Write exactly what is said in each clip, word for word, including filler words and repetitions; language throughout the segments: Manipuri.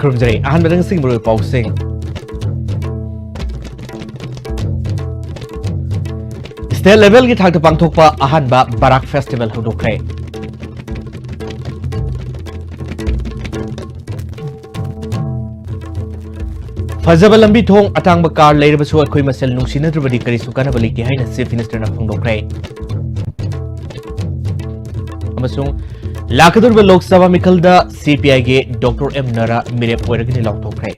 ꯈꯨꯔꯨꯝꯖꯔꯤ꯫ ꯑꯍꯥꯟꯕꯗ ꯉꯁꯤꯒꯤ ꯃꯔꯨꯑꯣꯏꯕ ꯄꯥꯎꯁꯤꯡ꯫ State level ꯒꯤ ꯊꯥꯛꯇ ꯄꯥꯡꯊꯣꯛꯄ ꯑꯍꯥꯟꯕ ꯕꯔꯥꯛ Festival ꯍꯧꯗꯣꯛꯈ꯭ꯔꯦ꯫ ꯐꯖꯕ ꯂꯝꯕꯤ ꯊꯣꯡ, ꯑꯇꯥꯡꯕ car ꯂꯩꯔꯕꯁꯨ ꯑꯩꯈꯣꯏ ꯃꯁꯦꯜ ꯅꯨꯡꯁꯤꯅꯗ꯭ꯔꯕꯗꯤ ꯀꯔꯤꯁꯨ ꯀꯥꯟꯅꯕ ꯂꯩꯇꯦ ꯍꯥꯏꯅ Chief Minister ꯅ ꯐꯣꯡꯗꯣꯛꯈ꯭ꯔꯦ꯫ ꯑꯃꯁꯨꯡ ꯂꯥꯛꯀꯗꯧꯔꯤꯕ Lok Sabha ꯃꯤꯈꯜꯗ C P I ꯒꯤ Doctor M ꯅꯔꯥ ꯃꯤꯔꯦꯞ ꯑꯣꯏꯔꯒꯅꯤ ꯂꯥꯎꯊꯣꯛꯈ꯭ꯔꯦ꯫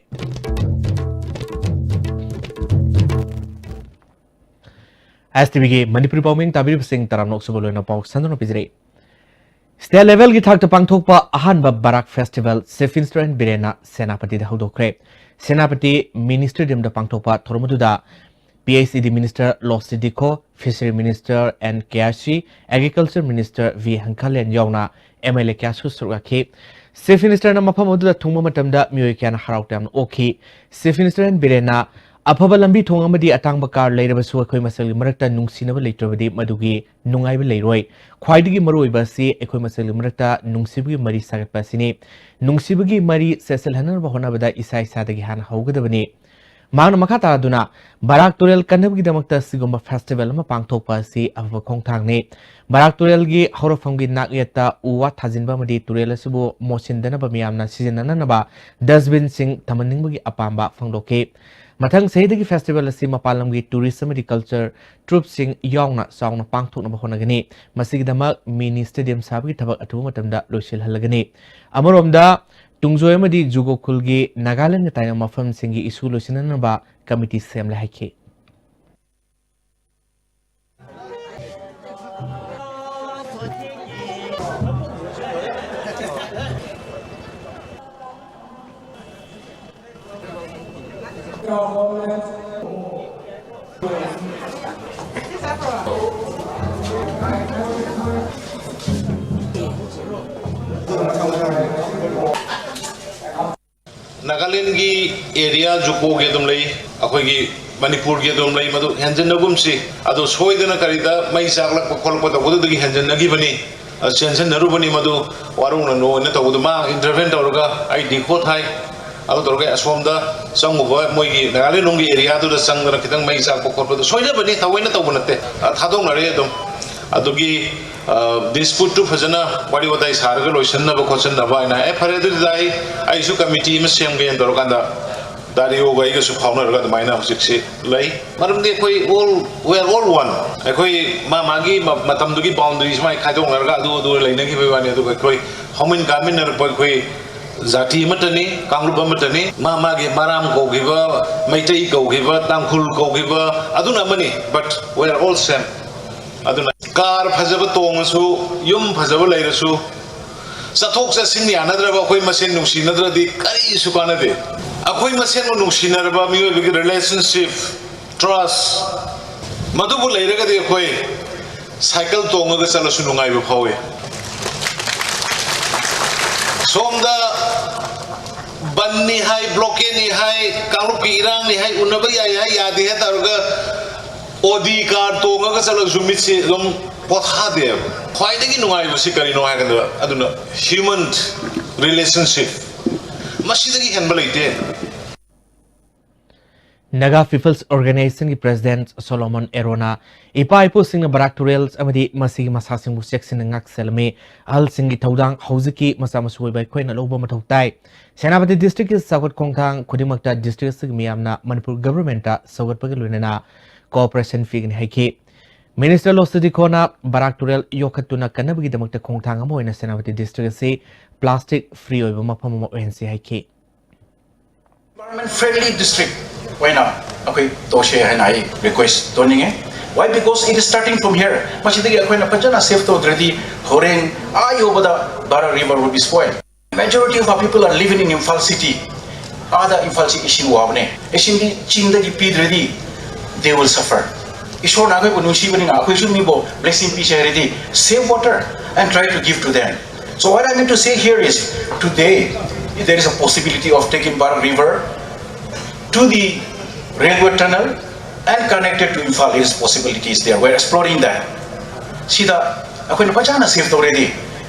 S T V ꯒꯤ ꯃꯅꯤꯄꯨꯔꯤ ꯄꯥꯎꯃꯤ ꯇꯥꯕꯤꯔꯤꯕꯁꯤꯡ ꯇꯔꯥꯝꯅ ꯑꯣꯛꯆꯕ ꯂꯣꯏꯅ ꯄꯥꯎ ꯁꯟꯗꯣꯛꯅ ꯄꯤꯖꯔꯤ꯫ State level ꯒꯤ ꯊꯥꯛꯇ ꯄꯥꯡꯊꯣꯛꯄ ꯑꯍꯥꯟꯕ ꯕꯔꯥꯛ Festival Chief Minister N ꯕꯤꯔꯦꯟꯅ ꯁꯦꯅꯥꯄꯇꯤꯗ ꯍꯧꯗꯣꯛꯈ꯭ꯔꯦ꯫ Senapati Mini Stadium ꯗ ꯄꯥꯡꯊꯣꯛꯄ ꯊꯧꯔꯝ ꯑꯗꯨꯗ P H E D Minister Losii Dikho, Fishery Minister N K R C, Agriculture Minister V Hangkhalian ꯌꯥꯎꯅ M L A ꯀꯌꯥꯁꯨ ꯁꯔꯨꯛ ꯌꯥꯈꯤ꯫ Chief Minister ꯅ ꯃꯐꯝ ꯑꯗꯨꯗ ꯊꯨꯡꯕ ꯃꯇꯝꯗ ꯃꯤꯑꯣꯏ ꯀꯌꯥꯅ ꯍꯔꯥꯎ ꯇꯌꯥꯝꯅ ꯑꯣꯛꯈꯤ꯫ Chief Minister N ꯕꯤꯔꯦꯟꯅ ꯑꯐꯕ ꯂꯝꯕꯤ ꯊꯣꯡ ꯑꯃꯗꯤ ꯑꯇꯥꯡꯕ car ꯂꯩꯔꯕꯁꯨ ꯑꯩꯈꯣꯏ ꯃꯁꯦꯜꯒꯤ ꯃꯔꯛꯇ ꯅꯨꯡꯁꯤꯅꯕ ꯂꯩꯇ꯭ꯔꯕꯗꯤ ꯃꯗꯨꯒꯤ ꯅꯨꯡꯉꯥꯏꯕ ꯂꯩꯔꯣꯏ꯫ ꯈ꯭ꯋꯥꯏꯗꯒꯤ ꯃꯔꯨꯑꯣꯏꯕ ꯑꯁꯤ ꯑꯩꯈꯣꯏ ꯃꯁꯦꯜꯒꯤ ꯃꯔꯛꯇ ꯅꯨꯡꯁꯤꯕꯒꯤ ꯃꯔꯤ ꯁꯥꯒꯠꯄ ꯑꯁꯤꯅꯤ꯫ ꯅꯨꯡꯁꯤꯕꯒꯤ ꯃꯔꯤ ꯆꯦꯠꯁꯤꯜꯍꯟꯅꯕ ꯍꯣꯠꯅꯕꯗ ꯏꯁꯥ ꯏꯁꯥꯗꯒꯤ ꯍꯥꯟꯅ ꯍꯧꯒꯗꯕꯅꯤ꯫ ꯃꯍꯥꯛꯅ ꯃꯈꯥ ꯇꯥꯗꯨꯅ ꯕꯔꯥꯛ ꯇꯨꯔꯦꯜ ꯀꯟꯅꯕꯒꯤꯗꯃꯛꯇ ꯑꯁꯤꯒꯨꯝꯕ festival ꯑꯃ ꯄꯥꯡꯊꯣꯛꯄ ꯑꯁꯤ ꯑꯐꯕ ꯈꯣꯡꯊꯥꯡꯅꯤ꯫ ꯕꯔꯥꯛ ꯇꯨꯔꯦꯜꯒꯤ ꯍꯧꯔꯛꯐꯝꯒꯤ ꯅꯥꯛꯌꯦꯠꯇ ꯎ ꯋꯥ ꯊꯥꯖꯤꯟꯕ ꯑꯃꯗꯤ ꯇꯨꯔꯦꯜ ꯑꯁꯤꯕꯨ ꯃꯣꯠꯁꯤꯟꯗꯅꯕ ꯃꯤꯌꯥꯝꯅ ꯁꯤꯖꯤꯟꯅꯅꯅꯕ dustbin ꯁꯤꯡ ꯊꯝꯍꯟꯅꯤꯡꯕꯒꯤ ꯑꯄꯥꯝꯕ ꯐꯣꯡꯗꯣꯛꯈꯤ꯫ ꯃꯊꯪ ꯆꯍꯤꯗꯒꯤ festival ꯑꯁꯤ ꯃꯄꯥꯟ ꯂꯝꯒꯤ tourist ꯑꯃꯗꯤ culture troupe ꯁꯤꯡ ꯌꯥꯎꯅ ꯆꯥꯎꯅ ꯄꯥꯡꯊꯣꯛꯅꯕ ꯍꯣꯠꯅꯒꯅꯤ꯫ ꯃꯁꯤꯒꯤꯗꯃꯛ mini stadium ꯁꯥꯕꯒꯤ ꯊꯕꯛ ꯑꯊꯨꯕ ꯃꯇꯝꯗ ꯂꯣꯏꯁꯤꯜꯍꯜꯂꯒꯅꯤ꯫ ꯑꯃꯔꯣꯝꯗ, ꯇꯨꯡꯖꯣꯏ ꯑꯃꯗꯤ ꯖꯨꯀꯣ ꯈꯨꯜꯒꯤ ꯅꯥꯒꯥꯂꯦꯟꯒ ꯇꯥꯏꯅꯕ ꯃꯐꯝꯁꯤꯡꯒꯤ issue ꯂꯣꯏꯁꯤꯟꯅꯅꯕ committee ꯁꯦꯝꯂꯦ ꯍꯥꯏꯈꯤ꯫ ꯅꯥꯒꯥꯂꯦꯟꯒꯤ area ꯖꯨꯀꯣꯒꯤ ꯑꯗꯨꯝ ꯂꯩ, ꯑꯩꯈꯣꯏꯒꯤ ꯃꯅꯤꯄꯨꯔꯒꯤ ꯑꯗꯨꯝ ꯂꯩ, ꯃꯗꯨ ꯍꯦꯟꯖꯟꯅꯒꯨꯝꯁꯤ꯫ ꯑꯗꯣ ꯁꯣꯏꯗꯅ ꯀꯔꯤꯗ ꯃꯩ ꯆꯥꯛꯂꯛꯄ ꯈꯣꯠꯂꯛꯄ ꯇꯧꯕꯗꯨꯗꯒꯤ ꯍꯦꯟꯖꯟꯅꯈꯤꯕꯅꯤ, ꯑ, ꯆꯦꯟꯁꯤꯟꯅꯔꯨꯕꯅꯤ꯫ ꯃꯗꯨ ꯋꯥꯔꯧꯅꯅꯨ ꯑꯣꯏꯅ ꯇꯧꯕꯗꯨ ꯃꯥ intervene ꯇꯧꯔꯒ ꯑꯩ ꯗꯤꯈꯣ ꯊꯥꯏ꯫ ꯑꯗꯨ ꯇꯧꯔꯒ ꯑꯁꯣꯝꯗ ꯆꯪꯉꯨꯕ ꯃꯣꯏꯒꯤ ꯅꯥꯒꯥꯂꯦꯟ ꯂꯣꯝꯒꯤ ꯑꯦꯔꯤꯌꯥꯗꯨꯗ ꯆꯪꯗꯅ ꯈꯤꯇꯪ ꯃꯩ ꯆꯥꯛꯄ ꯈꯣꯠꯄꯗꯣ ꯁꯣꯏꯅꯕꯅꯤ, ꯊꯑꯣꯏꯅ ꯇꯧꯕ ꯅꯠꯇꯦ꯫ ꯑ, ꯊꯥꯗꯣꯛꯅꯔꯦ ꯑꯗꯨꯝ꯫ ꯑꯗꯨꯒꯤ, ꯑ, ꯗꯤꯁꯄ꯭ꯌꯨꯠꯇꯨ ꯐꯖꯅ ꯋꯥꯔꯤ ꯋꯥꯇꯥꯏ ꯁꯥꯔꯒ ꯂꯣꯏꯁꯤꯟꯅꯕ ꯈꯣꯠꯆꯟꯅꯕ ꯍꯥꯏꯅ, "ꯑꯦ, ꯐꯔꯦ, ꯑꯗꯨꯗꯤ ꯑꯩ, ꯑꯩꯁꯨ ꯀꯃꯤꯇꯤ ꯑꯃ ꯁꯦꯝꯒꯦꯅ" ꯇꯧꯔꯀꯥꯟꯗ ꯗꯥꯔꯤꯌꯣꯒ ꯑꯩꯒꯁꯨ ꯐꯥꯎꯅꯔꯒ ꯑꯗꯨꯃꯥꯏꯅ ꯍꯧꯖꯤꯛꯁꯤ ꯂꯩ꯫ ꯃꯔꯝꯗꯤ ꯑꯩꯈꯣꯏ all, we are all one꯫ ꯑꯩꯈꯣꯏ ꯃꯥ ꯃꯥꯒꯤ ꯃ-, ꯃꯇꯝꯗꯨꯒꯤ ꯕꯥꯎꯟꯗꯔꯤ ꯁꯨꯃꯥꯏꯅ ꯈꯥꯏꯗꯣꯛꯅꯔꯒ ꯑꯗꯨ ꯑꯗꯨ ꯂꯩꯅꯈꯤꯕꯒꯤ ꯋꯥꯅꯤ, ꯑꯗꯨꯒ ꯑꯩꯈꯣꯏ ꯍꯧꯃꯤꯟ ꯀꯥꯃꯤꯟꯅꯔꯛꯄ ꯑꯩꯈꯣꯏ ꯖꯥꯇꯤ ꯑꯃꯠꯇꯅꯤ, ꯀꯥꯡꯂꯨꯞ ꯑꯃꯠꯇꯅꯤ꯫ ꯃꯥ ꯃꯥꯒꯤ ꯃꯔꯥꯝ ꯀꯧꯈꯤꯕ, ꯃꯩꯇꯩ ꯀꯧꯈꯤꯕ, ꯇꯥꯡꯈꯨꯜ ꯀꯧꯈꯤꯕ, ꯑꯗꯨꯅ ꯑꯃꯅꯤ, but we are all same꯫ ꯑꯗꯨꯅ ꯀꯥꯔ ꯐꯖꯕ ꯇꯣꯡꯉꯁꯨ, ꯌꯨꯝ ꯐꯖꯕ ꯂꯩꯔꯁꯨ, ꯆꯠꯊꯣꯛ ꯆꯠꯁꯤꯟ ꯌꯥꯅꯗ꯭ꯔꯕ ꯑꯩꯈꯣꯏ ꯃꯁꯦꯟ ꯅꯨꯡꯁꯤꯅꯗ꯭ꯔꯗꯤ ꯀꯔꯤꯁꯨ ꯀꯥꯟꯅꯗꯦ꯫ ꯑꯩꯈꯣꯏ ꯃꯁꯦꯟꯕꯨ ꯅꯨꯡꯁꯤꯅꯔꯕ ꯃꯤꯑꯣꯏꯕꯒꯤ relationship, trust, ꯃꯗꯨꯕꯨ ꯂꯩꯔꯒꯗꯤ ꯑꯩꯈꯣꯏ ꯁꯥꯏꯀꯜ ꯇꯣꯡꯉꯒ ꯆꯠꯂꯁꯨ ꯅꯨꯡꯉꯥꯏꯕ ꯐꯥꯎꯏ꯫ ꯁꯣꯝꯗ ꯕꯟꯅꯤ ꯍꯥꯏ, ꯕ꯭ꯂꯣꯀꯦꯠꯅꯤ ꯍꯥꯏ, ꯀꯥꯡꯂꯨꯞꯀꯤ ꯏꯔꯥꯡꯅꯤ ꯍꯥꯏ, ꯎꯅꯕ ꯌꯥꯏ ꯍꯥꯏ, ꯌꯥꯗꯦ ꯍꯥꯏ ꯇꯧꯔꯒ ꯑꯣꯗꯤ ꯀꯥꯔ ꯇꯣꯡꯉꯒ ꯆꯠꯂꯁꯨ ꯃꯤꯠꯁꯤ ꯑꯗꯨꯝ ꯄꯣꯊꯥꯗꯦꯕ꯫ ꯈ꯭ꯋꯥꯏꯗꯒꯤ ꯅꯨꯡꯉꯥꯏꯕꯁꯤ ꯀꯔꯤꯅꯣ ꯍꯥꯏꯔꯀꯥꯟꯗ, ꯑꯗꯨꯅ human relationship, ꯃꯁꯤꯗꯒꯤ ꯍꯦꯟꯕ ꯂꯩꯇꯦ꯫ Naga People's Organizationꯒꯤ President Solomon Erona, ꯏꯄꯥ ꯏꯄꯨꯁꯤꯡꯅ ꯕꯔꯥꯛ ꯇꯨꯔꯦꯜ ꯑꯃꯗꯤ ꯃꯁꯤꯒꯤ ꯃꯁꯥꯁꯤꯡꯕꯨ ꯆꯦꯛꯁꯤꯟꯅ ꯉꯥꯛꯁꯦꯜꯂꯝꯃꯤ꯫ ꯑꯍꯜꯁꯤꯡꯒꯤ ꯊꯧꯗꯥꯡ ꯍꯧꯖꯤꯛꯀꯤ ꯃꯆꯥ ꯃꯁꯨ ꯑꯣꯏꯕ ꯑꯩꯈꯣꯏꯅ ꯂꯧꯕ ꯃꯊꯧ ꯇꯥꯏ꯫ ꯁꯦꯅꯥꯄꯇꯤ districtꯀꯤ ꯆꯥꯎꯈꯠ ꯈꯣꯡꯊꯥꯡ ꯈꯨꯗꯤꯡꯃꯛꯇ district ꯑꯁꯤꯒꯤ ꯃꯤꯌꯥꯝꯅ ꯃꯅꯤꯄꯨꯔ governmentꯇ ꯁꯧꯒꯠꯄꯒ ꯂꯣꯏꯅꯅ cooperation ꯄꯤꯒꯅꯤ ꯍꯥꯏꯈꯤ꯫ Minister ꯂꯣꯁꯇꯗꯤꯈꯣꯅ ꯕꯔꯥꯛ ꯇꯨꯔꯦꯜ ꯌꯣꯛꯈꯠꯇꯨꯅ ꯀꯟꯅꯕꯒꯤꯗꯃꯛꯇ ꯈꯣꯡꯊꯥꯡ ꯑꯃ ꯑꯣꯏꯅ ꯁꯦꯅꯥꯄꯇꯤ district ꯑꯁꯤ plastic free ꯑꯣꯏꯕ ꯃꯐꯝ ꯑꯃ ꯑꯣꯏꯍꯟꯁꯤ ꯍꯥꯏꯈꯤ꯫ Environment friendly district ꯑꯣꯏꯅ ꯑꯩꯈꯣꯏ ꯇꯧꯁꯦ ꯍꯥꯏꯅ ꯑꯩ request ꯇꯧꯅꯤꯡꯉꯦ꯫ Why? Because it is starting from here. ꯃꯁꯤꯗꯒꯤ ꯑꯩꯈꯣꯏꯅ ꯐꯖꯅ save ꯇꯧꯗ꯭ꯔꯗꯤ ꯍꯣꯔꯦꯟ ꯑꯥ ꯌꯧꯕꯗ Barak river will be spoiled. Majority of our people are living in Imphal city. ꯑꯥꯗ ꯏꯝꯐꯥꯜꯁꯤ ꯏꯁꯤꯡ ꯋꯥꯕꯅꯦ꯫ ꯏꯁꯤꯡꯗꯤ ꯆꯤꯡꯗꯒꯤ ꯄꯤꯗ꯭ꯔꯗꯤ they will suffer. ꯏꯁꯣꯔꯅ ꯑꯩꯈꯣꯏꯕꯨ ꯅꯨꯡꯁꯤꯕꯅꯤꯅ ꯑꯩꯈꯣꯏꯁꯨ ꯃꯤꯕꯨ blessing ꯄꯤꯁꯦ ꯍꯥꯏꯔꯗꯤ save water and try to give to them. So what I mean to say here is, today there is a possibility of taking Barak river to the railway tunnel and connected to Imphal. There is possibilities there. We're exploring that. ꯁꯤꯗ ꯑꯩꯈꯣꯏꯅ ꯐꯖꯅ save ꯇꯧꯔꯗꯤ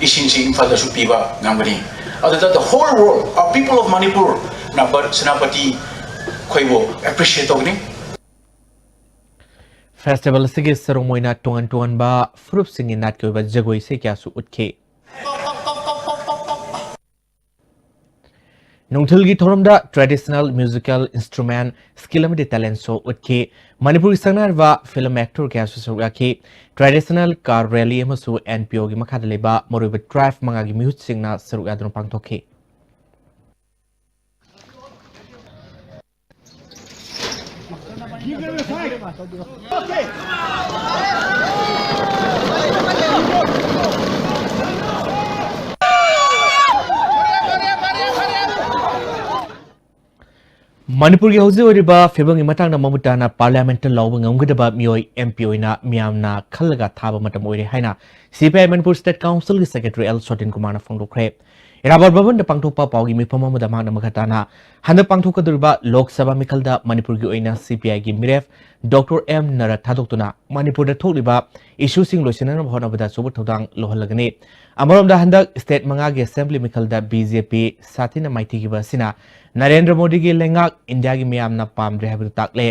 ꯏꯁꯤꯡꯁꯤ ꯏꯝꯐꯥꯜꯗꯁꯨ ꯄꯤꯕ ꯉꯝꯒꯅꯤ꯫ ꯑꯗꯨꯗ the whole world, our people of Manipur, ꯁꯦꯅꯥꯄ-, Senapati ꯑꯩꯈꯣꯏꯕꯨ ꯑꯦꯄ꯭ꯔꯤꯁꯤꯌꯦꯠ ꯇꯧꯒꯅꯤ꯫ ꯐꯦꯁꯇꯤꯚꯦꯜ ꯑꯁꯤꯒꯤ ꯁꯔꯨꯛ ꯑꯣꯏꯅ ꯇꯣꯉꯥꯟ ꯇꯣꯉꯥꯟꯕ ꯐꯨꯔꯨꯞꯁꯤꯡꯒꯤ ꯅꯥꯠꯀꯤ ꯑꯣꯏꯕ ꯖꯒꯣꯏ ꯏꯁꯩ ꯀꯌꯥꯁꯨ ꯎꯠꯈꯤ꯫ ꯅꯨꯡꯊꯤꯜꯒꯤ ꯊꯧꯔꯝꯗ traditional musical instrument, skill ꯑꯃꯗꯤ talent show ꯎꯠꯈꯤ꯫ ꯃꯅꯤꯄꯨꯔꯒꯤ ꯁꯛꯅꯥꯏꯔꯕ film actor ꯀꯌꯥꯁꯨ ꯁꯔꯨꯛ ꯌꯥꯈꯤ꯫ Traditional car rally ꯑꯃꯁꯨ N P O ꯒꯤ ꯃꯈꯥꯗ ꯂꯩꯕ ꯃꯔꯨꯑꯣꯏꯕ tribe ꯃꯉꯥꯒꯤ ꯃꯤꯍꯨꯠꯁꯤꯡꯅ ꯁꯔꯨꯛ ꯌꯥꯗꯨꯅ ꯄꯥꯡꯊꯣꯛꯈꯤ꯫ ꯃꯅꯤꯄꯨꯔꯒꯤ ꯍꯧꯖꯤꯛ ꯑꯣꯏꯔꯤꯕ ꯐꯤꯕꯝꯒꯤ ꯃꯇꯥꯡꯗ ꯃꯃꯨꯠ ꯇꯥꯅ ꯄꯥꯔꯂꯤꯌꯥꯃꯦꯟꯠꯇ ꯂꯥꯎꯕ ꯉꯝꯒꯗꯕ ꯃꯤꯑꯣꯏ M P ꯑꯣꯏꯅ ꯃꯤꯌꯥꯝꯅ ꯈꯜꯂꯒ ꯊꯥꯕ ꯃꯇꯝ ꯑꯣꯏꯔꯦ ꯍꯥꯏꯅ C P I Manipur State Councilꯒꯤ Secretary L ꯁꯣꯇꯤꯟ ꯀꯨꯃꯥꯔꯅ ꯐꯣꯡꯗꯣꯛꯈ꯭ꯔꯦ꯫ ꯏꯔꯥꯕꯣꯠ ꯚꯕꯟꯗ ꯄꯥꯡꯊꯣꯛꯄ ꯄꯥꯎꯒꯤ ꯃꯤꯐꯝ ꯑꯃꯗ ꯃꯍꯥꯛꯅ ꯃꯈꯥ ꯇꯥꯅ ꯍꯟꯗꯛ ꯄꯥꯡꯊꯣꯛꯀꯗꯧꯔꯤꯕ ꯂꯣꯛ ꯁꯚꯥ ꯃꯤꯈꯜꯗ ꯃꯅꯤꯄꯨꯔꯒꯤ ꯑꯣꯏꯅ C P Iꯒꯤ ꯃꯤꯔꯦꯞ Doctor M ꯅꯔꯥ ꯊꯥꯗꯣꯛꯇꯨꯅ ꯃꯅꯤꯄꯨꯔꯗ ꯊꯣꯛꯂꯤꯕ issueꯁꯤꯡ ꯂꯣꯏꯁꯤꯟꯅꯅꯕ ꯍꯣꯠꯅꯕꯗ ꯑꯆꯧꯕ ꯊꯧꯗꯥꯡ ꯂꯧꯍꯜꯂꯒꯅꯤ꯫ ꯑꯃꯔꯣꯝꯗ ꯍꯟꯗꯛ state ꯃꯉꯥꯒꯤ assembly ꯃꯤꯈꯜꯗ B J P ꯁꯥꯊꯤꯅ ꯃꯥꯏꯊꯤꯈꯤꯕ ꯑꯁꯤꯅ ꯅꯔꯦꯟꯗ꯭ꯔ ꯃꯣꯗꯤꯒꯤ ꯂꯩꯉꯥꯛ ꯏꯟꯗꯤꯌꯥꯒꯤ ꯃꯤꯌꯥꯝꯅ ꯄꯥꯝꯗ꯭ꯔꯦ ꯍꯥꯏꯕꯗꯨ ꯇꯥꯛꯂꯦ꯫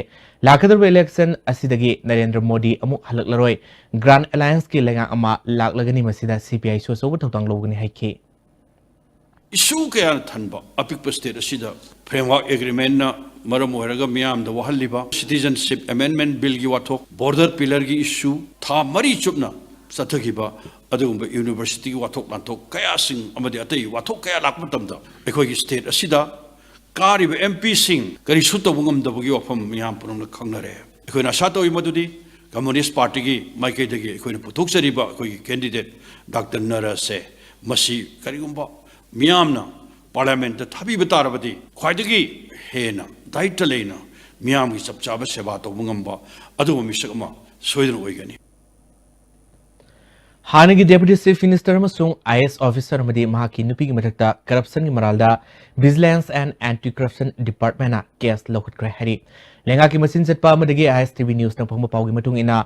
ꯂꯥꯛꯀꯗꯧꯔꯤꯕ election ꯑꯁꯤꯗꯒꯤ ꯅꯔꯦꯟꯗ꯭ꯔ ꯃꯣꯗꯤ ꯑꯃꯨꯛ ꯍꯜꯂꯛꯂꯔꯣꯏ꯫ Grand Allianceꯀꯤ ꯂꯩꯉꯥꯛ ꯑꯃ ꯂꯥꯛꯂꯒꯅꯤ, ꯃꯁꯤꯗ C P Iꯁꯨ ꯑꯆꯧꯕ ꯊꯧꯗꯥꯡ ꯂꯧꯒꯅꯤ ꯍꯥꯏꯈꯤ꯫ Issue ꯀꯌꯥꯅ ꯊꯟꯕ ꯑꯄꯤꯛꯄ state ꯑꯁꯤꯗ framework agreementꯅ ꯃꯔꯝ ꯑꯣꯏꯔꯒ ꯃꯤꯌꯥꯝꯗ ꯋꯥꯍꯜꯂꯤꯕ Citizenship Amendment Billꯒꯤ ꯋꯥꯊꯣꯛ, border pillarꯒꯤ issue, ꯊꯥ ꯃꯔꯤ ꯆꯨꯞꯅ ꯆꯠꯊꯈꯤꯕ ꯑꯗꯨꯒꯨꯝꯕ universityꯒꯤ ꯋꯥꯊꯣꯛ ꯂꯥꯟꯊꯣꯛ ꯀꯌꯥꯁꯤꯡ ꯑꯃꯗꯤ ꯑꯇꯩ ꯋꯥꯊꯣꯛ ꯀꯌꯥ ꯂꯥꯛꯄ ꯃꯇꯝꯗ ꯑꯩꯈꯣꯏꯒꯤ state ꯑꯁꯤꯗ ꯀꯥꯔꯤꯕ M Pꯁꯤꯡ ꯀꯔꯤꯁꯨ ꯇꯧꯕ ꯉꯝꯗꯕꯒꯤ ꯋꯥꯐꯝ ꯃꯤꯌꯥꯝ ꯄꯨꯝꯅꯃꯛꯅ ꯈꯪꯅꯔꯦ꯫ ꯑꯩꯈꯣꯏꯅ ꯑꯁꯥ ꯇꯧꯔꯤ ꯃꯗꯨꯗꯤ Communist Partyꯒꯤ ꯃꯥꯏꯀꯩꯗꯒꯤ ꯑꯩꯈꯣꯏꯅ ꯄꯨꯊꯣꯛꯆꯔꯤꯕ ꯑꯩꯈꯣꯏꯒꯤ candidate Doctor ꯅꯔꯥꯁꯦ ꯃꯁꯤ ꯀꯔꯤꯒꯨꯝꯕ ꯃꯤꯌꯥꯝꯅ parliamentꯇ ꯊꯥꯕꯤꯕ ꯇꯥꯔꯕꯗꯤ ꯈ꯭ꯋꯥꯏꯗꯒꯤ ꯍꯦꯟꯅ ꯗꯥꯏꯇ ꯂꯩꯅ ꯃꯤꯌꯥꯝꯒꯤ ꯆꯞ ꯆꯥꯕ ꯁꯦꯕꯥ ꯇꯧꯕ ꯉꯝꯕ ꯑꯗꯨꯒꯨꯝꯕ ꯃꯤꯁꯛ ꯑꯃ ꯁꯣꯏꯗꯅ ꯑꯣꯏꯒꯅꯤ꯫ ꯍꯥꯟꯅꯒꯤ Deputy Chief Minister ꯑꯃꯁꯨꯡ I A S officer ꯑꯃꯗꯤ ꯃꯍꯥꯛꯀꯤ ꯅꯨꯄꯤꯒꯤ ꯃꯊꯛꯇ corruptionꯒꯤ ꯃꯔꯥꯜꯗ Vigilance and Anti-Corruption Departmentꯅ case ꯂꯧꯈꯠꯈ꯭ꯔꯦ ꯍꯥꯏꯔꯤ꯫ ꯂꯩꯉꯥꯛꯀꯤ ꯃꯆꯤꯟ ꯆꯠꯄ ꯑꯃꯗꯒꯤ I S T V Newsꯅ ꯐꯪꯕ ꯄꯥꯎꯒꯤ ꯃꯇꯨꯡ ꯏꯟꯅ,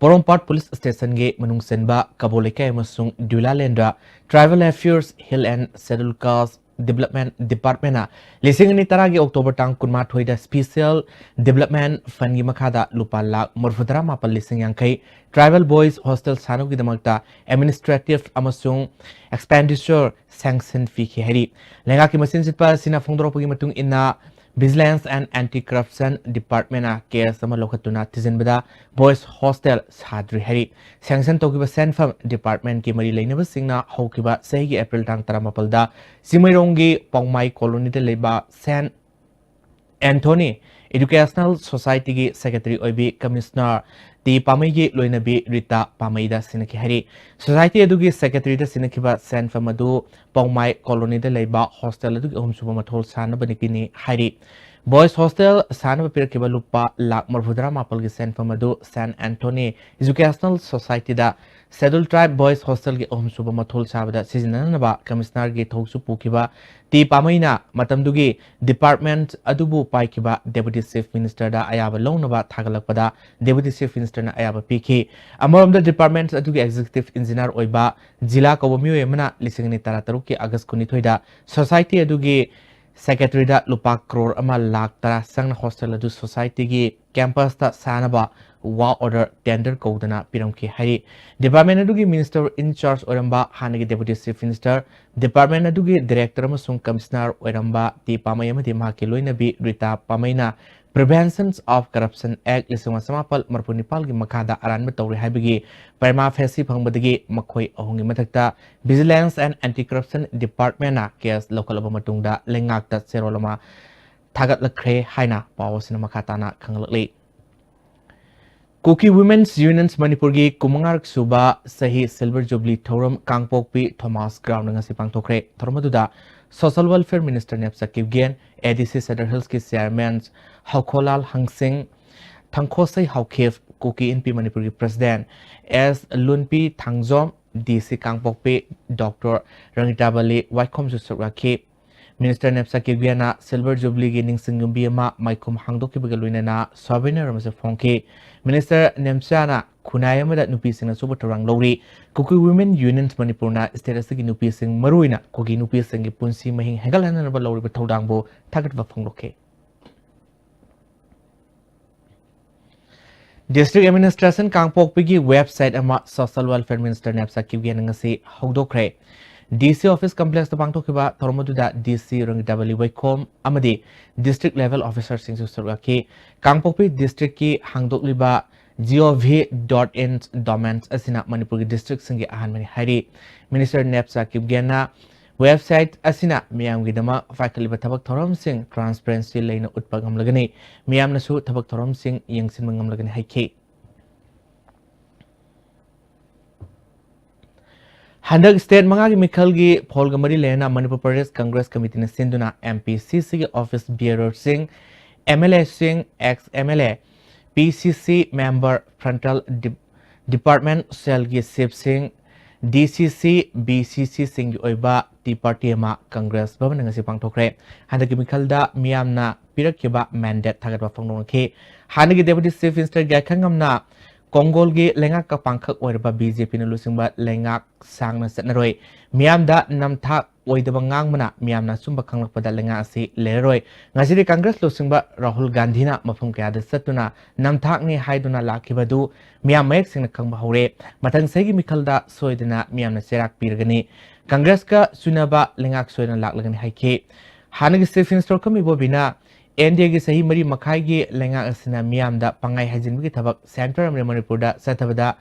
ꯄꯣꯔꯣꯝꯄꯥꯠ Police Stationꯒꯤ ꯃꯅꯨꯡ ꯆꯟꯕ ꯀꯕꯣ ꯂꯩꯀꯥꯏ ꯑꯃꯁꯨꯡ ꯗ꯭ꯌꯨꯂꯥꯂꯦꯟꯗ Tribal Affairs, Hill and Scheduled Caste Development Department ꯅ ꯂꯤꯁꯤꯡ ꯑꯅꯤ ꯇꯔꯥꯒꯤ October ꯇꯥꯡ ꯀꯨꯟꯃꯥꯊꯣꯏꯗ Special Development Fund ꯒꯤ ꯃꯈꯥꯗ ꯂꯨꯄꯥ ꯂꯥꯈ ꯃꯔꯤꯐꯨꯇꯔꯥ ꯃꯥꯄꯜ ꯂꯤꯁꯤꯡ ꯌꯥꯡꯈꯩ Tribal Boys Hostel ꯁꯥꯅꯕꯒꯤꯗꯃꯛꯇ Administrative ꯑꯃꯁꯨꯡ Expenditure Sanction ꯄꯤꯈꯤ ꯍꯥꯏꯔꯤ꯫ ꯂꯩꯉꯥꯛꯀꯤ ꯃꯆꯤꯟ ꯁꯤꯠꯄ ꯑꯁꯤꯅ ꯐꯣꯡꯗꯣꯔꯛꯄꯒꯤ ꯃꯇꯨꯡ ꯏꯟꯅ, Vigilance and Anti-Corruption Department ꯅ case ꯑꯃ ꯂꯧꯈꯠꯇꯨꯅ ꯊꯤꯖꯤꯟꯕꯗ Boys Hostel ꯁꯥꯗ꯭ꯔꯤ ꯍꯥꯏꯔꯤ꯫ Sanction ꯇꯧꯈꯤꯕ ꯁꯦꯟꯐꯝ department ꯀꯤ ꯃꯔꯤ ꯂꯩꯅꯕꯁꯤꯡꯅ ꯍꯧꯈꯤꯕ ꯆꯍꯤꯒꯤ April ꯇꯥꯡ ꯇꯔꯥꯃꯥꯄꯜꯗ ꯆꯤꯡꯃꯩꯔꯣꯡꯒꯤ ꯄꯥꯎꯃꯥꯏ colony ꯗ ꯂꯩꯕ Saint Anthony Educational Society ꯒꯤ secretary ꯑꯣꯏꯕꯤ Commissioner ꯇꯤ ꯄꯥꯃꯩꯒꯤ ꯂꯣꯏꯅꯕꯤ ꯔꯤꯇꯥ ꯄꯥꯃꯩꯗ ꯁꯤꯟꯅꯈꯤ ꯍꯥꯏꯔꯤ꯫ Society ꯑꯗꯨꯒꯤ secretary ꯗ ꯁꯤꯟꯅꯈꯤꯕ ꯁꯦꯟꯐꯝ ꯑꯗꯨ ꯄꯥꯎꯃꯥꯏ colony ꯗ ꯂꯩꯕ hostel ꯑꯗꯨꯒꯤ ꯑꯍꯨꯝꯁꯨꯕ ꯃꯊꯣꯜ ꯁꯥꯅꯕꯒꯤꯅꯤ ꯍꯥꯏꯔꯤ꯫ Boys Hostel ꯁꯥꯅꯕ ꯄꯤꯔꯛꯈꯤꯕ ꯂꯨꯄꯥ ꯂꯥꯈ ꯃꯔꯤꯐꯨꯇꯔꯥ ꯃꯥꯄꯜꯒꯤ ꯁꯦꯟꯐꯝ ꯑꯗꯨ Saint Anthony Educational Society ꯗ Scheduled Tribe Boys Hostel ꯒꯤ ꯑꯍꯨꯝꯁꯨꯕ ꯃꯊꯣꯜ ꯁꯥꯕꯗ ꯁꯤꯖꯤꯟꯅꯅꯕ Commissioner ꯒꯤ ꯊꯧꯁꯨ ꯄꯨꯈꯤꯕ ꯇꯤ ꯄꯥꯃꯩꯅ ꯃꯇꯝꯗꯨꯒꯤ department ꯑꯗꯨꯕꯨ ꯄꯥꯏꯈꯤꯕ Deputy Chief Minister ꯗ ꯑꯌꯥꯕ ꯂꯧꯅꯕ ꯊꯥꯒꯠꯂꯛꯄꯗ Deputy Chief Minister ꯅ ꯑꯌꯥꯕ ꯄꯤꯈꯤ꯫ ꯑꯃꯔꯣꯝꯗ, department ꯑꯗꯨꯒꯤ executive engineer ꯑꯣꯏꯕ ꯖꯤꯂꯥ ꯀꯧꯕ ꯃꯤꯑꯣꯏ ꯑꯃꯅ ꯂꯤꯁꯤꯡ ꯑꯅꯤ ꯇꯔꯥꯇꯔꯨꯛꯀꯤ August ꯀꯨꯟꯅꯤꯊꯣꯏꯗ society ꯑꯗꯨꯒꯤ secretary ꯗ ꯂꯨꯄꯥ ꯀ꯭ꯔꯣꯔ ꯑꯃ ꯂꯥꯈ ꯇꯔꯥ ꯆꯪꯅ hostel ꯑꯗꯨ society ꯒꯤ campus ꯇ ꯁꯥꯅꯕ work order tender ꯀꯧꯗꯅ ꯄꯤꯔꯝꯈꯤ ꯍꯥꯏꯔꯤ꯫ Department ꯑꯗꯨꯒꯤ minister in charge ꯑꯣꯏꯔꯝꯕ ꯍꯥꯟꯅꯒꯤ Deputy Chief Minister, department ꯑꯗꯨꯒꯤ director ꯑꯃꯁꯨꯡ commissioner ꯑꯣꯏꯔꯝꯕ ꯇꯤ ꯄꯥꯃꯩ ꯑꯃꯗꯤ ꯃꯍꯥꯛꯀꯤ ꯂꯣꯏꯅꯕꯤ Rita ꯄꯥꯃꯩꯅ Prevention of Corruption Act ꯂꯤꯁꯤꯡ ꯑꯃ ꯆꯃꯥꯄꯜ ꯃꯔꯤꯐꯨ ꯅꯤꯄꯥꯜꯒꯤ ꯃꯈꯥꯗ ꯑꯔꯥꯟꯕ ꯇꯧꯔꯦ ꯍꯥꯏꯕꯒꯤ prima facie ꯐꯪꯕꯗꯒꯤ ꯃꯈꯣꯏ ꯑꯍꯨꯝꯒꯤ ꯃꯊꯛꯇ Vigilance and Anti-Corruption Department ꯅ case ꯂꯧꯈꯠꯂꯕ ꯃꯇꯨꯡꯗ ꯂꯩꯉꯥꯛꯇ ꯆꯦꯔꯣꯜ ꯑꯃ ꯊꯥꯒꯠꯂꯛꯈ꯭ꯔꯦ ꯍꯥꯏꯅ ꯄꯥꯎ ꯑꯁꯤꯅ ꯃꯈꯥ ꯇꯥꯅ ꯈꯪꯍꯜꯂꯛꯂꯤ꯫ Kuki Women's Unions ꯃꯅꯤꯄꯨꯔꯒꯤ ꯀꯨꯟꯃꯉꯥꯔꯛ ꯁꯨꯕ ꯆꯍꯤ Silver Jubilee ꯊꯧꯔꯝ ꯀꯥꯡꯄꯣꯛꯄꯤ Thomas Ground ꯗ ꯉꯁꯤ ꯄꯥꯡꯊꯣꯛꯈ꯭ꯔꯦ꯫ ꯊꯧꯔꯝ ꯑꯗꯨꯗ Social Welfare Minister ꯅꯦꯞꯆꯥ Kipgen, A D C Sadar Hills ꯀꯤ Chairman ꯍꯧꯈꯣꯂꯥꯜ ꯍꯪꯁꯤꯡ, ꯊꯪꯈꯣꯁꯩ ꯍꯥꯎꯈꯤꯞ, ꯀꯨꯀꯤ ꯏꯟꯄꯤ ꯃꯅꯤꯄꯨꯔꯒꯤ President S ꯂꯨꯟꯄꯤ ꯊꯥꯡꯖꯣꯝ, D C ꯀꯥꯡꯄꯣꯛꯄꯤ Doctor ꯔꯪꯒꯤꯇꯥꯕꯂꯤ ꯋꯥꯏꯈꯣꯝꯁꯨ ꯁꯔꯨꯛ ꯌꯥꯈꯤ꯫ Minister ꯅꯦꯞꯆꯥ ꯀꯤꯞꯒꯦꯟꯅ Silver Jubilee ꯒꯤ ꯅꯤꯡꯁꯤꯡ ꯌꯨꯝꯕꯤ ꯑꯃ ꯃꯥꯏꯈꯨꯝ ꯍꯥꯡꯗꯣꯛꯈꯤꯕꯒ ꯂꯣꯏꯅꯅ souvenir ꯑꯃꯁꯨ ꯐꯣꯡꯈꯤ꯫ Minister ꯅꯦꯝꯆꯥꯅ ꯈꯨꯟꯅꯥꯏ ꯑꯃꯗ ꯅꯨꯄꯤꯁꯤꯡꯅ ꯑꯆꯧꯕ ꯊꯧꯗꯥꯡ ꯂꯧꯔꯤ꯫ Kuki Women Union ꯃꯅꯤꯄꯨꯔꯅ state ꯑꯁꯤꯒꯤ ꯅꯨꯄꯤꯁꯤꯡ, ꯃꯔꯨꯑꯣꯏꯅ ꯀꯨꯀꯤ ꯅꯨꯄꯤꯁꯤꯡꯒꯤ ꯄꯨꯟꯁꯤ ꯃꯍꯤꯡ ꯍꯦꯟꯒꯠꯍꯟꯅꯕ ꯂꯧꯔꯤꯕ ꯊꯧꯗꯥꯡꯕꯨ ꯊꯥꯒꯠꯄ ꯐꯣꯡꯗꯣꯛꯈꯤ꯫ District Administration ꯀꯥꯡꯄꯣꯛꯄꯤꯒꯤ website ꯑꯃ Social Welfare Minister ꯅꯦꯞꯆꯥ ꯀꯤꯞꯒꯦꯟꯅ ꯉꯁꯤ ꯍꯧꯗꯣꯛꯈ꯭ꯔꯦ꯫ D C Office Complexꯇ ꯄꯥꯡꯊꯣꯛꯈꯤꯕ ꯊꯧꯔꯝ ꯑꯗꯨꯗ D C ꯔꯪꯒꯤꯇꯥꯕꯂꯤ ꯋꯥꯏꯈꯣꯝ ꯑꯃꯗꯤ district level officerꯁꯤꯡꯁꯨ ꯁꯔꯨꯛ ꯌꯥꯈꯤ꯫ ꯀꯥꯡꯄꯣꯛꯄꯤ districtꯀꯤ ꯍꯥꯡꯗꯣꯛꯂꯤꯕ G O V dot in domain ꯑꯁꯤꯅ ꯃꯅꯤꯄꯨꯔꯒꯤ districtꯁꯤꯡꯒꯤ ꯑꯍꯥꯟꯕꯅꯤ ꯍꯥꯏꯔꯤ꯫ Minister ꯅꯦꯞꯆꯥ ꯀꯤꯞꯒꯦꯟꯅ website ꯑꯁꯤꯅ ꯃꯤꯌꯥꯝꯒꯤꯗꯃꯛ ꯄꯥꯏꯈꯠꯂꯤꯕ ꯊꯕꯛ ꯊꯧꯔꯝꯁꯤꯡ transparency ꯂꯩꯅ ꯎꯠꯄ ꯉꯝꯂꯒꯅꯤ꯫ ꯃꯤꯌꯥꯝꯅꯁꯨ ꯊꯕꯛ ꯊꯧꯔꯝꯁꯤꯡ ꯌꯦꯡꯁꯤꯟꯕ ꯉꯝꯂꯒꯅꯤ ꯍꯥꯏꯈꯤ꯫ ꯍꯟꯗꯛ state ꯃꯉꯥꯒꯤ ꯃꯤꯈꯜꯒꯤ ꯐꯣꯜꯒ ꯃꯔꯤ ꯂꯩꯅꯅ ꯃꯅꯤꯄꯨꯔ ꯄ꯭ꯔꯗꯦꯁ ꯀꯪꯒ꯭ꯔꯦꯁ ꯀꯃꯤꯇꯤꯅ ꯁꯤꯟꯗꯨꯅ M P C Cꯒꯤ office bearerꯁꯤꯡ, M L Aꯁꯤꯡ, ex M L A, P C C member, frontal de-, department cellꯒꯤ chiefꯁꯤꯡ, D C C, B C Cꯁꯤꯡꯒꯤ ꯑꯣꯏꯕ tea party ꯑꯃ ꯀꯪꯒ꯭ꯔꯦꯁ ꯚꯕꯟꯗ ꯉꯁꯤ ꯄꯥꯡꯊꯣꯛꯈ꯭ꯔꯦ꯫ ꯍꯟꯗꯛꯀꯤ ꯃꯤꯈꯜꯗ ꯃꯤꯌꯥꯝꯅ ꯄꯤꯔꯛꯈꯤꯕ mandate ꯊꯥꯒꯠꯄ ꯐꯣꯡꯗꯣꯛꯅꯈꯤ꯫ ꯍꯥꯟꯅꯒꯤ Deputy Chief Minister ꯒꯥꯏꯈꯪꯉꯝꯅ ꯀꯣꯡꯒꯣꯜꯒꯤ ꯂꯩꯉꯥꯛꯀ ꯄꯥꯡꯈꯛ ꯑꯣꯏꯔꯕ B J Pꯅ ꯂꯨꯆꯤꯡꯕ ꯂꯩꯉꯥꯛ ꯁꯥꯡꯅ ꯆꯠꯅꯔꯣꯏ꯫ ꯃꯤꯌꯥꯝꯗ ꯅꯝꯊꯥꯛ ꯑꯣꯏꯗꯕ ꯉꯥꯡꯕꯅ ꯃꯤꯌꯥꯝꯅ ꯑꯆꯨꯝꯕ ꯈꯪꯂꯛꯄꯗ ꯂꯩꯉꯥꯛ ꯑꯁꯤ ꯂꯩꯔꯔꯣꯏ꯫ ꯉꯁꯤꯗꯤ ꯀꯪꯒ꯭ꯔꯦꯁ ꯂꯨꯆꯤꯡꯕ ꯔꯥꯍꯨꯜ ꯒꯥꯟꯙꯤꯅ ꯃꯐꯝ ꯀꯌꯥꯗ ꯆꯠꯇꯨꯅ ꯅꯝꯊꯥꯛꯅꯤ ꯍꯥꯏꯗꯨꯅ ꯂꯥꯛꯈꯤꯕ ꯑꯗꯨ ꯃꯤꯌꯥꯝ ꯃꯌꯦꯛ ꯁꯦꯡꯅ ꯈꯪꯕ ꯍꯧꯔꯦ꯫ ꯃꯊꯪ ꯆꯍꯤꯒꯤ ꯃꯤꯈꯜꯗ ꯁꯣꯏꯗꯅ ꯃꯤꯌꯥꯝꯅ ꯆꯩꯔꯥꯛ ꯄꯤꯔꯒꯅꯤ꯫ ꯀꯪꯒ꯭ꯔꯦꯁꯀ ꯆꯨꯅꯕ ꯂꯩꯉꯥꯛ ꯁꯣꯏꯗꯅ ꯂꯥꯛꯂꯒꯅꯤ ꯍꯥꯏꯈꯤ꯫ ꯍꯥꯟꯅꯒꯤ Chief Minister ꯈꯝꯕ ꯏꯕꯣꯕꯤꯅ N D Aꯒꯤ ꯆꯍꯤ ꯃꯔꯤ ꯃꯈꯥꯏꯒꯤ ꯂꯩꯉꯥꯛ ꯑꯁꯤꯅ ꯃꯤꯌꯥꯝꯗ ꯄꯪꯉꯥꯏ ꯍꯥꯏꯖꯤꯟꯕꯒꯤ ꯊꯕꯛ ꯁꯦꯟꯇꯔ ꯑꯃꯗꯤ ꯃꯅꯤꯄꯨꯔꯗ ꯆꯠꯊꯕꯗ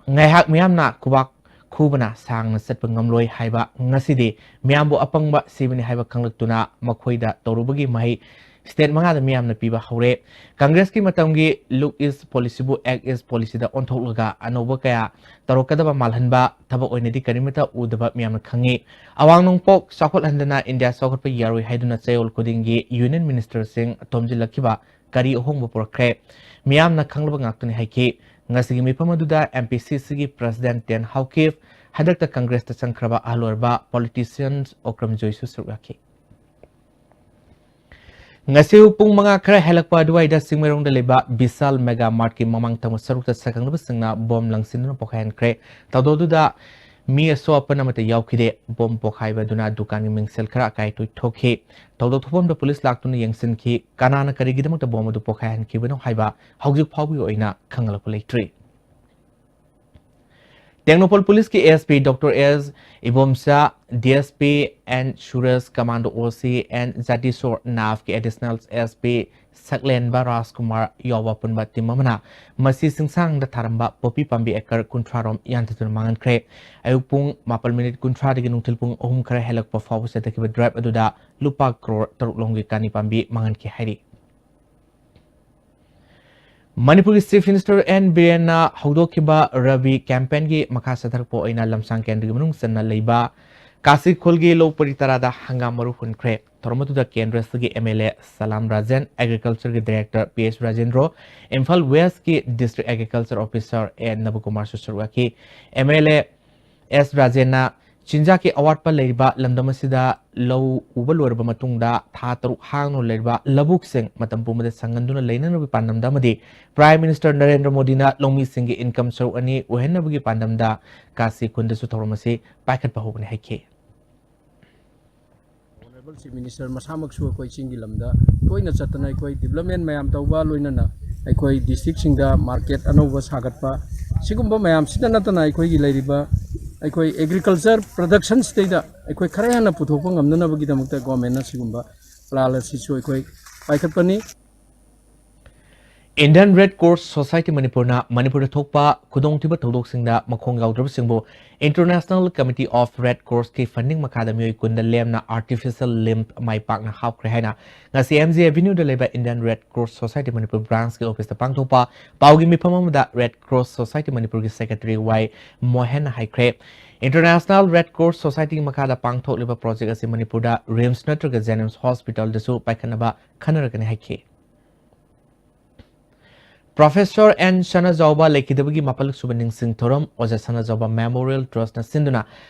ꯉꯥꯏꯍꯥꯛ ꯃꯤꯌꯥꯝꯅ ꯈꯨꯕꯥꯛ ꯈꯨꯕꯅ ꯁꯥꯡꯅ ꯆꯠꯄ ꯉꯝꯂꯣꯏ ꯍꯥꯏꯕ, ꯉꯁꯤꯗꯤ ꯃꯤꯌꯥꯝꯕꯨ ꯑꯄꯪꯕ ꯁꯤꯕꯅꯤ ꯍꯥꯏꯕ ꯈꯪꯂꯛꯇꯨꯅ ꯃꯈꯣꯏꯗ ꯇꯧꯔꯨꯕꯒꯤ ꯃꯍꯩ state ꯃꯉꯥꯗ ꯃꯤꯌꯥꯝꯅ ꯄꯤꯕ ꯍꯧꯔꯦ꯫ ꯀꯪꯒ꯭ꯔꯦꯁꯀꯤ ꯃꯇꯝꯒꯤ look east policyꯕꯨ act east policyꯗ ꯑꯣꯟꯊꯣꯛꯂꯒ ꯑꯅꯧꯕ ꯀꯌꯥ ꯇꯧꯔꯛꯀꯗꯕ ꯃꯥꯜꯍꯟꯕ ꯊꯕꯛ ꯑꯣꯏꯅꯗꯤ ꯀꯔꯤꯃꯠꯇ ꯎꯗꯕ ꯃꯤꯌꯥꯝꯅ ꯈꯪꯉꯤ꯫ ꯑꯋꯥꯡ ꯅꯣꯡꯄꯣꯛ ꯆꯥꯎꯈꯠꯍꯟꯗꯅ ꯏꯟꯗꯤꯌꯥ ꯆꯥꯎꯈꯠꯄ ꯌꯥꯔꯣꯏ ꯍꯥꯏꯗꯨꯅ ꯆꯌꯣꯜ ꯈꯨꯗꯤꯡꯒꯤ union ministerꯁꯤꯡ ꯊꯣꯝꯖꯤꯜꯂꯛꯈꯤꯕ ꯀꯔꯤ ꯑꯍꯣꯡꯕ ꯄꯨꯔꯛꯈ꯭ꯔꯦ? ꯃꯤꯌꯥꯝꯅ ꯈꯪꯂꯕ ꯉꯥꯛꯇꯅꯤ ꯍꯥꯏꯈꯤ꯫ ꯉꯁꯤꯒꯤ ꯃꯤꯐꯝ ꯑꯗꯨꯗ M P C Cꯒꯤ president Ten Haokip, ꯍꯟꯗꯛꯇ ꯀꯪꯒ꯭ꯔꯦꯁꯇ ꯆꯪꯈ꯭ꯔꯕ ꯑꯍꯜ ꯑꯣꯏꯔꯕ politician ꯑꯣꯀ꯭ꯔꯝ ꯖꯣꯏꯁꯨ ꯁꯔꯨꯛ ꯌꯥꯈꯤ꯫ ꯉꯁꯤ ꯑꯌꯨꯛ ꯄꯨꯡ ꯃꯉꯥ ꯈꯔ ꯍꯦꯜꯂꯛꯄ ꯑꯗꯨꯋꯥꯏꯗ ꯆꯤꯡꯃꯩꯔꯣꯡꯗ ꯂꯩꯕ ꯕꯤꯁꯥꯜ ꯃꯦꯒꯥ ꯃꯥꯔꯠꯀꯤ ꯃꯃꯥꯡ ꯊꯪꯕ ꯁꯔꯨꯛꯇ ꯁꯛꯈꯪꯗꯕꯁꯤꯡꯅ ꯕꯣꯝ ꯂꯪꯁꯤꯟꯗꯨꯅ ꯄꯣꯈꯥꯏꯍꯟꯈ꯭ꯔꯦ꯫ ꯊꯧꯗꯣꯛ ꯑꯗꯨꯗ ꯃꯤ ꯑꯁꯣꯛ ꯑꯄꯟ ꯑꯃꯠꯇ ꯌꯥꯎꯈꯤꯗꯦ꯫ ꯕꯣꯝ ꯄꯣꯈꯥꯏꯕ ꯑꯗꯨꯅ ꯗꯨꯀꯥꯟꯒꯤ ꯃꯤꯡꯁꯦꯜ ꯈꯔ ꯑꯀꯥꯏ ꯑꯇꯣꯏ ꯊꯣꯛꯈꯤ꯫ ꯊꯧꯗꯣꯛ ꯊꯣꯛꯐꯝꯗ ꯄꯨꯂꯤꯁ ꯂꯥꯛꯇꯨꯅ ꯌꯦꯡꯁꯤꯟꯈꯤ꯫ ꯀꯅꯥꯅ ꯀꯔꯤꯒꯤꯗꯃꯛꯇ ꯕꯣꯝ ꯑꯗꯨ ꯄꯣꯈꯥꯏꯍꯟꯈꯤꯕꯅꯣ ꯍꯥꯏꯕ ꯍꯧꯖꯤꯛ ꯐꯥꯎꯕꯒꯤ ꯑꯣꯏꯅ ꯈꯪꯂꯛꯄ ꯂꯩꯇ꯭ꯔꯤ꯫ ꯇꯦꯡꯅꯧꯄꯜ ꯄꯨꯂꯤꯁꯀꯤ S P doctor S Ibomcha, D S P N Suresh, commando O C and ꯖꯥꯇꯤꯁꯣꯔ ꯅꯥꯐꯀꯤ additional S P ꯁꯛꯂꯦꯟꯕ ꯔꯥꯖꯀꯨꯃꯥꯔ ꯌꯥꯎꯕ ꯑꯄꯨꯟꯕ ꯇꯤꯝ ꯑꯃꯅ ꯃꯁꯤ ꯆꯤꯡꯁꯥꯡꯗ ꯊꯥꯔꯝꯕ ꯄꯣꯄꯤ ꯄꯥꯝꯕꯤ ꯑꯦꯀꯔ ꯀꯨꯟꯊ꯭ꯔꯥ ꯔꯣꯝ ꯌꯥꯟꯊꯠꯇꯨꯅ ꯃꯥꯡꯍꯟꯈ꯭ꯔꯦ꯫ ꯑꯌꯨꯛ ꯄꯨꯡ ꯃꯥꯄꯜ ꯃꯤꯅꯤꯠ ꯀꯨꯟꯊ꯭ꯔꯥꯗꯒꯤ ꯅꯨꯡꯊꯤꯜ ꯄꯨꯡ ꯑꯍꯨꯝ ꯈꯔ ꯍꯦꯜꯂꯛꯄ ꯐꯥꯎꯕ ꯆꯠꯊꯈꯤꯕ ꯗ꯭ꯔꯥꯏꯚ ꯑꯗꯨꯗ ꯂꯨꯄꯥ ꯀ꯭ꯔꯣꯔ ꯇꯔꯨꯛ ꯂꯣꯝꯒꯤ ꯀꯥꯅꯤ ꯄꯥꯝꯕꯤ ꯃꯥꯡꯍꯟꯈꯤ ꯍꯥꯏꯔꯤ꯫ ꯃꯅꯤꯄꯨꯔꯒꯤ ꯆꯤꯐ ꯃꯤꯅꯤꯁꯇꯔ ꯑꯦꯟ ꯕꯤꯔꯦꯟꯅ ꯍꯧꯗꯣꯛꯈꯤꯕ ꯔꯕꯤ ꯀꯦꯝꯄꯦꯟꯒꯤ ꯃꯈꯥ ꯆꯠꯊꯔꯛꯄ ꯑꯣꯏꯅ ꯂꯝꯁꯥꯡ ꯀꯦꯟꯗ꯭ꯔꯒꯤ ꯃꯅꯨꯡ ꯆꯟꯅ ꯂꯩꯕ ꯀꯥꯁꯤ ꯈꯨꯜꯒꯤ ꯂꯧ ꯄꯔꯤ ꯇꯔꯥꯗ ꯍꯪꯒꯥꯝ ꯃꯔꯨ ꯍꯨꯟꯈ꯭ꯔꯦ꯫ ꯊꯧꯔꯝ ꯑꯗꯨꯗ ꯀꯦꯟꯗ꯭ꯔ ꯑꯁꯤꯒꯤ ꯑꯦꯝ ꯑꯦꯜ ꯑꯦ ꯁꯂꯥꯝ ꯔꯥꯖꯦꯟ, ꯑꯦꯒ꯭ꯔꯤꯀꯜꯆꯔꯒꯤ director P S Rajendro, Imphal ꯋꯦꯁꯀꯤ ꯗꯤꯁꯇ꯭ꯔꯤꯛ ꯑꯦꯒ꯭ꯔꯤꯀꯜꯆꯔ ꯑꯣꯐꯤꯁꯥꯔ ꯑꯦ ꯅꯕꯀꯨꯃꯥꯔꯁꯨ ꯁꯔꯨꯛ ꯌꯥꯈꯤ꯫ ꯑꯦꯝ ꯑꯦꯜ ꯑꯦ ꯑꯦꯁ ꯔꯥꯖꯦꯟꯅ ꯆꯤꯟꯖꯥꯛꯀꯤ ꯑꯋꯥꯠꯄ ꯂꯩꯔꯤꯕ ꯂꯝꯗꯝ ꯑꯁꯤꯗ ꯂꯧ ꯎꯕ ꯂꯣꯏꯔꯕ ꯃꯇꯨꯡꯗ ꯊꯥ ꯇꯔꯨꯛ ꯍꯥꯡꯗꯨꯅ ꯂꯩꯔꯤꯕ ꯂꯧꯕꯨꯛꯁꯤꯡ ꯃꯇꯝ ꯄꯨꯝꯕꯗ ꯁꯪꯍꯟꯗꯨꯅ ꯂꯩꯅꯅꯕꯒꯤ ꯄꯥꯟꯗꯝꯗ ꯑꯃꯗꯤ ꯄ꯭ꯔꯥꯏꯝ ꯃꯤꯅꯤꯁꯇꯔ ꯅꯔꯦꯟꯗ꯭ꯔ ꯃꯣꯗꯤꯅ ꯂꯧꯃꯤꯁꯤꯡꯒꯤ ꯏꯟꯀꯝ ꯁꯔꯨꯛ ꯑꯅꯤ ꯑꯣꯏꯍꯟꯅꯕꯒꯤ ꯄꯥꯟꯗꯝꯗ ꯀꯥꯁꯤ ꯈꯨꯟꯗꯁꯨ ꯊꯧꯔꯝ ꯑꯁꯤ ꯄꯥꯏꯈꯠꯄ ꯍꯧꯕꯅꯤ ꯍꯥꯏꯈꯤ꯫ ꯑꯣꯅꯔꯦꯕꯜ ꯆꯤꯐ ꯃꯤꯅꯤꯁꯇꯔ ꯃꯁꯥꯃꯛꯁꯨ ꯑꯩꯈꯣꯏ ꯆꯤꯡꯒꯤ ꯂꯝꯗ ꯇꯣꯏꯅ ꯆꯠꯇꯅ ꯑꯩꯈꯣꯏ ꯗꯤꯕꯂꯞꯃꯦꯟ ꯃꯌꯥꯝ ꯇꯧꯕ, ꯂꯣꯏꯅꯅ ꯑꯩꯈꯣꯏ ꯗꯤꯁꯇ꯭ꯔꯤꯛꯁꯤꯡꯗ ꯃꯥꯔꯀꯦꯠ ꯑꯅꯧꯕ ꯁꯥꯒꯠꯄ, ꯁꯤꯒꯨꯝꯕ ꯃꯌꯥꯝꯁꯤꯗ ꯅꯠꯇꯅ ꯑꯩꯈꯣꯏꯒꯤ ꯂꯩꯔꯤꯕ ꯑꯩꯈꯣꯏ ꯑꯦꯒ꯭ꯔꯤꯀꯜꯆꯔ ꯄ꯭ꯔꯗꯛꯁꯟꯁꯤꯗꯩꯗ ꯑꯩꯈꯣꯏ ꯈꯔ ꯍꯦꯟꯅ ꯄꯨꯊꯣꯛꯄ ꯉꯝꯅꯅꯕꯒꯤꯗꯃꯛꯇ ꯒꯣꯔꯃꯦꯟꯅ ꯁꯤꯒꯨꯝꯕ ꯄ꯭ꯂꯥꯟ ꯑꯁꯤꯁꯨ ꯑꯩꯈꯣꯏ ꯄꯥꯏꯈꯠꯄꯅꯤ꯫ Indian Red Cross Society ꯃꯅꯤꯄꯨꯔꯅ ꯃꯅꯤꯄꯨꯔꯗ ꯊꯣꯛꯄ ꯈꯨꯗꯣꯡꯊꯤꯕ ꯊꯧꯗꯣꯛꯁꯤꯡꯗ ꯃꯈꯣꯡ ꯌꯥꯎꯗ꯭ꯔꯕꯁꯤꯡꯕꯨ International Committee of Red Crossꯀꯤ ꯐꯟꯗꯤꯡ ꯃꯈꯥꯗ ꯃꯤꯑꯣꯏ ꯀꯨꯟꯗ ꯂꯦꯝꯅ ꯑꯥꯔꯇꯤꯐꯤꯁꯤꯌꯦꯜ ꯂꯤꯝ ꯃꯥꯏ ꯄꯥꯛꯅ ꯍꯥꯞꯈ꯭ꯔꯦ ꯍꯥꯏꯅ ꯉꯁꯤ ꯑꯦꯝ ꯖꯤ ꯑꯦꯚꯦꯅ꯭ꯌꯨꯗ ꯂꯩꯕ Indian Red Cross Society Manipur ꯕ꯭ꯔꯥꯟꯁꯀꯤ ꯑꯣꯐꯤꯁꯇ ꯄꯥꯡꯊꯣꯛꯄ ꯄꯥꯎꯒꯤ ꯃꯤꯐꯝ ꯑꯃꯗ Red Cross Society ꯃꯅꯤꯄꯨꯔꯒꯤ ꯁꯦꯀ꯭ꯔꯦꯇꯔꯤ ꯋꯥꯏ ꯃꯣꯍꯟꯅ ꯍꯥꯏꯈ꯭ꯔꯦ꯫ International Red Cross Society ꯃꯈꯥꯗ ꯄꯥꯡꯊꯣꯛꯂꯤꯕ ꯄ꯭ꯔꯣꯖꯦꯛ ꯑꯁꯤ ꯃꯅꯤꯄꯨꯔꯗ ꯔꯤꯝꯁ ꯅꯠꯇ꯭ꯔꯒ ꯖꯦꯅꯤꯝꯁ ꯍꯣꯁꯄꯤꯇꯥꯜꯗꯁꯨ ꯄꯥꯏꯈꯠꯅꯕ ꯈꯟꯅꯔꯒꯅꯤ ꯍꯥꯏꯈꯤ꯫ ꯄ꯭ꯔꯣꯐꯦꯁꯔ ꯑꯦꯟ ꯁꯅꯥꯖꯥꯎꯕ ꯂꯩꯈꯤꯗꯕꯒꯤ ꯃꯥꯄꯜ ꯁꯨꯕ ꯅꯤꯡꯁꯤꯡ ꯊꯧꯔꯝ ꯑꯣꯖꯥ ꯁꯅꯥꯖꯥꯎꯕ ꯃꯦꯃꯣꯔꯤꯌꯦꯜ ꯇ꯭ꯔꯁꯠꯅ ꯁꯤꯟꯗꯨꯅ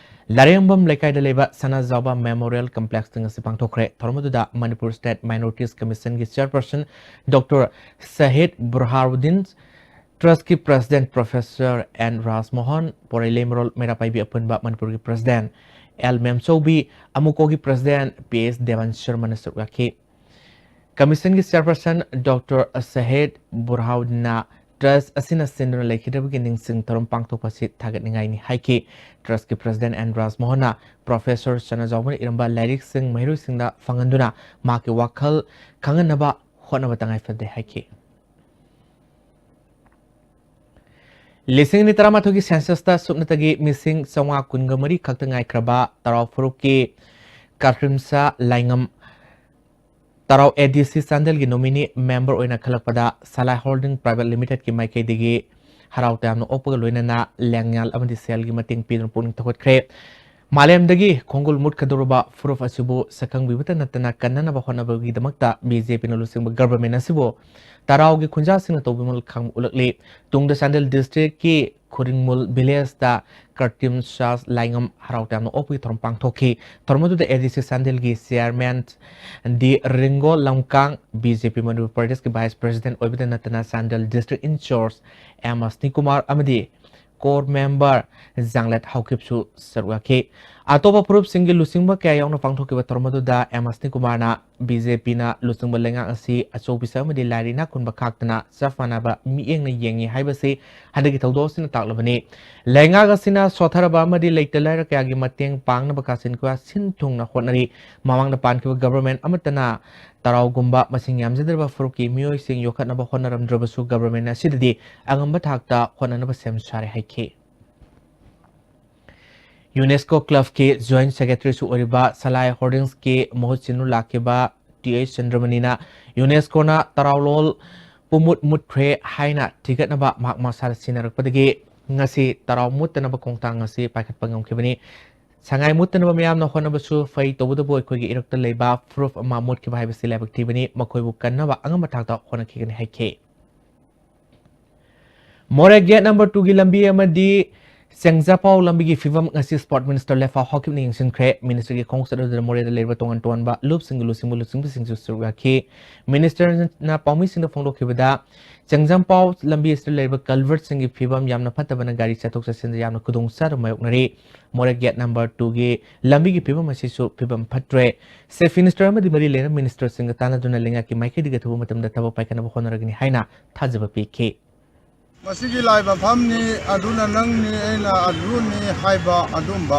ꯂꯥꯔꯦꯝꯕꯝ ꯂꯩꯀꯥꯏꯗ ꯂꯩꯕ ꯁꯅꯥꯖꯥꯎꯕ Memorial Complexꯇ ꯉꯁꯤ ꯄꯥꯡꯊꯣꯛꯈ꯭ꯔꯦ꯫ ꯊꯧꯔꯝ ꯑꯗꯨꯗ ꯃꯅꯤꯄꯨꯔ State Minorities Commissionꯒꯤ Chairperson Doctor ꯁꯍꯤꯗ ꯕꯨꯔꯍꯥꯔꯨꯗꯤꯟ, Trustꯀꯤ President Professor N Rajmohan, Poreileimarol Meira Paibi Apunba ꯃꯅꯤꯄꯨꯔꯒꯤ President ꯑꯦꯜ ꯃꯦꯝꯆꯧꯕꯤ, ꯑꯃꯨꯀꯣꯒꯤ President ꯄꯤ ꯑꯦꯁ ꯗꯦꯕꯟ ꯁꯔꯃꯅ ꯁꯔꯨꯛ ꯌꯥꯈꯤ꯫ Commissionꯒꯤ Chairperson Doctor ꯁꯍꯤꯗ ꯕꯨꯔꯍꯥꯎꯗꯤꯟꯅ Trust ꯑꯁꯤꯅ ꯁꯤꯟꯗꯨꯅ ꯂꯩꯈꯤꯗꯕꯒꯤ ꯅꯤꯡꯁꯤꯡ ꯊꯧꯔꯝ ꯄꯥꯡꯊꯣꯛꯄ ꯑꯁꯤ ꯊꯥꯒꯠꯅꯤꯡꯉꯥꯏꯅꯤ ꯍꯥꯏꯈꯤ꯫ Trustꯀꯤ President ꯑꯦꯟ ꯔꯥꯖꯃꯣꯍꯟꯅ Professor ꯁꯅꯥꯖꯥꯎꯕꯅ ꯏꯔꯝꯕ ꯂꯥꯏꯔꯤꯛꯁꯤꯡ ꯃꯍꯩꯔꯣꯏꯁꯤꯡꯗ ꯐꯪꯍꯟꯗꯨꯅ ꯃꯍꯥꯛꯀꯤ ꯋꯥꯈꯜ ꯈꯪꯍꯟꯅꯕ ꯍꯣꯠꯅꯕ ꯇꯉꯥꯏ ꯐꯗꯦ ꯍꯥꯏꯈꯤ꯫ ꯂꯤꯁꯤꯡ ꯑꯅꯤ ꯇꯔꯥꯃꯥꯊꯣꯏꯒꯤ Censusꯇ ꯁꯨꯞꯅꯇꯒꯤ ꯃꯤꯁꯤꯡ ꯆꯥꯝꯃꯉꯥ ꯀꯨꯟꯒ ꯃꯔꯤ ꯈꯛꯇ ꯉꯥꯏꯈ꯭ꯔꯕ ꯇꯔꯥꯎ ꯐꯨꯔꯨꯞꯀꯤ ꯀꯥꯈ꯭ꯔꯤꯝꯁꯥ ꯂꯥꯏꯉꯝ ꯇꯔꯥꯎ ADC ꯆꯥꯟꯗꯦꯜꯒꯤ nominee member ꯑꯣꯏꯅ ꯈꯜꯂꯛꯄꯗ ꯁꯂꯥꯏ Holding Private Limitedꯀꯤ ꯃꯥꯏꯀꯩꯗꯒꯤ ꯍꯔꯥꯎ ꯇꯌꯥꯝꯅ ꯑꯣꯛꯄꯒ ꯂꯣꯏꯅꯅ ꯂꯦꯡꯌꯥꯟ ꯑꯃꯗꯤ ꯁꯦꯜꯒꯤ ꯃꯇꯦꯡ ꯄꯤꯗꯨꯅ ꯄꯨꯛꯅꯤꯡ ꯊꯧꯒꯠꯈ꯭ꯔꯦ꯫ ꯃꯥꯂꯦꯝꯗꯒꯤ ꯈꯣꯡꯒꯨꯜ ꯃꯨꯠꯀꯗꯧꯔꯕ ꯐꯨꯔꯨꯞ ꯑꯁꯤꯕꯨ ꯁꯛꯈꯪꯕꯤꯕꯇ ꯅꯠꯇꯅ ꯀꯟꯅꯅꯕ ꯍꯣꯠꯅꯕꯒꯤꯗꯃꯛꯇ BJPꯅ ꯂꯨꯆꯤꯡꯕ government ꯑꯁꯤꯕꯨ ꯇꯔꯥꯎꯒꯤ ꯈꯨꯟꯖꯥꯁꯤꯡꯅ ꯇꯧꯕꯤꯃꯜ ꯈꯪꯕ ꯎꯠꯂꯛꯂꯤ꯫ ꯇꯨꯡꯗ ꯆꯥꯟꯗꯦꯜ districtꯀꯤ ꯈꯨꯔꯤꯡꯃꯨꯜ villageꯇ ꯀꯔꯇꯤꯝ ꯁꯥꯁ ꯂꯥꯏꯉꯝ ꯍꯔꯥꯎ ꯇꯌꯥꯝꯅ ꯑꯣꯛꯄꯒꯤ ꯊꯧꯔꯝ ꯄꯥꯡꯊꯣꯛꯈꯤ꯫ ꯊꯧꯔꯝ ꯑꯗꯨꯗ ADC ꯆꯥꯟꯗꯦꯜꯒꯤ Chairman ꯗꯤ ꯔꯤꯡꯒꯣ ꯂꯝꯀꯥꯡ, BJP ꯃꯅꯤꯄꯨꯔ ꯄ꯭ꯔꯗꯦꯁꯀꯤ Vice President ꯑꯣꯏꯕꯗ ꯅꯠꯇꯅ Chandel district in-charge M Ashani Kumar ꯑꯃꯗꯤ core member ꯖꯥꯡꯂꯦꯠ ꯍꯥꯎꯀꯤꯞꯁꯨ ꯁꯔꯨꯛ ꯌꯥꯈꯤ꯫ ꯑꯇꯣꯞꯄ ꯐꯨꯔꯨꯞꯁꯤꯡꯒꯤ ꯂꯨꯆꯤꯡꯕ ꯀꯌꯥ ꯌꯥꯎꯅ ꯄꯥꯡꯊꯣꯛꯈꯤꯕ ꯊꯧꯔꯝ ꯑꯗꯨꯗ ꯑꯦꯝ ꯑꯁꯅꯤ ꯀꯨꯃꯥꯔꯅ BJPꯅ ꯂꯨꯆꯤꯡꯕ ꯂꯩꯉꯥꯛ ꯑꯁꯤ ꯑꯆꯧ ꯄꯤꯁꯛ ꯑꯃꯗꯤ ꯂꯥꯏꯔ ꯏꯅꯥꯛ ꯈꯨꯟꯕ ꯈꯥꯛꯇꯅ ꯆꯞ ꯃꯥꯟꯅꯕ ꯃꯤꯠꯌꯦꯡꯅ ꯌꯦꯡꯉꯤ ꯍꯥꯏꯕꯁꯤ ꯍꯟꯗꯛꯀꯤ ꯊꯧꯗꯣꯛ ꯑꯁꯤꯅ ꯇꯥꯛꯂꯕꯅꯤ꯫ ꯂꯩꯉꯥꯛ ꯑꯁꯤꯅ ꯁꯣꯠꯊꯔꯕ ꯑꯃꯗꯤ ꯂꯩꯇ ꯂꯥꯏꯔ ꯀꯌꯥꯒꯤ ꯃꯇꯦꯡ ꯄꯥꯡꯅꯕ ꯀꯥꯆꯤꯟ ꯀꯣꯏꯌꯥ ꯁꯤꯟ ꯊꯨꯡꯅ ꯍꯣꯠꯅꯔꯤ꯫ ꯃꯃꯥꯡꯗ ꯄꯥꯟꯈꯤꯕ government ꯑꯃꯠꯇꯅ ꯇꯔꯥꯎꯒꯨꯝꯕ ꯃꯁꯤꯡ ꯌꯥꯝꯖꯗ꯭ꯔꯕ ꯐꯨꯔꯨꯞꯀꯤ ꯃꯤꯑꯣꯏꯁꯤꯡ ꯌꯣꯛꯈꯠꯅꯕ ꯍꯣꯠꯅꯔꯝꯗ꯭ꯔꯕꯁꯨ government ꯑꯁꯤꯗꯗꯤ ꯑꯉꯝꯕ ꯊꯥꯛꯇ ꯍꯣꯠꯅꯅꯕ ꯁꯦꯝ ꯁꯥꯔꯦ ꯍꯥꯏꯈꯤ꯫ UNESCO clubꯀꯤ Joint Secretaryꯁꯨ ꯑꯣꯏꯔꯤꯕ ꯁꯂꯥꯏ Holdingsꯀꯤ ꯃꯍꯨꯠ ꯁꯤꯟꯗꯨꯅ ꯂꯥꯛꯈꯤꯕ ꯇꯤ ꯑꯩꯆ ꯆꯟꯗ꯭ꯔꯃꯅꯤꯅ UNESCOꯅ ꯇꯔꯥꯎꯂꯣꯜ ꯄꯨꯃꯨꯠ ꯃꯨꯠꯈ꯭ꯔꯦ ꯍꯥꯏꯅ ꯊꯤꯒꯠꯅꯕ ꯃꯍꯥꯛ ꯃꯁꯥꯗ ꯁꯤꯟꯅꯔꯛꯄꯗꯒꯤ ꯉꯁꯤ ꯇꯔꯥꯎ ꯃꯨꯠꯇꯅꯕ ꯈꯣꯡꯊꯥꯡ ꯑꯁꯤ ꯄꯥꯏꯈꯠꯄ ꯉꯝꯈꯤꯕꯅꯤ꯫ ꯁꯉꯥꯏ ꯃꯨꯠꯇꯅꯕ ꯃꯤꯌꯥꯝꯅ ꯍꯣꯠꯅꯕꯁꯨ ꯐꯩ, ꯇꯧꯕꯇꯕꯨ ꯑꯩꯈꯣꯏꯒꯤ ꯏꯔꯛꯇ ꯂꯩꯕ ꯐꯨꯔꯨꯞ ꯑꯃ ꯃꯨꯠꯈꯤꯕ ꯍꯥꯏꯕꯁꯤ ꯂꯥꯏꯕꯛ ꯊꯤꯕꯅꯤ, ꯃꯈꯣꯏꯕꯨ ꯀꯟꯅꯕ ꯑꯉꯝꯕ ꯊꯥꯛꯇ ꯍꯣꯠꯅꯈꯤꯒꯅꯤ ꯍꯥꯏꯈꯤ꯫ ꯃꯣꯔꯦ gate number twoꯒꯤ ꯂꯝꯕꯤ ꯑꯃꯗꯤ ꯆꯦꯡꯖꯥꯄꯥꯎ ꯂꯝꯕꯤꯒꯤ ꯐꯤꯕꯝ ꯉꯁꯤ Sport Minister ꯂꯦꯐꯥꯎ ꯍꯥꯎꯀꯤꯞꯅ ꯌꯦꯡꯁꯤꯟꯈ꯭ꯔꯦ꯫ Minister ꯒꯤ ꯈꯣꯡꯆꯠ ꯑꯗꯨꯗ ꯃꯣꯔꯦꯗ ꯂꯩꯔꯤꯕ ꯇꯣꯉꯥꯟ ꯇꯣꯉꯥꯟꯕ ꯂꯨꯞꯁꯤꯡꯒꯤ ꯂꯨꯆꯤꯡꯕ ꯂꯨꯆꯤꯡꯕꯁꯤꯡꯁꯨ ꯁꯔꯨꯛ ꯌꯥꯈꯤ꯫ Minister ꯅ ꯄꯥꯎꯃꯤꯁꯤꯡꯗ ꯐꯣꯡꯗꯣꯛꯈꯤꯕꯗ, ꯆꯦꯡꯖꯥꯝꯄꯥꯎ ꯂꯝꯕꯤ ꯑꯁꯤꯗ ꯂꯩꯔꯤꯕ culvert ꯁꯤꯡꯒꯤ ꯐꯤꯕꯝ ꯌꯥꯝꯅ ꯐꯠꯇꯕꯅ ꯒꯥꯔꯤ ꯆꯠꯊꯣꯛ ꯆꯠꯁꯤꯟꯗ ꯌꯥꯝꯅ ꯈꯨꯗꯣꯡꯆꯥꯗꯕ ꯃꯥꯌꯣꯛꯅꯔꯤ꯫ ꯃꯣꯔꯦ gate number two ꯒꯤ ꯂꯝꯕꯤꯒꯤ ꯐꯤꯕꯝ ꯑꯁꯤꯁꯨ ꯐꯤꯕꯝ ꯐꯠꯇ꯭ꯔꯦ꯫ Chief Minister ꯑꯃꯗꯤ ꯃꯔꯤ ꯂꯩꯅꯕ minister ꯁꯤꯡꯒ ꯇꯥꯟꯅꯗꯨꯅ ꯂꯩꯉꯥꯛꯀꯤ ꯃꯥꯏꯀꯩꯗꯒꯤ ꯑꯊꯨꯕ ꯃꯇꯝꯗ ꯊꯕꯛ ꯄꯥꯏꯈꯠꯅꯕ ꯍꯣꯠꯅꯔꯒꯅꯤ ꯍꯥꯏꯅ ꯊꯥꯖꯕ ꯄꯤꯈꯤ꯫ ꯃꯁꯤꯒꯤ ꯂꯥꯏ ꯃꯐꯝꯅꯤ, ꯑꯗꯨꯅ ꯅꯪꯅꯤ, ꯑꯩꯅ ꯑꯗꯨꯅꯤ ꯍꯥꯏꯕ ꯑꯗꯨꯝꯕ,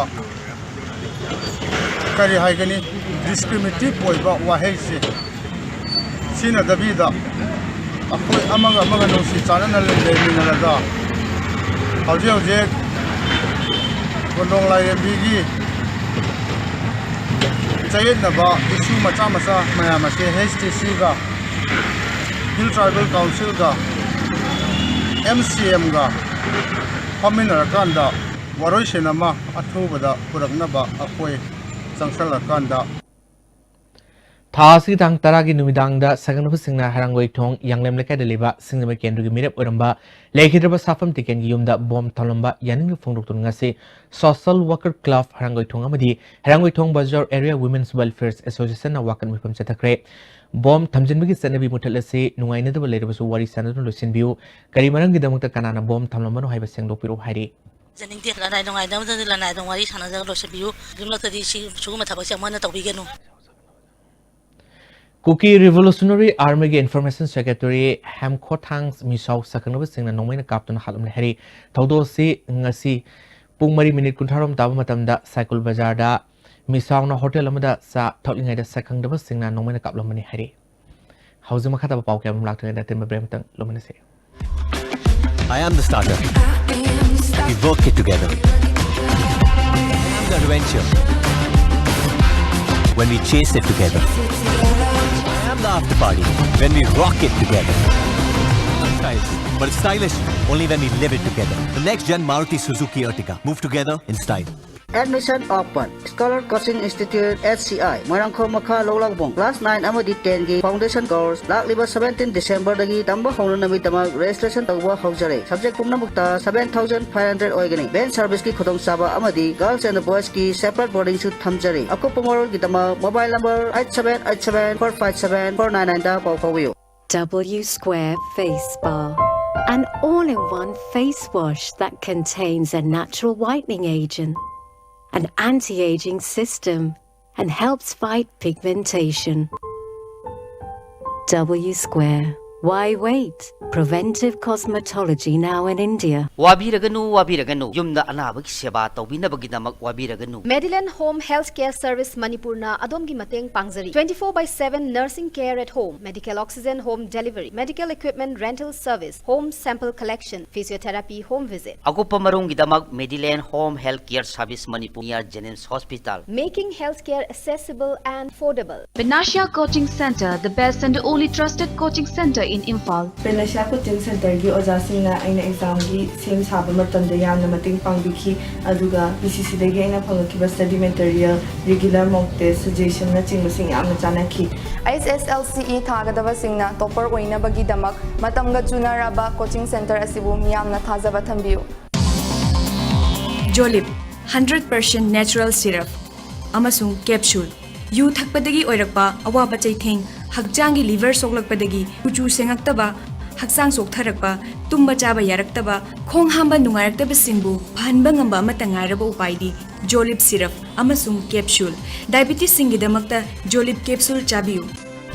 ꯀꯔꯤ ꯍꯥꯏꯒꯅꯤ, discriminative ꯑꯣꯏꯕ ꯋꯥꯍꯩꯁꯦ ꯁꯤꯖꯤꯟꯅꯗꯕꯤꯗ, ꯑꯩꯈꯣꯏ ꯑꯃꯒ ꯑꯃꯒ ꯅꯨꯡꯁꯤ ꯆꯥꯟꯅꯅ ꯂꯩꯃꯤꯟꯅꯔꯒ, ꯍꯧꯖꯤꯛ ꯍꯧꯖꯤꯛ ꯀꯣꯟꯗꯣꯡ ꯂꯥꯏꯔꯦꯝꯕꯤꯒꯤ ꯆꯌꯦꯠꯅꯕ issue ꯃꯆꯥ ꯃꯆꯥ ꯃꯌꯥꯝ ꯑꯁꯦ H T C ꯒ, Hill Tribal Council ꯒ, M C M ꯒ ꯐꯝꯃꯤꯟꯅꯔꯀꯥꯟꯗ ꯋꯥꯔꯣꯏꯁꯤꯟ ꯑꯃ ꯑꯊꯨꯕꯗ ꯄꯨꯔꯛꯅꯕ ꯑꯩꯈꯣꯏ ꯆꯪꯁꯜꯂꯀꯥꯟꯗ꯫ ꯊꯥ ꯑꯁꯤꯒꯤ ꯇꯥꯡ ꯇꯔꯥꯒꯤ ꯅꯨꯃꯤꯗꯥꯡꯗ ꯁꯛꯈꯪꯅꯕꯁꯤꯡꯅ ꯍꯩꯔꯥꯡꯒꯣꯏꯊꯣꯡ ꯌꯥꯡꯂꯦꯝ ꯂꯩꯀꯥꯏꯗ ꯂꯩꯕ ꯁꯤꯡꯖꯃꯩ ꯀꯦꯟꯗ꯭ꯔꯒꯤ ꯃꯤꯔꯦꯞ ꯑꯣꯏꯔꯝꯕ ꯂꯩꯈꯤꯗ꯭ꯔꯕ ꯁꯥꯐꯝ ꯇꯤꯀꯦꯟꯒꯤ ꯌꯨꯝꯗ ꯕꯣꯝ ꯊꯝꯂꯝꯕ ꯌꯥꯅꯤꯡꯗꯕ ꯐꯣꯡꯗꯣꯛꯇꯨꯅ ꯉꯁꯤ Social Worker Club ꯍꯩꯔꯥꯡꯒꯣꯏꯊꯣꯡ ꯑꯃꯗꯤ ꯍꯩꯔꯥꯡꯒꯣꯏꯊꯣꯡ ꯕꯖꯥꯔ Area Women's Welfare Association ꯅ ꯋꯥꯀꯠ ꯃꯤꯐꯝ ꯆꯠꯊꯈ꯭ꯔꯦ꯫ ꯕꯣꯝ ꯊꯝꯖꯤꯟꯕꯒꯤ ꯆꯠꯅꯕꯤ ꯃꯨꯊꯠꯂꯁꯤ, ꯅꯨꯡꯉꯥꯏꯅꯗꯕ ꯂꯩꯔꯕꯁꯨ ꯋꯥꯔꯤ ꯁꯥꯟꯅꯗꯨꯅ ꯂꯣꯏꯁꯤꯟꯕꯤꯌꯨ, ꯀꯔꯤ ꯃꯔꯝꯒꯤꯗꯃꯛꯇ ꯀꯅꯥꯅ ꯕꯣꯝ ꯊꯝꯂꯝꯕꯅꯣ ꯍꯥꯏꯕ ꯁꯦꯡꯗꯣꯛꯄꯤꯔꯛꯎ ꯍꯥꯏꯔꯤ꯫ ꯌꯥꯅꯤꯡꯗꯦ꯫ ꯂꯅꯥꯏ ꯅꯨꯡꯉꯥꯏꯅꯕꯗꯗꯤ ꯂꯅꯥꯏ ꯑꯗꯨꯝ ꯋꯥꯔꯤ ꯁꯥꯟꯅꯖꯔꯒ ꯂꯣꯏꯁꯤꯟꯕꯤꯌꯨ꯫ ꯌꯨꯝꯂꯛꯇꯗꯤ ꯁꯤ, ꯁꯤꯒꯨꯝꯕ ꯊꯕꯛꯁꯦ ꯑꯃꯨꯛ ꯍꯟꯅ ꯇꯧꯕꯤꯒꯅꯨ꯫ Kuki Revolutionary Army ꯒꯤ Information Secretary ꯍꯦꯝꯈꯣꯊꯥꯡ ꯃꯤꯁꯥꯎ ꯁꯛꯈꯪꯅꯕꯁꯤꯡꯅ ꯅꯣꯡꯃꯩꯅ ꯀꯥꯞꯇꯨꯅ ꯍꯥꯠꯂꯝꯂꯦ ꯍꯥꯏꯔꯤ꯫ ꯊꯧꯗꯣꯛ ꯑꯁꯤ ꯉꯁꯤ ꯄꯨꯡ ꯃꯔꯤ ꯃꯤꯅꯤꯠ ꯀꯨꯟꯊ꯭ꯔꯥꯔꯣꯝ ꯇꯥꯕ ꯃꯇꯝꯗ ꯁꯥꯏꯀꯨꯜ ꯕꯖꯥꯔꯗ ꯃꯤꯁꯥꯎꯅ ꯍꯣꯇꯦꯜ ꯑꯃꯗ ꯆꯥ ꯊꯛꯂꯤꯉꯩꯗ ꯁꯛꯈꯪꯗꯕꯁꯤꯡꯅ ꯅꯣꯡꯃꯩꯅ ꯀꯥꯞꯂꯝꯕꯅꯤ ꯍꯥꯏꯔꯤ꯫ ꯍꯧꯖꯤꯛ ꯃꯈꯥ ꯇꯥꯕ ꯄꯥꯎ ꯀꯌꯥ ꯑꯃ ꯂꯥꯛꯇ꯭ꯔꯤꯉꯩꯗ ꯑꯇꯦꯟꯕ break ꯑꯃꯇꯪ ꯂꯧꯃꯤꯟꯅꯁꯤ꯫ I am the starter. We work it together. I am the adventure. When we chase it together. I am the after party. When we rock it together. Style. But it's stylish only when we live it together. The next gen Maruti Suzuki Ertiga. Move together in style. Admission open. Scholar Coaching Institute, H C I, Moirangkhom ꯃꯈꯥ ꯂꯧꯂꯥꯛꯕꯣꯡ꯫ Class nine ꯑꯃꯗꯤ ten ꯒꯤ foundation course ꯂꯥꯛꯂꯤꯕ seventeen December ꯗꯒꯤ ꯇꯝꯕ ꯍꯧꯅꯅꯕꯒꯤꯗꯃꯛ registration ꯇꯧꯕ ꯍꯧꯖꯔꯦ꯫ Subject ꯄꯨꯝꯅꯃꯛꯇ seven thousand five hundred ꯑꯣꯏꯒꯅꯤ꯫ Van service ꯀꯤ ꯈꯨꯗꯣꯡꯆꯥꯕ ꯑꯃꯗꯤ girls and boys ꯀꯤ separate boarding ꯁꯨ ꯊꯝꯖꯔꯤ꯫ ꯑꯀꯨꯞꯄ ꯃꯔꯣꯜꯒꯤꯗꯃꯛ mobile number eight seven eight seven four five seven four nine nine ꯗ ꯄꯥꯎ ꯐꯥꯎꯕꯤꯌꯨ꯫ W Square Face Bar, an all-in-one face wash that contains a natural whitening agent, an anti-aging system, and helps fight pigmentation. W Square. Why wait? Preventive cosmetology now in India. ꯋꯥꯕꯤꯔꯒꯅꯨ, ꯋꯥꯕꯤꯔꯒꯅꯨ꯫ ꯌꯨꯝꯗ ꯑꯅꯥꯕꯒꯤ ꯁꯦꯕꯥ ꯇꯧꯕꯤꯅꯕꯒꯤꯗꯃꯛ ꯋꯥꯕꯤꯔꯒꯅꯨ꯫ Medilane Home Health Care Service ꯃꯅꯤꯄꯨꯔꯅ ꯑꯗꯣꯝꯒꯤ ꯃꯇꯦꯡ ꯄꯥꯡꯖꯔꯤ꯫ Twenty four by seven nursing care at home, medical oxygen home delivery, medical equipment rental service, home sample collection, physiotherapy home visit. ꯑꯀꯨꯞꯄ ꯃꯔꯣꯜꯒꯤꯗꯃꯛ Medilane Home Health Care Service Manipur, near JNIMS Hospital. Making healthcare accessible and affordable. Panacea Coaching Center, the best and only trusted coaching center in Imphal. Panacea Coaching Centerꯒꯤ ꯑꯣꯖꯥꯁꯤꯡꯅ ꯑꯩꯅ examꯒꯤ ꯁꯦꯝ ꯁꯥꯕ ꯃꯇꯝꯗ ꯌꯥꯝꯅ ꯃꯇꯦꯡ ꯄꯥꯡꯕꯤꯈꯤ, ꯑꯗꯨꯒ P C Cꯗꯒꯤ ꯑꯩꯅ ꯐꯪꯂꯛꯈꯤꯕ study material, regular mock test, suggestionꯅꯆꯤꯡꯕꯁꯤꯡ ꯌꯥꯝꯅ ꯆꯥꯟꯅꯈꯤ꯫ H S L C E ꯊꯥꯒꯗꯕꯁꯤꯡꯅ topper ꯑꯣꯏꯅꯕꯒꯤꯗꯃꯛ ꯃꯇꯝꯒ ꯆꯨꯅꯔꯕ coaching center ꯑꯁꯤꯕꯨ ꯃꯤꯌꯥꯝꯅ ꯊꯥꯖꯕ ꯊꯝꯕꯤꯌꯨ꯫ Jolib, hundred percent natural syrup ꯑꯃꯁꯨꯡ capsule꯫ ꯌꯨ ꯊꯛꯄꯗꯒꯤ ꯑꯣꯏꯔꯛꯄ ꯑꯋꯥꯕ ꯆꯩꯊꯦꯡ, ꯍꯛꯆꯥꯡꯒꯤ liver ꯁꯣꯛꯂꯛꯄꯗꯒꯤ ꯀꯨꯆꯨ ꯁꯦꯡꯉꯛꯇꯕ, ꯍꯛꯆꯥꯡ ꯆꯣꯛꯊꯔꯛꯄ, ꯇꯨꯝꯕ ꯆꯥꯕ ꯌꯥꯔꯛꯇꯕ, ꯈꯣꯡ ꯍꯥꯝꯕ ꯅꯨꯡꯉꯥꯏꯔꯛꯇꯕꯁꯤꯡꯕꯨ ꯐꯍꯟꯕ ꯉꯝꯕ ꯑꯃꯠꯇ ꯉꯥꯏꯔꯕ ꯎꯄꯥꯏꯗꯤ Jolib syrup ꯑꯃꯁꯨꯡ capsule꯫ Diabetesꯁꯤꯡꯒꯤꯗꯃꯛꯇ Jolib capsule ꯆꯥꯕꯤꯌꯨ꯫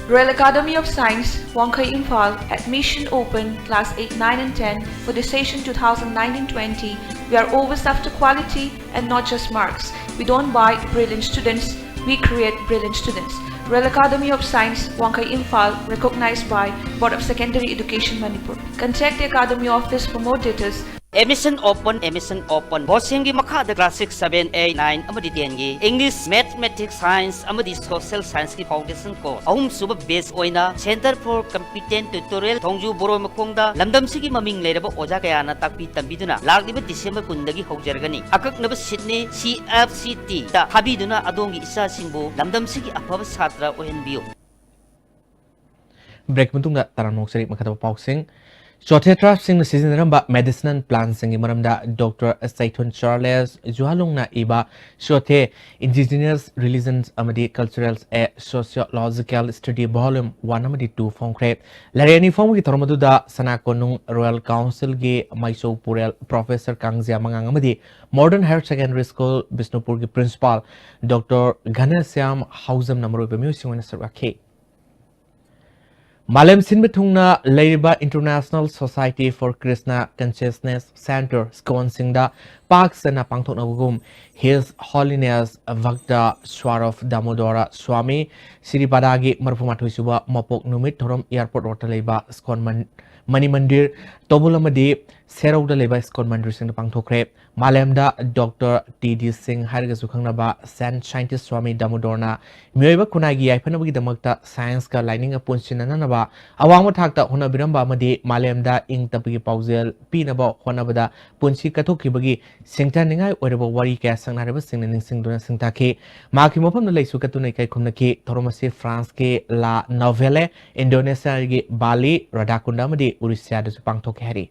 Royal Academy of Science, Wangkhei, Imphal. Admission open, class eight, nine and ten for the session two thousand nineteen twenty. We are always after quality and not just marks. We don't buy brilliant students, we create brilliant students. Royal Academy of Science, Wangkhei, Imphal, recognized by Board of Secondary Education, Manipur. Contact the Academy office for more details. Admission open, admission open. ꯕꯣꯁꯦꯝꯒꯤ ꯃꯈꯥꯗ class six, seven, eight, nine ꯑꯃꯗꯤ ten ꯒꯤ English, Mathematics, Science ꯑꯃꯗꯤ Social Science ꯀꯤ foundation course꯫ ꯑꯍꯨꯝꯁꯨꯕ batch ꯑꯣꯏꯅ Center for Competent Tutorial ꯊꯣꯡꯖꯨ ꯕꯣꯔꯣꯏ ꯃꯈꯣꯡꯗ ꯂꯝꯗꯝꯁꯤꯒꯤ ꯃꯃꯤꯡ ꯂꯩꯔꯕ ꯑꯣꯖꯥ ꯀꯌꯥꯅ ꯇꯥꯛꯄꯤ ꯇꯝꯕꯤꯗꯨꯅ ꯂꯥꯛꯂꯤꯕ December ꯀꯨꯟꯗꯒꯤ ꯍꯧꯖꯔꯒꯅꯤ꯫ ꯑꯀꯛꯅꯕ seat ꯅꯤ꯫ C F C T ꯗ ꯊꯥꯕꯤꯗꯨꯅ ꯑꯗꯣꯝꯒꯤ ꯏꯆꯥꯁꯤꯡꯕꯨ ꯂꯝꯗꯝꯁꯤꯒꯤ ꯑꯐꯕ ꯁꯥꯇ꯭ꯔ ꯑꯣꯏꯍꯟꯕꯤꯌꯨ꯫ Break ꯃꯇꯨꯡꯗ ꯇꯔꯥꯝꯅ ꯑꯣꯛꯆꯔꯤ꯫ ꯃꯈꯥ ꯇꯥꯕ ꯄꯥꯎꯁꯤꯡ꯫ ꯆꯣꯊꯦ tribe ꯁꯤꯡꯅ ꯁꯤꯖꯤꯟꯅꯔꯝꯕ medicinal plant ꯁꯤꯡꯒꯤ ꯃꯔꯝꯗ Doctor ꯆꯩꯊꯨꯟ ꯆꯥꯔꯂꯦꯁ ꯖꯨꯍꯥꯂꯨꯡꯅ ꯏꯕ ꯆꯣꯊꯦ Indigenous Religions ꯑꯃꯗꯤ Cultures: A Sociological Study Volume one ꯑꯃꯗꯤ two ꯐꯣꯡꯈ꯭ꯔꯦ꯫ ꯂꯥꯏꯔꯤꯛ ꯑꯅꯤ ꯐꯣꯡꯕꯒꯤ ꯊꯧꯔꯝ ꯑꯗꯨꯗ ꯁꯅꯥ ꯀꯣꯅꯨꯡ Royal Council ꯒꯤ ꯃꯥꯏꯆꯧ ꯄꯨꯔꯦꯜ Professor ꯀꯥꯡꯖꯤꯌꯥ ꯃꯉꯥꯡ ꯑꯃꯗꯤ Modern Higher Secondary School ꯕꯤꯁꯅꯨꯄꯨꯔꯒꯤ Principal Doctor ꯘꯅꯁ꯭ꯌꯥꯝ ꯍꯥꯎꯖꯝꯅ ꯃꯔꯨꯑꯣꯏꯕ ꯃꯤꯑꯣꯏꯁꯤꯡ ꯑꯣꯏꯅ ꯁꯔꯨꯛ ꯌꯥꯈꯤ꯫ ꯃꯥꯂꯦꯝ ꯁꯤꯟꯕ ꯊꯨꯡꯅ ꯂꯩꯔꯤꯕ International Society for Krishna Consciousness Centre, ISKCON ꯁꯤꯡꯗ ꯄꯥꯛ ꯁꯟꯅ ꯄꯥꯡꯊꯣꯛꯅꯕꯒꯨꯝ His Holiness ꯚꯛꯇ ꯁ꯭ꯋꯥꯔꯣꯐ ꯗꯥꯃꯣꯗꯣꯔ ꯁ꯭ꯋꯥꯃꯤ ꯁꯤꯔꯤꯄꯥꯗꯥꯒꯤ ꯃꯔꯤꯐꯨ ꯃꯥꯊꯣꯏ ꯁꯨꯕ ꯃꯄꯣꯛ ꯅꯨꯃꯤꯠ ꯊꯧꯔꯝ Airport Road ꯇ ꯂꯩꯕ ISKCON ꯃꯟ-, ꯃꯅꯤ ꯃꯟꯗꯤꯔ, ꯇꯣꯕꯨꯜ ꯑꯃꯗꯤ ꯁꯦꯔꯧꯗ ꯂꯩꯕ ISKCON ꯃꯟꯗꯤꯔꯁꯤꯡꯗ ꯄꯥꯡꯊꯣꯛꯈ꯭ꯔꯦ꯫ ꯃꯥꯂꯦꯝꯗ Doctor ꯇꯤ ꯗꯤ ꯁꯤꯡ ꯍꯥꯏꯔꯒꯁꯨ ꯈꯪꯅꯕ Saint Scientist ꯁ꯭ꯋꯥꯃꯤ ꯗꯥꯃꯣꯗꯣꯔꯅ ꯃꯤꯑꯣꯏꯕ ꯈꯨꯟꯅꯥꯏꯒꯤ ꯌꯥꯏꯐꯅꯕꯒꯤꯗꯃꯛꯇ science ꯀ ꯂꯥꯏꯅꯤꯡꯒ ꯄꯨꯟꯁꯤꯟꯅꯅꯕ ꯑꯋꯥꯡꯕ ꯊꯥꯛꯇ ꯍꯣꯠꯅꯕꯤꯔꯝꯕ ꯑꯃꯗꯤ ꯃꯥꯂꯦꯝꯗ ꯏꯪ ꯇꯞꯄꯒꯤ ꯄꯥꯎꯖꯦꯜ ꯄꯤꯅꯕ ꯍꯣꯠꯅꯕꯗ ꯄꯨꯟꯁꯤ ꯀꯠꯊꯣꯛꯈꯤꯕꯒꯤ ꯁꯤꯡꯊꯥꯅꯤꯡꯉꯥꯏ ꯑꯣꯏꯔꯕ ꯋꯥꯔꯤ ꯀꯌꯥ ꯁꯛꯅꯔꯤꯕꯁꯤꯡꯅ ꯅꯤꯡꯁꯤꯡꯗꯨꯅ ꯁꯤꯡꯇꯥꯈꯤ꯫ ꯃꯍꯥꯛꯀꯤ ꯃꯐꯝꯗ ꯂꯩꯁꯨ ꯀꯠꯇꯨꯅ ꯏꯀꯥꯏ ꯈꯨꯝꯅꯈꯤ꯫ ꯊꯧꯔꯝ ꯑꯁꯤ France ꯀꯤ La Nouvelle, Indonesia ꯒꯤ Bali, ꯔꯥꯙꯥꯀꯨꯟꯗ ꯑꯃꯗꯤ ꯎꯔꯤꯁ꯭ꯌꯥꯗꯁꯨ ꯄꯥꯡꯊꯣꯛꯈꯤ ꯍꯥꯏꯔꯤ꯫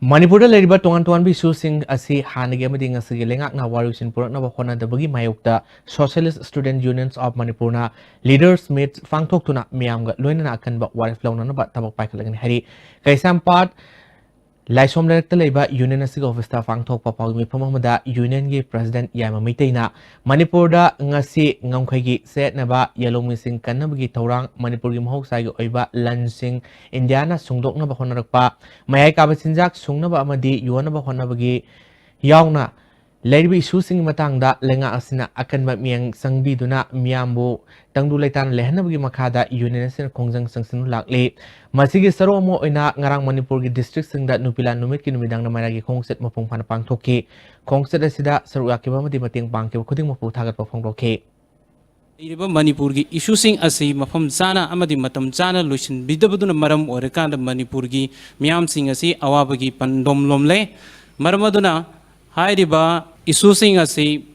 ꯃꯅꯤꯄꯨꯔꯗ ꯂꯩꯔꯤꯕ ꯇꯣꯉꯥꯟ ꯇꯣꯉꯥꯟꯕ issue ꯁꯤꯡ ꯑꯁꯤ ꯍꯥꯟꯅꯒꯤ ꯑꯃꯗꯤ ꯉꯁꯤꯒꯤ ꯂꯩꯉꯥꯛꯅ ꯋꯥꯔꯣꯏꯁꯤꯟ ꯄꯨꯔꯛꯅꯕ ꯍꯣꯠꯅꯗꯕꯒꯤ ꯃꯥꯌꯣꯛꯇ Socialist Student Unions of ꯃꯅꯤꯄꯨꯔꯅ Leaders Meet ꯄꯥꯡꯊꯣꯛꯇꯨꯅ ꯃꯤꯌꯥꯝꯒ ꯂꯣꯏꯅꯅ ꯑꯀꯟꯕ ꯋꯥꯔꯦꯞ ꯂꯧꯅꯅꯕ ꯊꯕꯛ ꯄꯥꯏꯈꯠꯂꯒꯅꯤ ꯍꯥꯏꯔꯤ꯫ ꯀꯩꯁꯥꯝꯄꯥꯠ ꯂꯥꯏꯁꯣꯝ ꯂꯩꯔꯛꯇ ꯂꯩꯕ Union ꯑꯁꯤꯒꯤ office ꯇ ꯄꯥꯡꯊꯣꯛꯄ ꯄꯥꯎꯃꯤ ꯃꯤꯐꯝ ꯑꯃꯗ Union ꯒꯤ President ꯌꯥꯏꯃ ꯃꯩꯇꯩꯅ ꯃꯅꯤꯄꯨꯔꯗ ꯉꯁꯤ ꯉꯝꯈꯩꯒꯤ ꯆꯌꯦꯠꯅꯕ ꯌꯦꯜꯍꯧꯃꯤꯁꯤꯡ ꯀꯟꯅꯕꯒꯤ ꯊꯧꯔꯥꯡ, ꯃꯅꯤꯄꯨꯔꯒꯤ ꯃꯍꯧꯁꯥꯒꯤ ꯑꯣꯏꯕ ꯂꯟꯁꯤꯡ ꯏꯟꯗꯤꯌꯥꯅ ꯁꯨꯡꯗꯣꯛꯅꯕ ꯍꯣꯠꯅꯔꯛꯄ, ꯃꯌꯥꯏ ꯀꯥꯕ ꯆꯤꯟꯖꯥꯛ ꯁꯨꯡꯅꯕ ꯑꯃꯗꯤ ꯌꯣꯟꯅꯕ ꯍꯣꯠꯅꯕꯒꯤ ꯌꯥꯎꯅ ꯂꯩꯔꯤꯕ ꯏꯁꯨꯁꯤꯡꯒꯤ ꯃꯇꯥꯡꯗ ꯂꯩꯉꯥꯛ ꯑꯁꯤꯅ ꯑꯀꯟꯕ ꯃꯤꯠꯌꯦꯡ ꯆꯪꯕꯤꯗꯨꯅ ꯃꯤꯌꯥꯝꯕꯨ ꯇꯪꯗꯨ ꯂꯩꯇꯥꯅ ꯂꯩꯍꯟꯅꯕꯒꯤ ꯃꯈꯥꯗ ꯌꯨꯅꯤꯌꯟ ꯑꯁꯤꯅ ꯈꯣꯡꯖꯪ ꯆꯪꯁꯤꯟꯗꯨꯅ ꯂꯥꯛꯂꯤ꯫ ꯃꯁꯤꯒꯤ ꯁꯔꯨꯛ ꯑꯃ ꯑꯣꯏꯅ ꯉꯔꯥꯡ ꯃꯅꯤꯄꯨꯔꯒꯤ ꯗꯤꯁꯇ꯭ꯔꯤꯛꯁꯤꯡꯗ ꯅꯨꯄꯤ ꯂꯥꯟ ꯅꯨꯃꯤꯠꯀꯤ ꯅꯨꯃꯤꯗꯥꯡꯗ ꯃꯩꯔꯥꯒꯤ ꯈꯣꯡꯆꯠ ꯃꯄꯨꯡ ꯐꯥꯅ ꯄꯥꯡꯊꯣꯛꯈꯤ꯫ ꯈꯣꯡꯆꯠ ꯑꯁꯤꯗ ꯁꯔꯨꯛ ꯌꯥꯈꯤꯕ ꯑꯃꯗꯤ ꯃꯇꯦꯡ ꯄꯥꯡꯈꯤꯕ ꯈꯨꯗꯤꯡꯃꯛꯄꯨ ꯊꯥꯒꯠꯄ ꯐꯣꯡꯗꯣꯛꯈꯤ꯫ ꯂꯩꯔꯤꯕ ꯃꯅꯤꯄꯨꯔꯒꯤ ꯏꯁꯨꯁꯤꯡ ꯑꯁꯤ ꯃꯐꯝ ꯆꯥꯅ ꯑꯃꯗꯤ ꯃꯇꯝ ꯆꯥꯅ ꯂꯣꯏꯁꯤꯟꯕꯤꯗꯕꯗꯨꯅ ꯃꯔꯝ ꯑꯣꯏꯔꯀꯥꯟꯗ ꯃꯅꯤꯄꯨꯔꯒꯤ ꯃꯤꯌꯥꯝꯁꯤꯡ ꯑꯁꯤ ꯑꯋꯥꯕꯒꯤ ꯄꯟꯗꯣꯝ ꯂꯣꯝꯂꯦ꯫ ꯃꯔꯝ ꯑꯗꯨꯅ ꯍꯥꯏꯔꯤꯕ ꯏꯁꯨꯁꯤꯡ ꯑꯁꯤ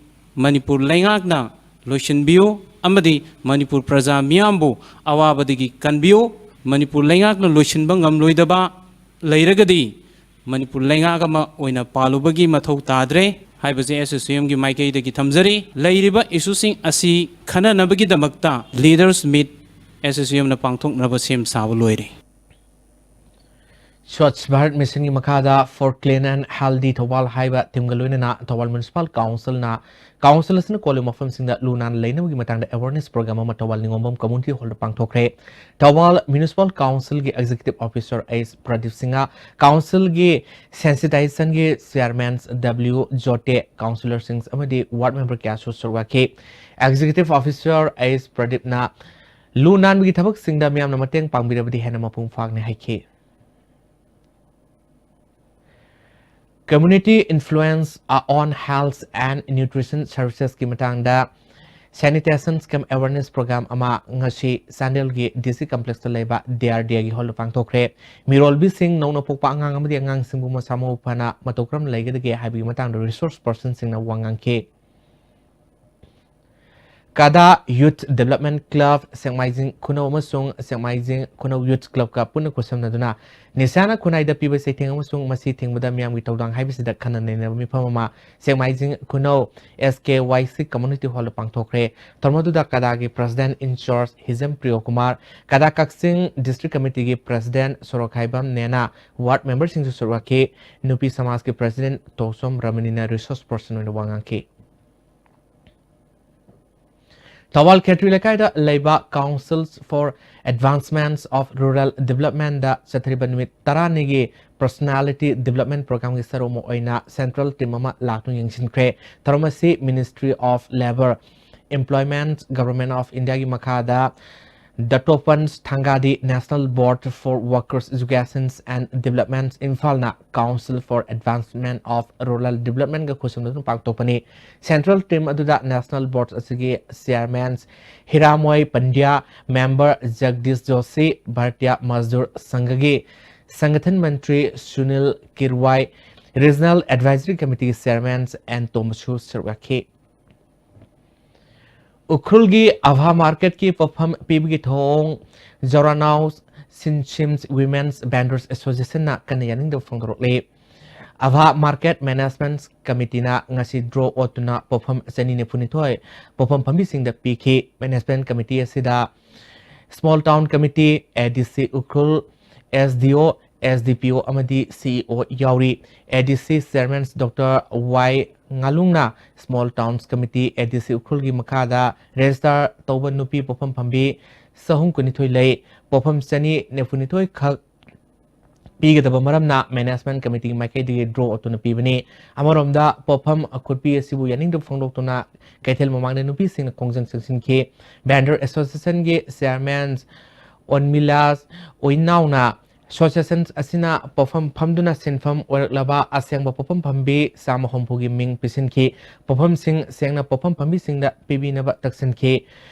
ꯃꯅꯤꯄꯨꯔ ꯂꯩꯉꯥꯛꯅ ꯂꯣꯏꯁꯤꯟꯕꯤꯌꯨ ꯑꯃꯗꯤ ꯃꯅꯤꯄꯨꯔ ꯄ꯭ꯔꯖꯥ ꯃꯤꯌꯥꯝꯕꯨ ꯑꯋꯥꯕꯗꯒꯤ ꯀꯟꯕꯤꯌꯨ꯫ ꯃꯅꯤꯄꯨꯔ ꯂꯩꯉꯥꯛꯅ ꯂꯣꯏꯁꯤꯟꯕ ꯉꯝꯂꯣꯏꯗꯕ ꯂꯩꯔꯒꯗꯤ ꯃꯅꯤꯄꯨꯔ ꯂꯩꯉꯥꯛ ꯑꯃ ꯑꯣꯏꯅ ꯄꯥꯜꯂꯨꯕꯒꯤ ꯃꯊꯧ ꯇꯥꯗ꯭ꯔꯦ ꯍꯥꯏꯕꯁꯦ ꯑꯦꯁ ꯑꯦꯁ ꯌꯨ ꯑꯦꯝꯒꯤ ꯃꯥꯏꯀꯩꯗꯒꯤ ꯊꯝꯖꯔꯤ꯫ ꯂꯩꯔꯤꯕ ꯏꯁꯨꯁꯤꯡ ꯑꯁꯤ ꯈꯟꯅꯅꯕꯒꯤꯗꯃꯛꯇ ꯂꯤꯗꯔꯁ ꯃꯤꯠ ꯑꯦꯁ ꯑꯦꯁ ꯌꯨ ꯑꯦꯝꯅ ꯄꯥꯡꯊꯣꯛꯅꯕ ꯁꯦꯝ ꯁꯥꯕ ꯂꯣꯏꯔꯦ꯫ ꯁ꯭ꯋꯥꯆ ꯚꯥꯔꯠ ꯃꯤꯁꯟꯒꯤ ꯃꯈꯥꯗ For Clean and Healthy Thoubal ꯍꯥꯏꯕ ꯊꯤꯝꯒ ꯂꯣꯏꯅꯅ ꯊꯧꯕꯥꯜ ꯃ꯭ꯌꯨꯅꯤꯁꯤꯄꯥꯜ ꯀꯥꯎꯟꯁꯤꯜꯅ, ꯀꯥꯎꯟꯁꯤꯜ ꯑꯁꯤꯅ ꯀꯣꯜꯂꯤꯕ ꯃꯐꯝꯁꯤꯡꯗ ꯂꯨ ꯅꯥꯟꯅ ꯂꯩꯅꯕꯒꯤ ꯃꯇꯥꯡꯗ ꯑꯦꯋꯥꯔꯅꯦꯁ ꯄ꯭ꯔꯣꯒ꯭ꯔꯥꯝ ꯑꯃ ꯊꯧꯕꯥꯜ ꯅꯤꯉꯣꯝꯕꯝ ꯀꯝꯃ꯭ꯌꯨꯅꯤꯇꯤ ꯍꯣꯜꯗ ꯄꯥꯡꯊꯣꯛꯈ꯭ꯔꯦ꯫ ꯊꯧꯕꯥꯜ ꯃ꯭ꯌꯨꯅꯤꯁꯤꯄꯥꯜ ꯀꯥꯎꯟꯁꯤꯜꯒꯤ executive officer H Pradeep Singh, ꯀꯥꯎꯟꯁꯤꯜꯒꯤ ꯁꯦꯟꯁꯤꯇꯥꯏꯖꯦꯁꯟꯒꯤ ꯆꯤꯌꯥꯔꯃꯦꯟ ꯗꯕ꯭ꯂꯤꯎ ꯖꯣꯇꯦ, ꯀꯥꯎꯟꯁꯤꯂꯔꯁꯤꯡ ꯑꯃꯗꯤ ꯋꯥꯔꯗ ꯃꯦꯝꯕꯔ ꯀꯌꯥꯁꯨ ꯁꯔꯨꯛ ꯌꯥꯈꯤ꯫ ꯑꯦꯛꯖꯤꯀ꯭ꯌꯨꯇꯤꯚ ꯑꯣꯐꯤꯁꯔ ꯑꯩꯆ ꯄ꯭ꯔꯗꯤꯞꯅ ꯂꯨ ꯅꯥꯟꯕꯒꯤ ꯊꯕꯛꯁꯤꯡꯗ ꯃꯤꯌꯥꯝꯅ ꯃꯇꯦꯡ ꯄꯥꯡꯕꯤꯔꯕꯗꯤ ꯍꯦꯟꯅ ꯃꯄꯨꯡ ꯐꯥꯒꯅꯤ ꯍꯥꯏꯈꯤ꯫ Community Influence on Health and Nutrition Servicesꯀꯤ ꯃꯇꯥꯡꯗ Sanitation cum Awareness Program ꯑꯃ ꯉꯁꯤ ꯆꯥꯟꯗꯦꯜꯒꯤ ꯗꯤ ꯁꯤ ꯀꯝꯄ꯭ꯂꯦꯛꯁꯇ ꯂꯩꯕ ꯗꯤ ꯑꯥꯔ ꯗꯤ ꯑꯦꯒꯤ ꯍꯣꯜꯗ ꯄꯥꯡꯊꯣꯛꯈ꯭ꯔꯦ꯫ ꯃꯤꯔꯣꯜꯕꯤꯁꯤꯡ, ꯅꯧꯅ ꯄꯣꯛꯄ ꯑꯉꯥꯡ ꯑꯃꯗꯤ ꯑꯉꯥꯡꯁꯤꯡꯕꯨ ꯃꯁꯥ ꯃꯎ ꯐꯅ ꯃꯇꯧ ꯀꯔꯝꯅ ꯂꯩꯒꯗꯒꯦ ꯍꯥꯏꯕꯒꯤ ꯃꯇꯥꯡꯗ ꯔꯤꯁꯣꯔꯁ ꯄꯔꯁꯟꯁꯤꯡꯅ ꯋꯥ ꯉꯥꯡꯈꯤ꯫ ꯀꯗꯥ ꯌꯨꯊ ꯗꯤꯕꯦꯂꯞꯃꯦꯟ ꯀ꯭ꯂꯕ ꯁꯦꯛꯃꯥꯏꯖꯤꯡ ꯈꯨꯅꯧ ꯑꯃꯁꯨꯡ ꯁꯦꯛꯃꯥꯏꯖꯤꯡ ꯈꯨꯅꯧ ꯌꯨꯊ ꯀ꯭ꯂꯕꯀ ꯄꯨꯟꯅ ꯈꯨꯠꯁꯝꯅꯗꯨꯅ ꯅꯤꯁꯥꯅ ꯈꯨꯟꯅꯥꯏꯗ ꯄꯤꯕ ꯆꯩꯊꯦꯡ ꯑꯃꯁꯨꯡ ꯃꯁꯤ ꯊꯤꯡꯕꯗ ꯃꯤꯌꯥꯝꯒꯤ ꯊꯧꯗꯥꯡ ꯍꯥꯏꯕꯁꯤꯗ ꯈꯟꯅ ꯅꯩꯅꯕ ꯃꯤꯐꯝ ꯑꯃ ꯁꯦꯛꯃꯥꯏꯖꯤꯡ ꯈꯨꯅꯧ ꯑꯦꯁ ꯀꯦ ꯋꯥꯏ ꯁꯤ ꯀꯝꯃ꯭ꯌꯨꯅꯤꯇꯤ ꯍꯣꯜꯗ ꯄꯥꯡꯊꯣꯛꯈ꯭ꯔꯦ꯫ ꯊꯧꯔꯝ ꯑꯗꯨꯗ ꯀꯗꯥꯒꯤ ꯄ꯭ꯔꯁꯤꯗꯦꯟꯠ ꯏꯟꯆꯥꯔꯖ ꯍꯤꯖꯝ ꯄ꯭ꯔꯤꯌꯣ ꯀꯨꯃꯥꯔ, ꯀꯗꯥ ꯀꯛꯆꯤꯡ ꯗꯤꯁꯇ꯭ꯔꯤꯛ ꯀꯃꯤꯇꯤꯒꯤ ꯄ꯭ꯔꯁꯤꯗꯦꯟꯠ ꯁꯣꯔꯣꯛꯈꯥꯏꯕꯝ ꯅꯦꯅꯥ, ꯋꯥꯔꯗ ꯃꯦꯝꯕꯔꯁꯤꯡꯁꯨ ꯁꯔꯨꯛ ꯌꯥꯈꯤ꯫ ꯅꯨꯄꯤ ꯁꯃꯥꯖꯀꯤ ꯄ꯭ꯔꯁꯤꯗꯦꯟꯠ ꯇꯣꯁꯣꯝ ꯔꯃꯅꯤꯅ ꯔꯤꯁꯣꯔꯁ ꯄꯔꯁꯟ ꯑꯣꯏꯅ ꯋꯥ ꯉꯥꯡꯈꯤ꯫ ꯊꯧꯕꯥꯜ ꯈꯦꯇ꯭ꯔꯤ ꯂꯩꯀꯥꯏꯗ ꯂꯩꯕ Councils for Advancements of Rural Developmentꯗ ꯆꯠꯊꯔꯤꯕ ꯅꯨꯃꯤꯠ ꯇꯔꯥꯅꯤꯒꯤ Personality Development Programꯒꯤ ꯁꯔꯨꯛ ꯑꯃ ꯑꯣꯏꯅ Central Team ꯑꯃ ꯂꯥꯛꯇꯨꯅ ꯌꯦꯡꯁꯤꯟꯈ꯭ꯔꯦ꯫ ꯊꯧꯔꯝ ꯑꯁꯤ Ministry of Labour, Employment, Government of Indiaꯒꯤ ꯃꯈꯥꯗ Dattopant Thangadi National Board for Workers Education and Development, ꯏꯝꯐꯥꯜꯅ Council for Advancement of Rural Developmentꯒ ꯈꯨꯠꯁꯝꯅꯗꯨꯅ ꯄꯥꯡꯊꯣꯛꯄꯅꯤ꯫ Central Team ꯑꯗꯨꯗ National Board ꯑꯁꯤꯒꯤ Chairman ꯍꯤꯔꯥꯃꯣꯏ ꯄꯟꯗ꯭ꯌꯥ, Member ꯖꯒꯗꯤꯁ ꯖꯣꯁꯤ, ꯚꯥꯔꯇꯤꯌꯥ ꯃꯖꯗꯨꯔ ꯁꯪꯘꯒꯤ ꯁꯪꯒꯊꯟ ꯃꯟꯇ꯭ꯔꯤ ꯁꯨꯅꯤꯜ ꯀꯤꯔꯋꯥꯏ, Regional Advisory Committeeꯒꯤ Chairman ꯑꯦꯟ ꯇꯣꯝꯕꯁꯨ ꯁꯔꯨꯛ ꯌꯥꯈꯤ꯫ ꯎꯈ꯭ꯔꯨꯜꯒꯤ ꯑꯚꯥ ꯃꯥꯔꯀꯦꯠꯀꯤ ꯄꯣꯠꯐꯝ ꯄꯤꯕꯒꯤ ꯊꯧꯑꯣꯡ ꯖꯣꯔꯥꯅꯥꯎ ꯁꯤꯟꯁꯤꯝꯁ Women's Vendors Associationꯅ ꯀꯟꯅ ꯌꯥꯅꯤꯡꯗꯕ ꯐꯣꯡꯗꯣꯔꯛꯂꯤ꯫ ꯑꯚꯥ ꯃꯥꯔꯀꯦꯠ ꯃꯦꯅꯦꯖꯃꯦꯟꯠ ꯀꯃꯤꯇꯤꯅ ꯉꯁꯤ ꯗ꯭ꯔꯣ ꯑꯣꯠꯇꯨꯅ ꯄꯣꯠꯐꯝ ꯆꯅꯤ ꯅꯤꯐꯨꯅꯤꯊꯣꯏ ꯄꯣꯠꯐꯝ ꯐꯝꯕꯤꯁꯤꯡꯗ ꯄꯤꯈꯤ꯫ ꯃꯦꯅꯦꯖꯃꯦꯟꯠ ꯀꯃꯤꯇꯤ ꯑꯁꯤꯗ Small Town Committee, ADC Ukhrul, SDO, SDPO ꯑꯃꯗꯤ CEO ꯌꯥꯎꯔꯤ꯫ ADC Chairman Doctor ꯋꯥꯏ ꯉꯥꯂꯨꯡꯅ Small Towns Committee, ADC ꯎꯈ꯭ꯔꯨꯜꯒꯤ ꯃꯈꯥꯗ ꯔꯦꯖꯤꯁꯇꯥꯔ ꯇꯧꯕ ꯅꯨꯄꯤ ꯄꯣꯠꯐꯝ ꯐꯝꯕꯤ ꯆꯍꯨꯝ ꯀꯨꯟꯅꯤꯊꯣꯏ ꯂꯩ꯫ ꯄꯣꯠꯐꯝ ꯆꯅꯤ ꯅꯤꯐꯨꯅꯤꯊꯣꯏ ꯈꯛ ꯄꯤꯒꯗꯕ ꯃꯔꯝꯅ ꯃꯦꯅꯦꯖꯃꯦꯟꯠ ꯀꯃꯤꯇꯤꯒꯤ ꯃꯥꯏꯀꯩꯗꯒꯤ ꯗ꯭ꯔꯣ ꯑꯣꯠꯇꯨꯅ ꯄꯤꯕꯅꯤ꯫ ꯑꯃꯔꯣꯝꯗ ꯄꯣꯠꯐꯝ ꯑꯈꯨꯠꯄꯤ ꯑꯁꯤꯕꯨ ꯌꯥꯅꯤꯡꯗꯕ ꯐꯣꯡꯗꯣꯛꯇꯨꯅ ꯀꯩꯊꯦꯜ ꯃꯃꯥꯡꯗ ꯅꯨꯄꯤꯁꯤꯡꯅ ꯈꯣꯡꯖꯪ ꯆꯪꯁꯤꯟꯈꯤ꯫ Vendor Associationꯒꯤ Chairman ꯑꯣꯟꯃꯤꯂꯥꯁ ꯑꯣꯏꯅꯥꯎꯅ Association ꯑꯁꯤꯅ ꯄꯣꯠꯐꯝ ꯐꯝꯗꯨꯅ ꯁꯤꯟꯐꯝ ꯑꯣꯏꯔꯛꯂꯕ ꯑꯁꯦꯡꯕ ꯄꯣꯠꯐꯝ ꯐꯝꯕꯤ ꯆꯥꯝꯃ ꯍꯨꯝꯐꯨꯒꯤ ꯃꯤꯡ ꯄꯤꯁꯤꯟꯈꯤ꯫ ꯄꯣꯠꯐꯝꯁꯤꯡ ꯁꯦꯡꯅ ꯄꯣꯠꯐꯝ ꯐꯝꯕꯤꯁꯤꯡꯗ ꯄꯤꯕꯤꯅꯕ ꯇꯛꯁꯤꯟꯈꯤ꯫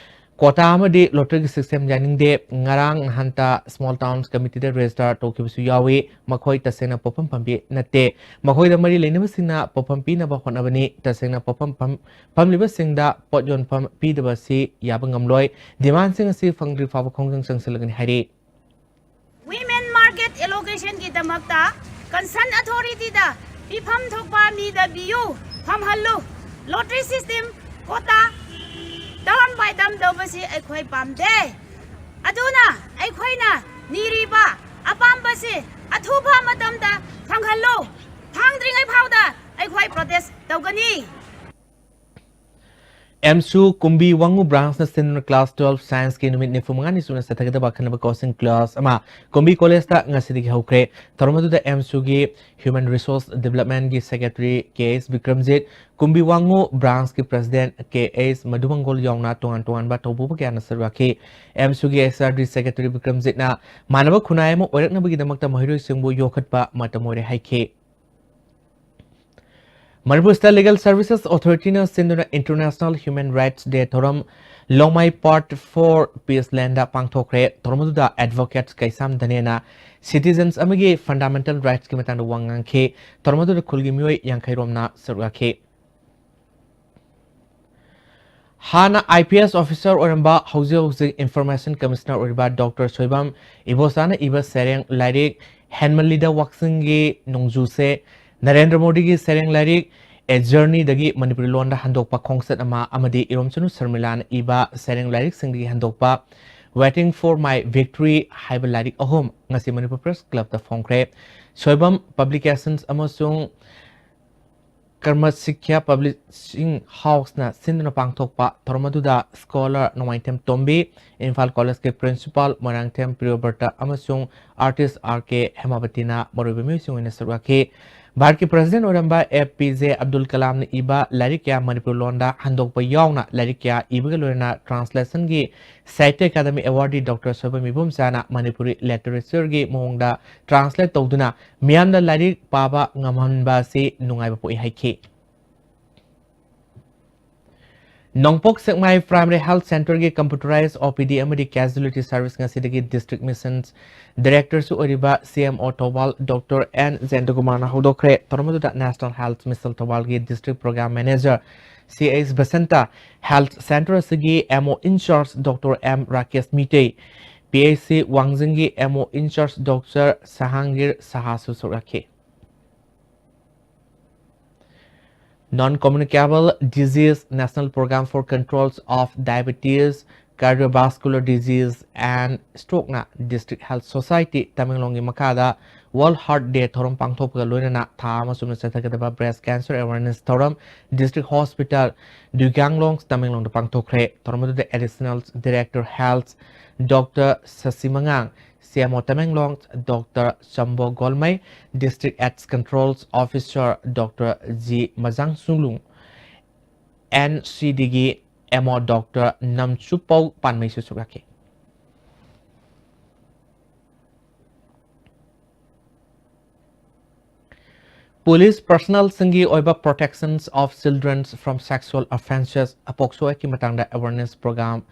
ꯀ꯭ꯋꯥꯇꯥ ꯑꯃꯗꯤ ꯂꯣꯇꯔꯤꯒꯤ ꯁꯤꯁꯇꯦꯝ ꯌꯥꯅꯤꯡꯗꯦ꯫ ꯉꯔꯥꯡ ꯅꯍꯥꯟꯇ Small Towns Committeeꯗ ꯔꯦꯖꯤꯁꯇꯥꯔ ꯇꯧꯈꯤꯕꯁꯨ ꯌꯥꯎꯏ꯫ ꯃꯈꯣꯏ ꯇꯁꯦꯡꯅ ꯄꯣꯠꯐꯝ ꯐꯝꯕꯤ ꯅꯠꯇꯦ꯫ ꯃꯈꯣꯏꯗ ꯃꯔꯤ ꯂꯩꯅꯕꯁꯤꯡꯅ ꯄꯣꯠꯐꯝ ꯄꯤꯅꯕ ꯍꯣꯠꯅꯕꯅꯤ꯫ ꯇꯁꯦꯡꯅ ꯄꯣꯠꯐꯝ ꯐꯝ-, ꯐꯝꯂꯤꯕꯁꯤꯡꯗ ꯄꯣꯠ ꯌꯣꯟꯐꯝ ꯄꯤꯗꯕ ꯑꯁꯤ ꯌꯥꯕ ꯉꯝꯂꯣꯏ꯫ ꯗꯤꯃꯥꯟꯁꯤꯡ ꯑꯁꯤ ꯐꯪꯗ꯭ꯔꯤ ꯐꯥꯎꯕ ꯈꯣꯡꯖꯪ ꯆꯪꯁꯤꯜꯂꯒꯅꯤ ꯍꯥꯏꯔꯤ꯫ Women Market Allocationꯒꯤꯗꯃꯛꯇ Concerned Authorityꯗ ꯄꯤꯐꯝ ꯊꯣꯛꯄ ꯃꯤꯗ ꯄꯤꯌꯨ, ꯐꯝꯍꯜꯂꯨ꯫ Lottery system, quota, term by term ꯇꯧꯕꯁꯤ ꯑꯩꯈꯣꯏ ꯄꯥꯝꯗꯦ꯫ ꯑꯗꯨꯅ ꯑꯩꯈꯣꯏꯅ ꯅꯤꯔꯤꯕ ꯑꯄꯥꯝꯕꯁꯤ ꯑꯊꯨꯕ ꯃꯇꯝꯗ ꯐꯪꯍꯜꯂꯨ꯫ ꯐꯪꯗ꯭ꯔꯤꯉꯩ ꯐꯥꯎꯗ ꯑꯩꯈꯣꯏ protest ꯇꯧꯒꯅꯤ꯫ ꯑꯦꯝꯁꯨ ꯀꯨꯝꯕꯤ ꯋꯥꯉꯨ branchꯅ ꯁꯤꯟꯗꯨꯅ class twelve scienceꯀꯤ ꯅꯨꯃꯤꯠ ꯅꯤꯐꯨ ꯃꯉꯥꯅꯤ ꯁꯨꯅ ꯆꯠꯊꯒꯗꯕ ꯑꯈꯟꯅꯕ coaching class ꯑꯃ ꯀꯨꯝꯕꯤ collegeꯇ ꯉꯁꯤꯗꯒꯤ ꯍꯧꯈ꯭ꯔꯦ꯫ ꯊꯧꯔꯝ ꯑꯗꯨꯗ ꯑꯦꯝꯁꯨꯒꯤ human resource developmentꯀꯤ secretary ꯀꯦ ꯑꯦꯁ ꯕꯤꯀ꯭ꯔꯝꯖꯤꯠ, ꯀꯨꯝꯕꯤ ꯋꯥꯉꯨ branchꯀꯤ president ꯀꯦ ꯑꯦꯁ ꯃꯙꯨꯃꯪꯒꯣꯜ ꯌꯥꯎꯅ ꯇꯣꯉꯥꯟ ꯇꯣꯉꯥꯟꯕ ꯊꯧꯄꯨꯕ ꯀꯌꯥꯅ ꯁꯔꯨꯛ ꯌꯥꯈꯤ꯫ ꯑꯦꯝꯁꯨꯒꯤ H R D secretary ꯕꯤꯀ꯭ꯔꯝꯖꯤꯠꯅ ꯃꯥꯟꯅꯕ ꯈꯨꯟꯅꯥꯏ ꯑꯃ ꯑꯣꯏꯔꯛꯅꯕꯒꯤꯗꯃꯛꯇ ꯃꯍꯩꯔꯣꯏꯁꯤꯡꯕꯨ ꯌꯣꯛꯈꯠꯄ ꯃꯇꯝ ꯑꯣꯏꯔꯦ ꯍꯥꯏꯈꯤ꯫ Manipur State Legal Services Authorityꯅ ꯁꯤꯟꯗꯨꯅ International Human Rights Day ꯊꯧꯔꯝ ꯂꯣꯡꯃꯥꯏ Part four Peace Landꯗ ꯄꯥꯡꯊꯣꯛꯈ꯭ꯔꯦ꯫ ꯊꯧꯔꯝ ꯑꯗꯨꯗ advocate ꯀꯩꯁꯥꯝ ꯙꯅꯦꯅ citizens ꯑꯃꯒꯤ fundamental rightsꯀꯤ ꯃꯇꯥꯡꯗ ꯋꯥ ꯉꯥꯡꯈꯤ꯫ ꯊꯧꯔꯝ ꯑꯗꯨꯗ ꯈꯨꯜꯒꯤ ꯃꯤꯑꯣꯏ ꯌꯥꯡꯈꯩ ꯔꯣꯝꯅ ꯁꯔꯨꯛ ꯌꯥꯈꯤ꯫ ꯍꯥꯟꯅ I P S officer ꯑꯣꯏꯔꯝꯕ, ꯍꯧꯖꯤꯛ ꯍꯧꯖꯤꯛ Information Commissioner ꯑꯣꯏꯔꯤꯕ ꯗꯣꯛꯇꯔ ꯁꯣꯏꯕꯝ ꯏꯕꯣꯆꯥꯅ ꯏꯕ ꯁꯩꯔꯦꯡ ꯂꯥꯏꯔꯤꯛ ꯍꯦꯟꯃꯜꯂꯤꯗ ꯋꯥꯛꯆꯤꯡꯒꯤ ꯅꯣꯡꯖꯨꯁꯦ, ꯅꯔꯦꯟꯗ꯭ꯔ ꯃꯣꯗꯤꯒꯤ ꯁꯩꯔꯦꯡ ꯂꯥꯏꯔꯤꯛ A Journeyꯗꯒꯤ ꯃꯅꯤꯄꯨꯔꯤ ꯂꯣꯟꯗ ꯍꯟꯗꯣꯛꯄ ꯈꯣꯡꯆꯠ ꯑꯃ ꯑꯃꯗꯤ ꯏꯔꯣꯝꯆꯅꯨ ꯁꯔꯃꯤꯂꯥꯅ ꯏꯕ ꯁꯩꯔꯦꯡ ꯂꯥꯏꯔꯤꯛꯁꯤꯡꯗꯒꯤ ꯍꯟꯗꯣꯛꯄ Waiting for My Victory ꯍꯥꯏꯕ ꯂꯥꯏꯔꯤꯛ ꯑꯍꯨꯝ ꯉꯁꯤ ꯃꯅꯤꯄꯨꯔ Press Clubꯇ ꯐꯣꯡꯈ꯭ꯔꯦ꯫ ꯁꯣꯏꯕꯝ Publications ꯑꯃꯁꯨꯡ ꯀꯔꯃ ꯁꯤꯈ꯭ꯌꯥ Publishing Houseꯅ ꯁꯤꯟꯗꯨꯅ ꯄꯥꯡꯊꯣꯛꯄ ꯊꯧꯔꯝ ꯑꯗꯨꯗ scholar ꯅꯣꯡꯃꯥꯏꯊꯦꯝ ꯇꯣꯝꯕꯤ, ꯏꯝꯐꯥꯜ Collegeꯀꯤ principal ꯃꯣꯏꯔꯥꯡꯊꯦꯝ ꯄ꯭ꯔꯤꯌꯣꯕ꯭ꯔꯇ ꯑꯃꯁꯨꯡ artist R K ꯍꯦꯃꯥꯕꯇꯤꯅ ꯃꯔꯨꯑꯣꯏꯕ ꯃꯤꯑꯣꯏꯁꯤꯡ ꯑꯣꯏꯅ ꯁꯔꯨꯛ ꯌꯥꯈꯤ꯫ ꯚꯥꯔꯠꯀꯤ president ꯑꯣꯏꯔꯝꯕ A P J Abdul Kalamꯅ ꯏꯕ ꯂꯥꯏꯔꯤꯛ ꯀꯌꯥ ꯃꯅꯤꯄꯨꯔ ꯂꯣꯟꯗ ꯍꯟꯗꯣꯛꯄ ꯌꯥꯎꯅ ꯂꯥꯏꯔꯤꯛ ꯀꯌꯥ ꯏꯕꯒ ꯂꯣꯏꯅꯅ translationꯒꯤ Sahitya Academy Awardee doctor Soibam ꯏꯕꯣꯝꯆꯥꯅ ꯃꯅꯤꯄꯨꯔꯤ literatureꯒꯤ ꯃꯑꯣꯡꯗ translate ꯇꯧꯗꯨꯅ ꯃꯤꯌꯥꯝꯅ ꯂꯥꯏꯔꯤꯛ ꯄꯥꯕ ꯉꯝꯍꯟꯕ ꯑꯁꯤ ꯅꯨꯡꯉꯥꯏꯕ ꯄꯣꯛꯏ ꯍꯥꯏꯈꯤ꯫ ꯅꯣꯡꯄꯣꯛ ꯁꯦꯛꯃꯥꯏ Primary Health Centreꯒꯤ computerized O P D ꯑꯃꯗꯤ casualty service ꯉꯁꯤꯗꯒꯤ district missions directorꯁꯨ ꯑꯣꯏꯔꯤꯕ C M O Thoubal doctor N ꯖꯌꯟꯇꯀꯨꯃꯥꯔꯅ ꯍꯧꯗꯣꯛꯈ꯭ꯔꯦ꯫ ꯊꯧꯔꯝ ꯑꯗꯨꯗ National Health Mission ꯊꯧꯕꯥꯜꯒꯤ district program manager C H Basanta, health centre ꯑꯁꯤꯒꯤ M O in charge doctor M Rakesh Meitei, P H C ꯋꯥꯡꯖꯤꯡꯒꯤ M O in charge doctor Sahangir ꯁꯍꯥꯁꯨ ꯁꯔꯨꯛ ꯌꯥꯈꯤ꯫ Non Communicable Disease National Program for Controls of Diabetes, Cardiovascular Disease and Strokeꯅ District Health Society ꯇꯃꯦꯡꯂꯣꯡꯒꯤ ꯃꯈꯥꯗ World Heart Day ꯊꯧꯔꯝ ꯄꯥꯡꯊꯣꯛꯄꯒ ꯂꯣꯏꯅꯅ ꯊꯥ ꯑꯃ ꯆꯨꯞꯅ ꯆꯠꯊꯒꯗꯕ Breast Cancer Awareness ꯊꯧꯔꯝ District Hospital ꯗꯨꯏꯒ꯭ꯌꯥꯡꯂꯣꯡ ꯇꯃꯦꯡꯂꯣꯡꯗ ꯄꯥꯡꯊꯣꯛꯈ꯭ꯔꯦ꯫ ꯊꯧꯔꯝ ꯑꯗꯨꯗ Additional Director Health Doctor Sashi ꯃꯉꯥꯡ, C M O Tamenglong Doctor Chambo Golmei, District AIDS Control Officer Doctor G Majangsunglung, N C Dꯒꯤ M O Doctor ꯅꯝꯆꯨꯄꯧ ꯄꯥꯟꯃꯩꯁꯨ ꯁꯔꯨꯛ ꯌꯥꯈꯤ꯫ ꯄꯨꯂꯤꯁ ꯄꯔꯁꯅꯦꯜꯁꯤꯡꯒꯤ ꯑꯣꯏꯕ Protections of Children from Sexual Offences, POCSO Actꯀꯤ ꯃꯇꯥꯡꯗ awareness program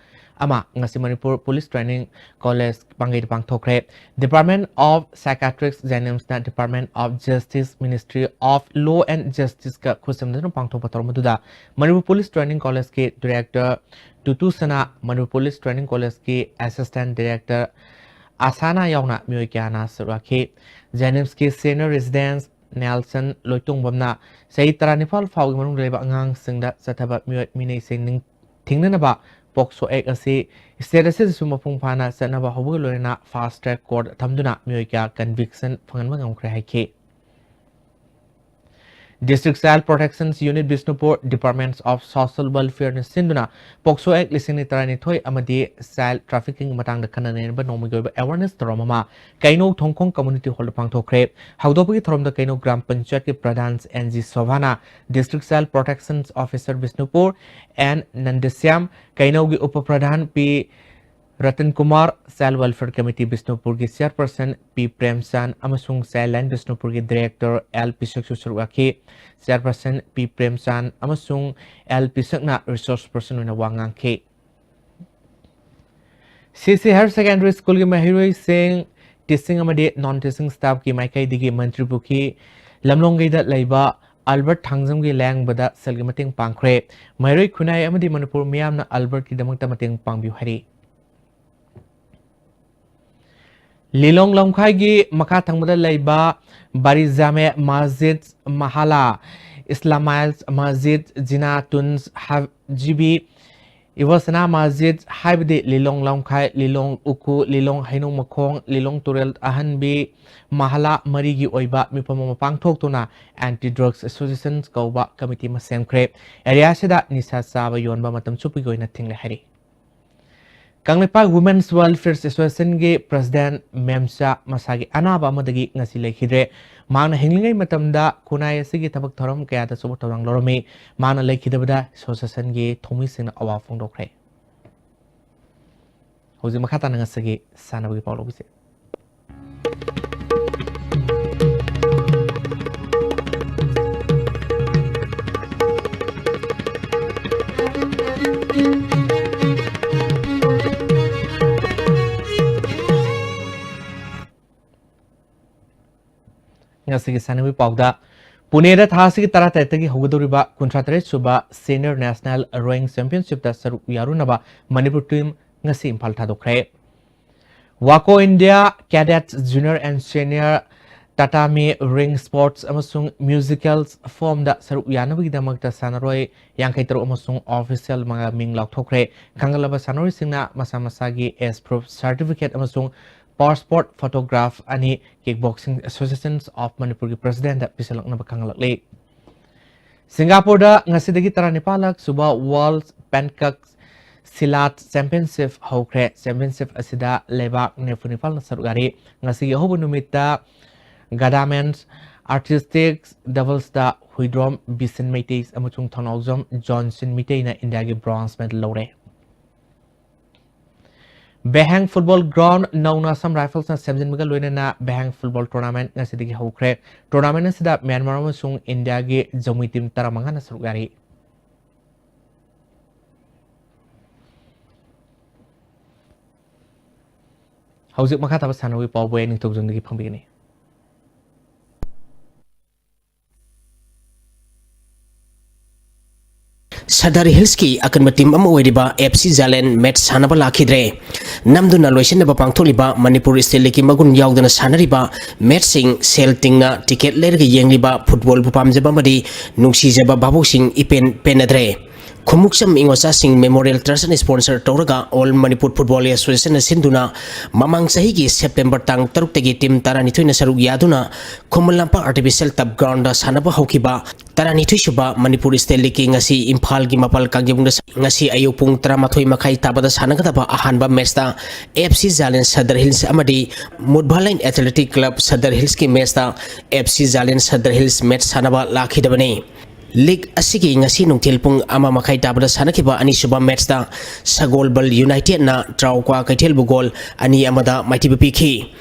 ꯑꯃ ꯉꯁꯤ ꯃꯅꯤꯄꯨꯔ ꯄꯨꯂꯤꯁ ꯇ꯭ꯔꯦꯅꯤꯡ ꯀꯣꯂꯦꯖ ꯄꯥꯡꯒꯩꯗ ꯄꯥꯡꯊꯣꯛꯈ꯭ꯔꯦ꯫ Department of Psychiatric JNIMSꯅ Department of Justice, Ministry of Law and Justiceꯀ ꯈꯨꯠꯁꯝꯅꯗꯨꯅ ꯄꯥꯡꯊꯣꯛꯄ ꯊꯧꯔꯝ ꯑꯗꯨꯗ ꯃꯅꯤꯄꯨꯔ ꯄꯨꯂꯤꯁ ꯇ꯭ꯔꯦꯅꯤꯡ ꯀꯣꯂꯦꯖꯀꯤ Director Tutu Sana, Manipur police training ꯀꯣꯂꯦꯖꯀꯤ Assistant Director ꯑꯁꯥꯅꯥ ꯌꯥꯎꯅ ꯃꯤꯑꯣꯏ ꯀꯌꯥꯅ ꯁꯔꯨꯛ ꯌꯥꯈꯤ꯫ JNIMSꯀꯤ Senior Resident ꯅꯦꯜꯁꯟ ꯂꯣꯏꯇꯣꯡꯕꯝꯅ ꯆꯍꯤ ꯇꯔꯥꯅꯤꯄꯥꯜ ꯐꯥꯎꯒꯤ ꯃꯅꯨꯡꯗ ꯂꯩꯕ ꯑꯉꯥꯡꯁꯤꯡꯗ ꯆꯠꯊꯕ ꯃꯤꯑꯣꯏ ꯃꯤꯅꯩꯁꯤꯡ ꯅꯤꯡ-, ꯊꯤꯡꯅꯅꯕ POCSO Act ꯑꯁꯤ state ꯑꯁꯤꯗꯁꯨ ꯃꯄꯨꯡ ꯐꯥꯅ ꯆꯠꯅꯕ ꯍꯧꯕꯒ ꯂꯣꯏꯅꯅ fast track court ꯊꯝꯗꯨꯅ ꯃꯤꯑꯣꯏ ꯀꯌꯥ conviction ꯐꯪꯍꯟꯕ ꯉꯝꯈ꯭ꯔꯦ ꯍꯥꯏꯈꯤ꯫ District Child Protection Unit Bishnupur, Department of Social Welfareꯅ ꯁꯤꯟꯗꯨꯅ POCSO Act ꯂꯤꯁꯤꯡ ꯑꯅꯤ ꯇꯔꯥꯅꯤꯊꯣꯏ ꯑꯃꯗꯤ child trafficking ꯃꯇꯥꯡꯗ ꯈꯟꯅ ꯅꯩꯅꯕ ꯅꯣꯡꯃꯒꯤ ꯑꯣꯏꯕ awareness ꯊꯧꯔꯝ ꯑꯃ ꯀꯩꯅꯧ ꯊꯣꯡꯈꯣꯡ Community Hallꯗ ꯄꯥꯡꯊꯣꯛꯈ꯭ꯔꯦ꯫ ꯍꯧꯗꯣꯛꯄꯒꯤ ꯊꯧꯔꯝꯗ ꯀꯩꯅꯧ ꯒ꯭ꯔꯥꯝ ꯄꯟꯆꯥꯌꯠꯀꯤ ꯄ꯭ꯔꯙꯥꯟ N G ꯁꯣꯚꯥꯅ, District Child Protection Officer Bishnupur N ꯅꯟꯗꯁ꯭ꯌꯥꯝ, ꯀꯩꯅꯧꯒꯤ ꯎꯄ ꯄ꯭ꯔꯙꯥꯟ ꯄꯤ Ratan Kumar, Child Welfare Committee ꯕꯤꯁꯅꯨꯄꯨꯔꯒꯤ Chairperson ꯄꯤ ꯄ꯭ꯔꯦꯝꯆꯥꯟ ꯑꯃꯁꯨꯡ Childline ꯕꯤꯁꯅꯨꯄꯨꯔꯒꯤ Director ꯑꯦꯜ ꯄꯤꯁꯛꯁꯨ ꯁꯔꯨꯛ ꯌꯥꯈꯤ꯫ Chairperson ꯄꯤ ꯄ꯭ꯔꯦꯝꯆꯥꯟ ꯑꯃꯁꯨꯡ ꯑꯦꯜ ꯄꯤꯁꯛꯅ resource person ꯑꯣꯏꯅ ꯋꯥ ꯉꯥꯡꯈꯤ꯫ ꯁꯤ ꯁꯤ Higher Secondary Schoolꯒꯤ ꯃꯍꯩꯔꯣꯏꯁꯤꯡ, teaching ꯑꯃꯗꯤ non teaching staffꯀꯤ ꯃꯥꯏꯀꯩꯗꯒꯤ ꯃꯟꯇ꯭ꯔꯤ ꯄꯨꯈ꯭ꯔꯤ ꯂꯝꯂꯣꯡꯒꯩꯗ ꯂꯩꯕ ꯑꯜꯕꯔꯠ ꯊꯥꯡꯖꯝꯒꯤ ꯂꯥꯌꯦꯡꯕꯗ ꯁꯦꯜꯒꯤ ꯃꯇꯦꯡ ꯄꯥꯡꯈ꯭ꯔꯦ꯫ ꯃꯍꯩꯔꯣꯏ ꯈꯨꯟꯅꯥꯏ ꯑꯃꯗꯤ ꯃꯅꯤꯄꯨꯔ ꯃꯤꯌꯥꯝꯅ ꯑꯜꯕꯔꯠꯀꯤꯗꯃꯛꯇ ꯃꯇꯦꯡ ꯄꯥꯡꯕꯤꯌꯨ ꯍꯥꯏꯔꯤ꯫ ꯂꯤꯂꯣꯡ ꯂꯝꯈꯥꯏꯒꯤ ꯃꯈꯥ ꯊꯪꯕꯗ ꯂꯩꯕ ꯕꯥꯔꯤꯖꯥꯃꯦ ꯃꯁꯖꯤꯗ, ꯃꯍꯥꯂꯥ, ꯏꯁꯂꯥꯃꯥꯏꯜ ꯃꯁꯖꯤꯗ, ꯖꯤꯅꯥ ꯇꯨꯟꯁ, ꯍꯥ-, ꯖꯤꯕꯤ, ꯏꯕꯣꯁꯅꯥ ꯃꯁꯖꯤꯗ ꯍꯥꯏꯕꯗꯤ ꯂꯤꯂꯣꯡ ꯂꯝꯈꯥꯏ, ꯂꯤꯂꯣꯡ ꯎꯈꯨ, ꯂꯤꯂꯣꯡ ꯍꯩꯅꯧ ꯃꯈꯣꯡ, ꯂꯤꯂꯣꯡ ꯇꯨꯔꯦꯜ ꯑꯍꯟꯕꯤ ꯃꯍꯂꯥ ꯃꯔꯤꯒꯤ ꯑꯣꯏꯕ ꯃꯤꯐꯝ ꯑꯃ ꯄꯥꯡꯊꯣꯛꯇꯨꯅ Anti Drugs Association ꯀꯧꯕ ꯀꯃꯤꯇꯤ ꯑꯃ ꯁꯦꯝꯈ꯭ꯔꯦ꯫ ꯑꯦꯔꯤꯌꯥ ꯑꯁꯤꯗ ꯅꯤꯁꯥ ꯆꯥꯕ ꯌꯣꯟꯕ ꯃꯇꯝ ꯆꯨꯞꯄꯒꯤ ꯑꯣꯏꯅ ꯊꯤꯡꯂꯦ ꯍꯥꯏꯔꯤ꯫ ꯀꯪꯂꯩꯄꯥꯛ Women's Welfare Association ꯒꯤ President ꯃꯦꯝꯆꯥ ꯃꯁꯥꯒꯤ ꯑꯅꯥꯕ ꯑꯃꯗꯒꯤ ꯉꯁꯤ ꯂꯩꯈꯤꯗ꯭ꯔꯦ꯫ ꯃꯍꯥꯛꯅ ꯍꯤꯡꯂꯤꯉꯩ ꯃꯇꯝꯗ ꯈꯨꯟꯅꯥꯏ ꯑꯁꯤꯒꯤ ꯊꯕꯛ ꯊꯧꯔꯝ ꯀꯌꯥꯗ ꯑꯆꯧꯕ ꯊꯧꯗꯥꯡ ꯂꯧꯔꯝꯃꯤ꯫ ꯃꯍꯥꯛꯅ ꯂꯩꯈꯤꯗꯕꯗ association ꯒꯤ ꯊꯧꯃꯤꯁꯤꯡꯅ ꯑꯋꯥꯕ ꯐꯣꯡꯗꯣꯛꯈ꯭ꯔꯦ꯫ ꯍꯧꯖꯤꯛ ꯃꯈꯥ ꯇꯥꯅ ꯉꯁꯤꯒꯤ ꯁꯥꯟꯅꯕꯒꯤ ꯄꯥꯎ ꯂꯧꯕꯤꯁꯤ꯫ ꯉꯁꯤꯒꯤ ꯁꯥꯟꯅꯕꯒꯤ ꯄꯥꯎꯗ, ꯄꯨꯅꯦꯗ ꯊꯥ ꯑꯁꯤꯒꯤ ꯇꯔꯥꯇꯔꯦꯠꯇꯒꯤ ꯍꯧꯒꯗꯧꯔꯤꯕ ꯀꯨꯟꯊ꯭ꯔꯥꯇꯔꯦꯠ ꯁꯨꯕ Senior National Rowing Championship ꯇ ꯁꯔꯨꯛ ꯌꯥꯔꯨꯅꯕ ꯃꯅꯤꯄꯨꯔ team ꯉꯁꯤ Imphal ꯊꯥꯗꯣꯛꯈ꯭ꯔꯦ꯫ ꯋꯥꯀꯣ India Cadet Junior and Senior Tatami Ring Sports ꯑꯃꯁꯨꯡ Musical Form ꯗ ꯁꯔꯨꯛ ꯌꯥꯅꯕꯒꯤꯗꯃꯛꯇ ꯁꯥꯟꯅꯔꯣꯏ ꯌꯥꯡꯈꯩ ꯇꯔꯨꯛ ꯑꯃꯁꯨꯡ official ꯃꯉꯥ ꯃꯤꯡ ꯂꯥꯎꯊꯣꯛꯈ꯭ꯔꯦ꯫ ꯈꯟꯒꯠꯂꯕ ꯁꯥꯟꯅꯔꯣꯏꯁꯤꯡꯅ ꯃꯁꯥ ꯃꯁꯥꯒꯤ age proof certificate ꯑꯃꯁꯨꯡ passport photograph ꯑꯅꯤ Kickboxing Associations of Manipur ꯒꯤ President ꯗ ꯄꯤꯁꯤꯜꯂꯛꯅꯕ ꯈꯪꯍꯜꯂꯛꯂꯤ꯫ ꯁꯤꯡꯒꯥꯄꯨꯔꯗ ꯉꯁꯤꯗꯒꯤ ꯇꯔꯥꯅꯤꯄꯥꯜꯂꯛ ꯁꯨꯕ World Pencak Silat Championship ꯍꯧꯈ꯭ꯔꯦ꯫ Championship ꯑꯁꯤꯗ ꯂꯩꯕꯥꯛ ꯅꯤꯐꯨ ꯅꯤꯄꯥꯜꯅ ꯁꯔꯨꯛ ꯌꯥꯔꯤ꯫ ꯉꯁꯤꯒꯤ ꯑꯍꯧꯕ ꯅꯨꯃꯤꯠꯇ Gada Men's Artistic Doubles ꯇ ꯍꯨꯏꯗ꯭ꯔꯣꯝ ꯕꯤꯁꯤꯟ ꯃꯩꯇꯩ ꯑꯃꯁꯨꯡ ꯊꯧꯅꯥꯎꯖꯝ ꯖꯣꯟꯁꯤꯟ ꯃꯩꯇꯩꯅ ꯏꯟꯗꯤꯌꯥꯒꯤ bronze medal ꯂꯧꯔꯦ꯫ ꯕꯦꯍꯦꯡ Football Ground ꯅꯧꯅ Assam Rifles ꯅ ꯁꯦꯝꯖꯤꯟꯕꯒ ꯂꯣꯏꯅꯅ ꯕꯦꯍꯦꯡ Football Tournament ꯉꯁꯤꯗꯒꯤ ꯍꯧꯈ꯭ꯔꯦ꯫ Tournament ꯑꯁꯤꯗ ꯃ꯭ꯌꯥꯟꯃꯥꯔ ꯑꯃꯁꯨꯡ ꯏꯟꯗꯤꯌꯥꯒꯤ ꯖꯃꯨꯏ team ꯇꯔꯥꯃꯉꯥꯅ ꯁꯔꯨꯛ ꯌꯥꯔꯤ꯫ ꯍꯧꯖꯤꯛ ꯃꯈꯥ ꯇꯥꯕ ꯁꯥꯟꯅꯕꯒꯤ ꯄꯥꯎꯕꯨ ꯑꯩ ꯅꯤꯡꯊꯧꯖꯝꯗꯒꯤ ꯐꯪꯕꯤꯒꯅꯤ꯫ ꯁꯗꯔ ꯍꯤꯜꯁꯀꯤ ꯑꯀꯟꯕ team ꯑꯃ ꯑꯣꯏꯔꯤꯕ ꯑꯦꯐ ꯁꯤ ꯖꯥꯂꯦꯟ match ꯁꯥꯟꯅꯕ ꯂꯥꯛꯈꯤꯗ꯭ꯔꯦ꯫ ꯅꯝꯗꯨꯅ ꯂꯣꯏꯁꯤꯟꯅꯕ ꯄꯥꯡꯊꯣꯛꯂꯤꯕ ꯃꯅꯤꯄꯨꯔ state league ꯀꯤ ꯃꯒꯨꯟ ꯌꯥꯎꯗꯅ ꯁꯥꯟꯅꯔꯤꯕ match ꯁꯤꯡ ꯁꯦꯜ ꯇꯤꯡꯅ ticket ꯂꯩꯔꯒ ꯌꯦꯡꯂꯤꯕ football ꯕꯨ ꯄꯥꯝꯖꯕ ꯑꯃꯗꯤ ꯅꯨꯡꯁꯤꯖꯕ ꯚꯥꯕꯣꯛꯁꯤꯡ ꯏꯄꯦꯟ ꯄꯦꯟꯅꯗ꯭ꯔꯦ꯫ ꯈꯨꯃꯨꯛꯆꯝ ꯏꯉꯣꯆꯥꯁꯤꯡ Memorial Trust ꯅ sponsor ꯇꯧꯔꯒ All Manipur Football Association ꯅ ꯁꯤꯟꯗꯨꯅ ꯃꯃꯥꯡ ꯆꯍꯤꯒꯤ September ꯇꯥꯡ ꯇꯔꯨꯛꯇꯒꯤ team ꯇꯔꯥꯅꯤꯊꯣꯏꯅ ꯁꯔꯨꯛ ꯌꯥꯗꯨꯅ Khuman Lampak Artificial Turf Ground ꯗ ꯁꯥꯟꯅꯕ ꯍꯧꯈꯤꯕ ꯇꯔꯥꯅꯤꯊꯣꯏ ꯁꯨꯕ Manipur State League ꯀꯤ ꯉꯁꯤ ꯏꯝꯐꯥꯜꯒꯤ ꯃꯄꯥꯜ ꯀꯥꯡꯖꯩꯕꯨꯡꯗ ꯉꯁꯤ ꯑꯌꯨꯛ ꯄꯨꯡ ꯇꯔꯥꯃꯥꯊꯣꯏ ꯃꯈꯥꯏ ꯇꯥꯕꯗ ꯁꯥꯟꯅꯒꯗꯕ ꯑꯍꯥꯟꯕ match ꯇ F C Zalen Sadar Hills ꯑꯃꯗꯤ Mudbhaline Athletic Club Sadar Hills ꯀꯤ match ꯇ F C Zalen Sadar Hills match ꯁꯥꯟꯅꯕ ꯂꯥꯛꯈꯤꯗꯕꯅꯤ꯫ League ꯑꯁꯤꯒꯤ ꯉꯁꯤ ꯅꯨꯡꯊꯤꯜ ꯄꯨꯡ ꯑꯃ ꯃꯈꯥꯏ ꯇꯥꯕꯗ ꯁꯥꯟꯅꯈꯤꯕ ꯑꯅꯤꯁꯨꯕ match ꯇ ꯁꯒꯣꯜꯕꯜ United ꯅ ꯇ꯭ꯔꯥꯎꯀ꯭ꯋꯥ ꯀꯩꯊꯦꯜꯕꯨ goal ꯑꯅꯤ ꯑꯃꯗ ꯃꯥꯏꯊꯤꯕ ꯄꯤꯈꯤ꯫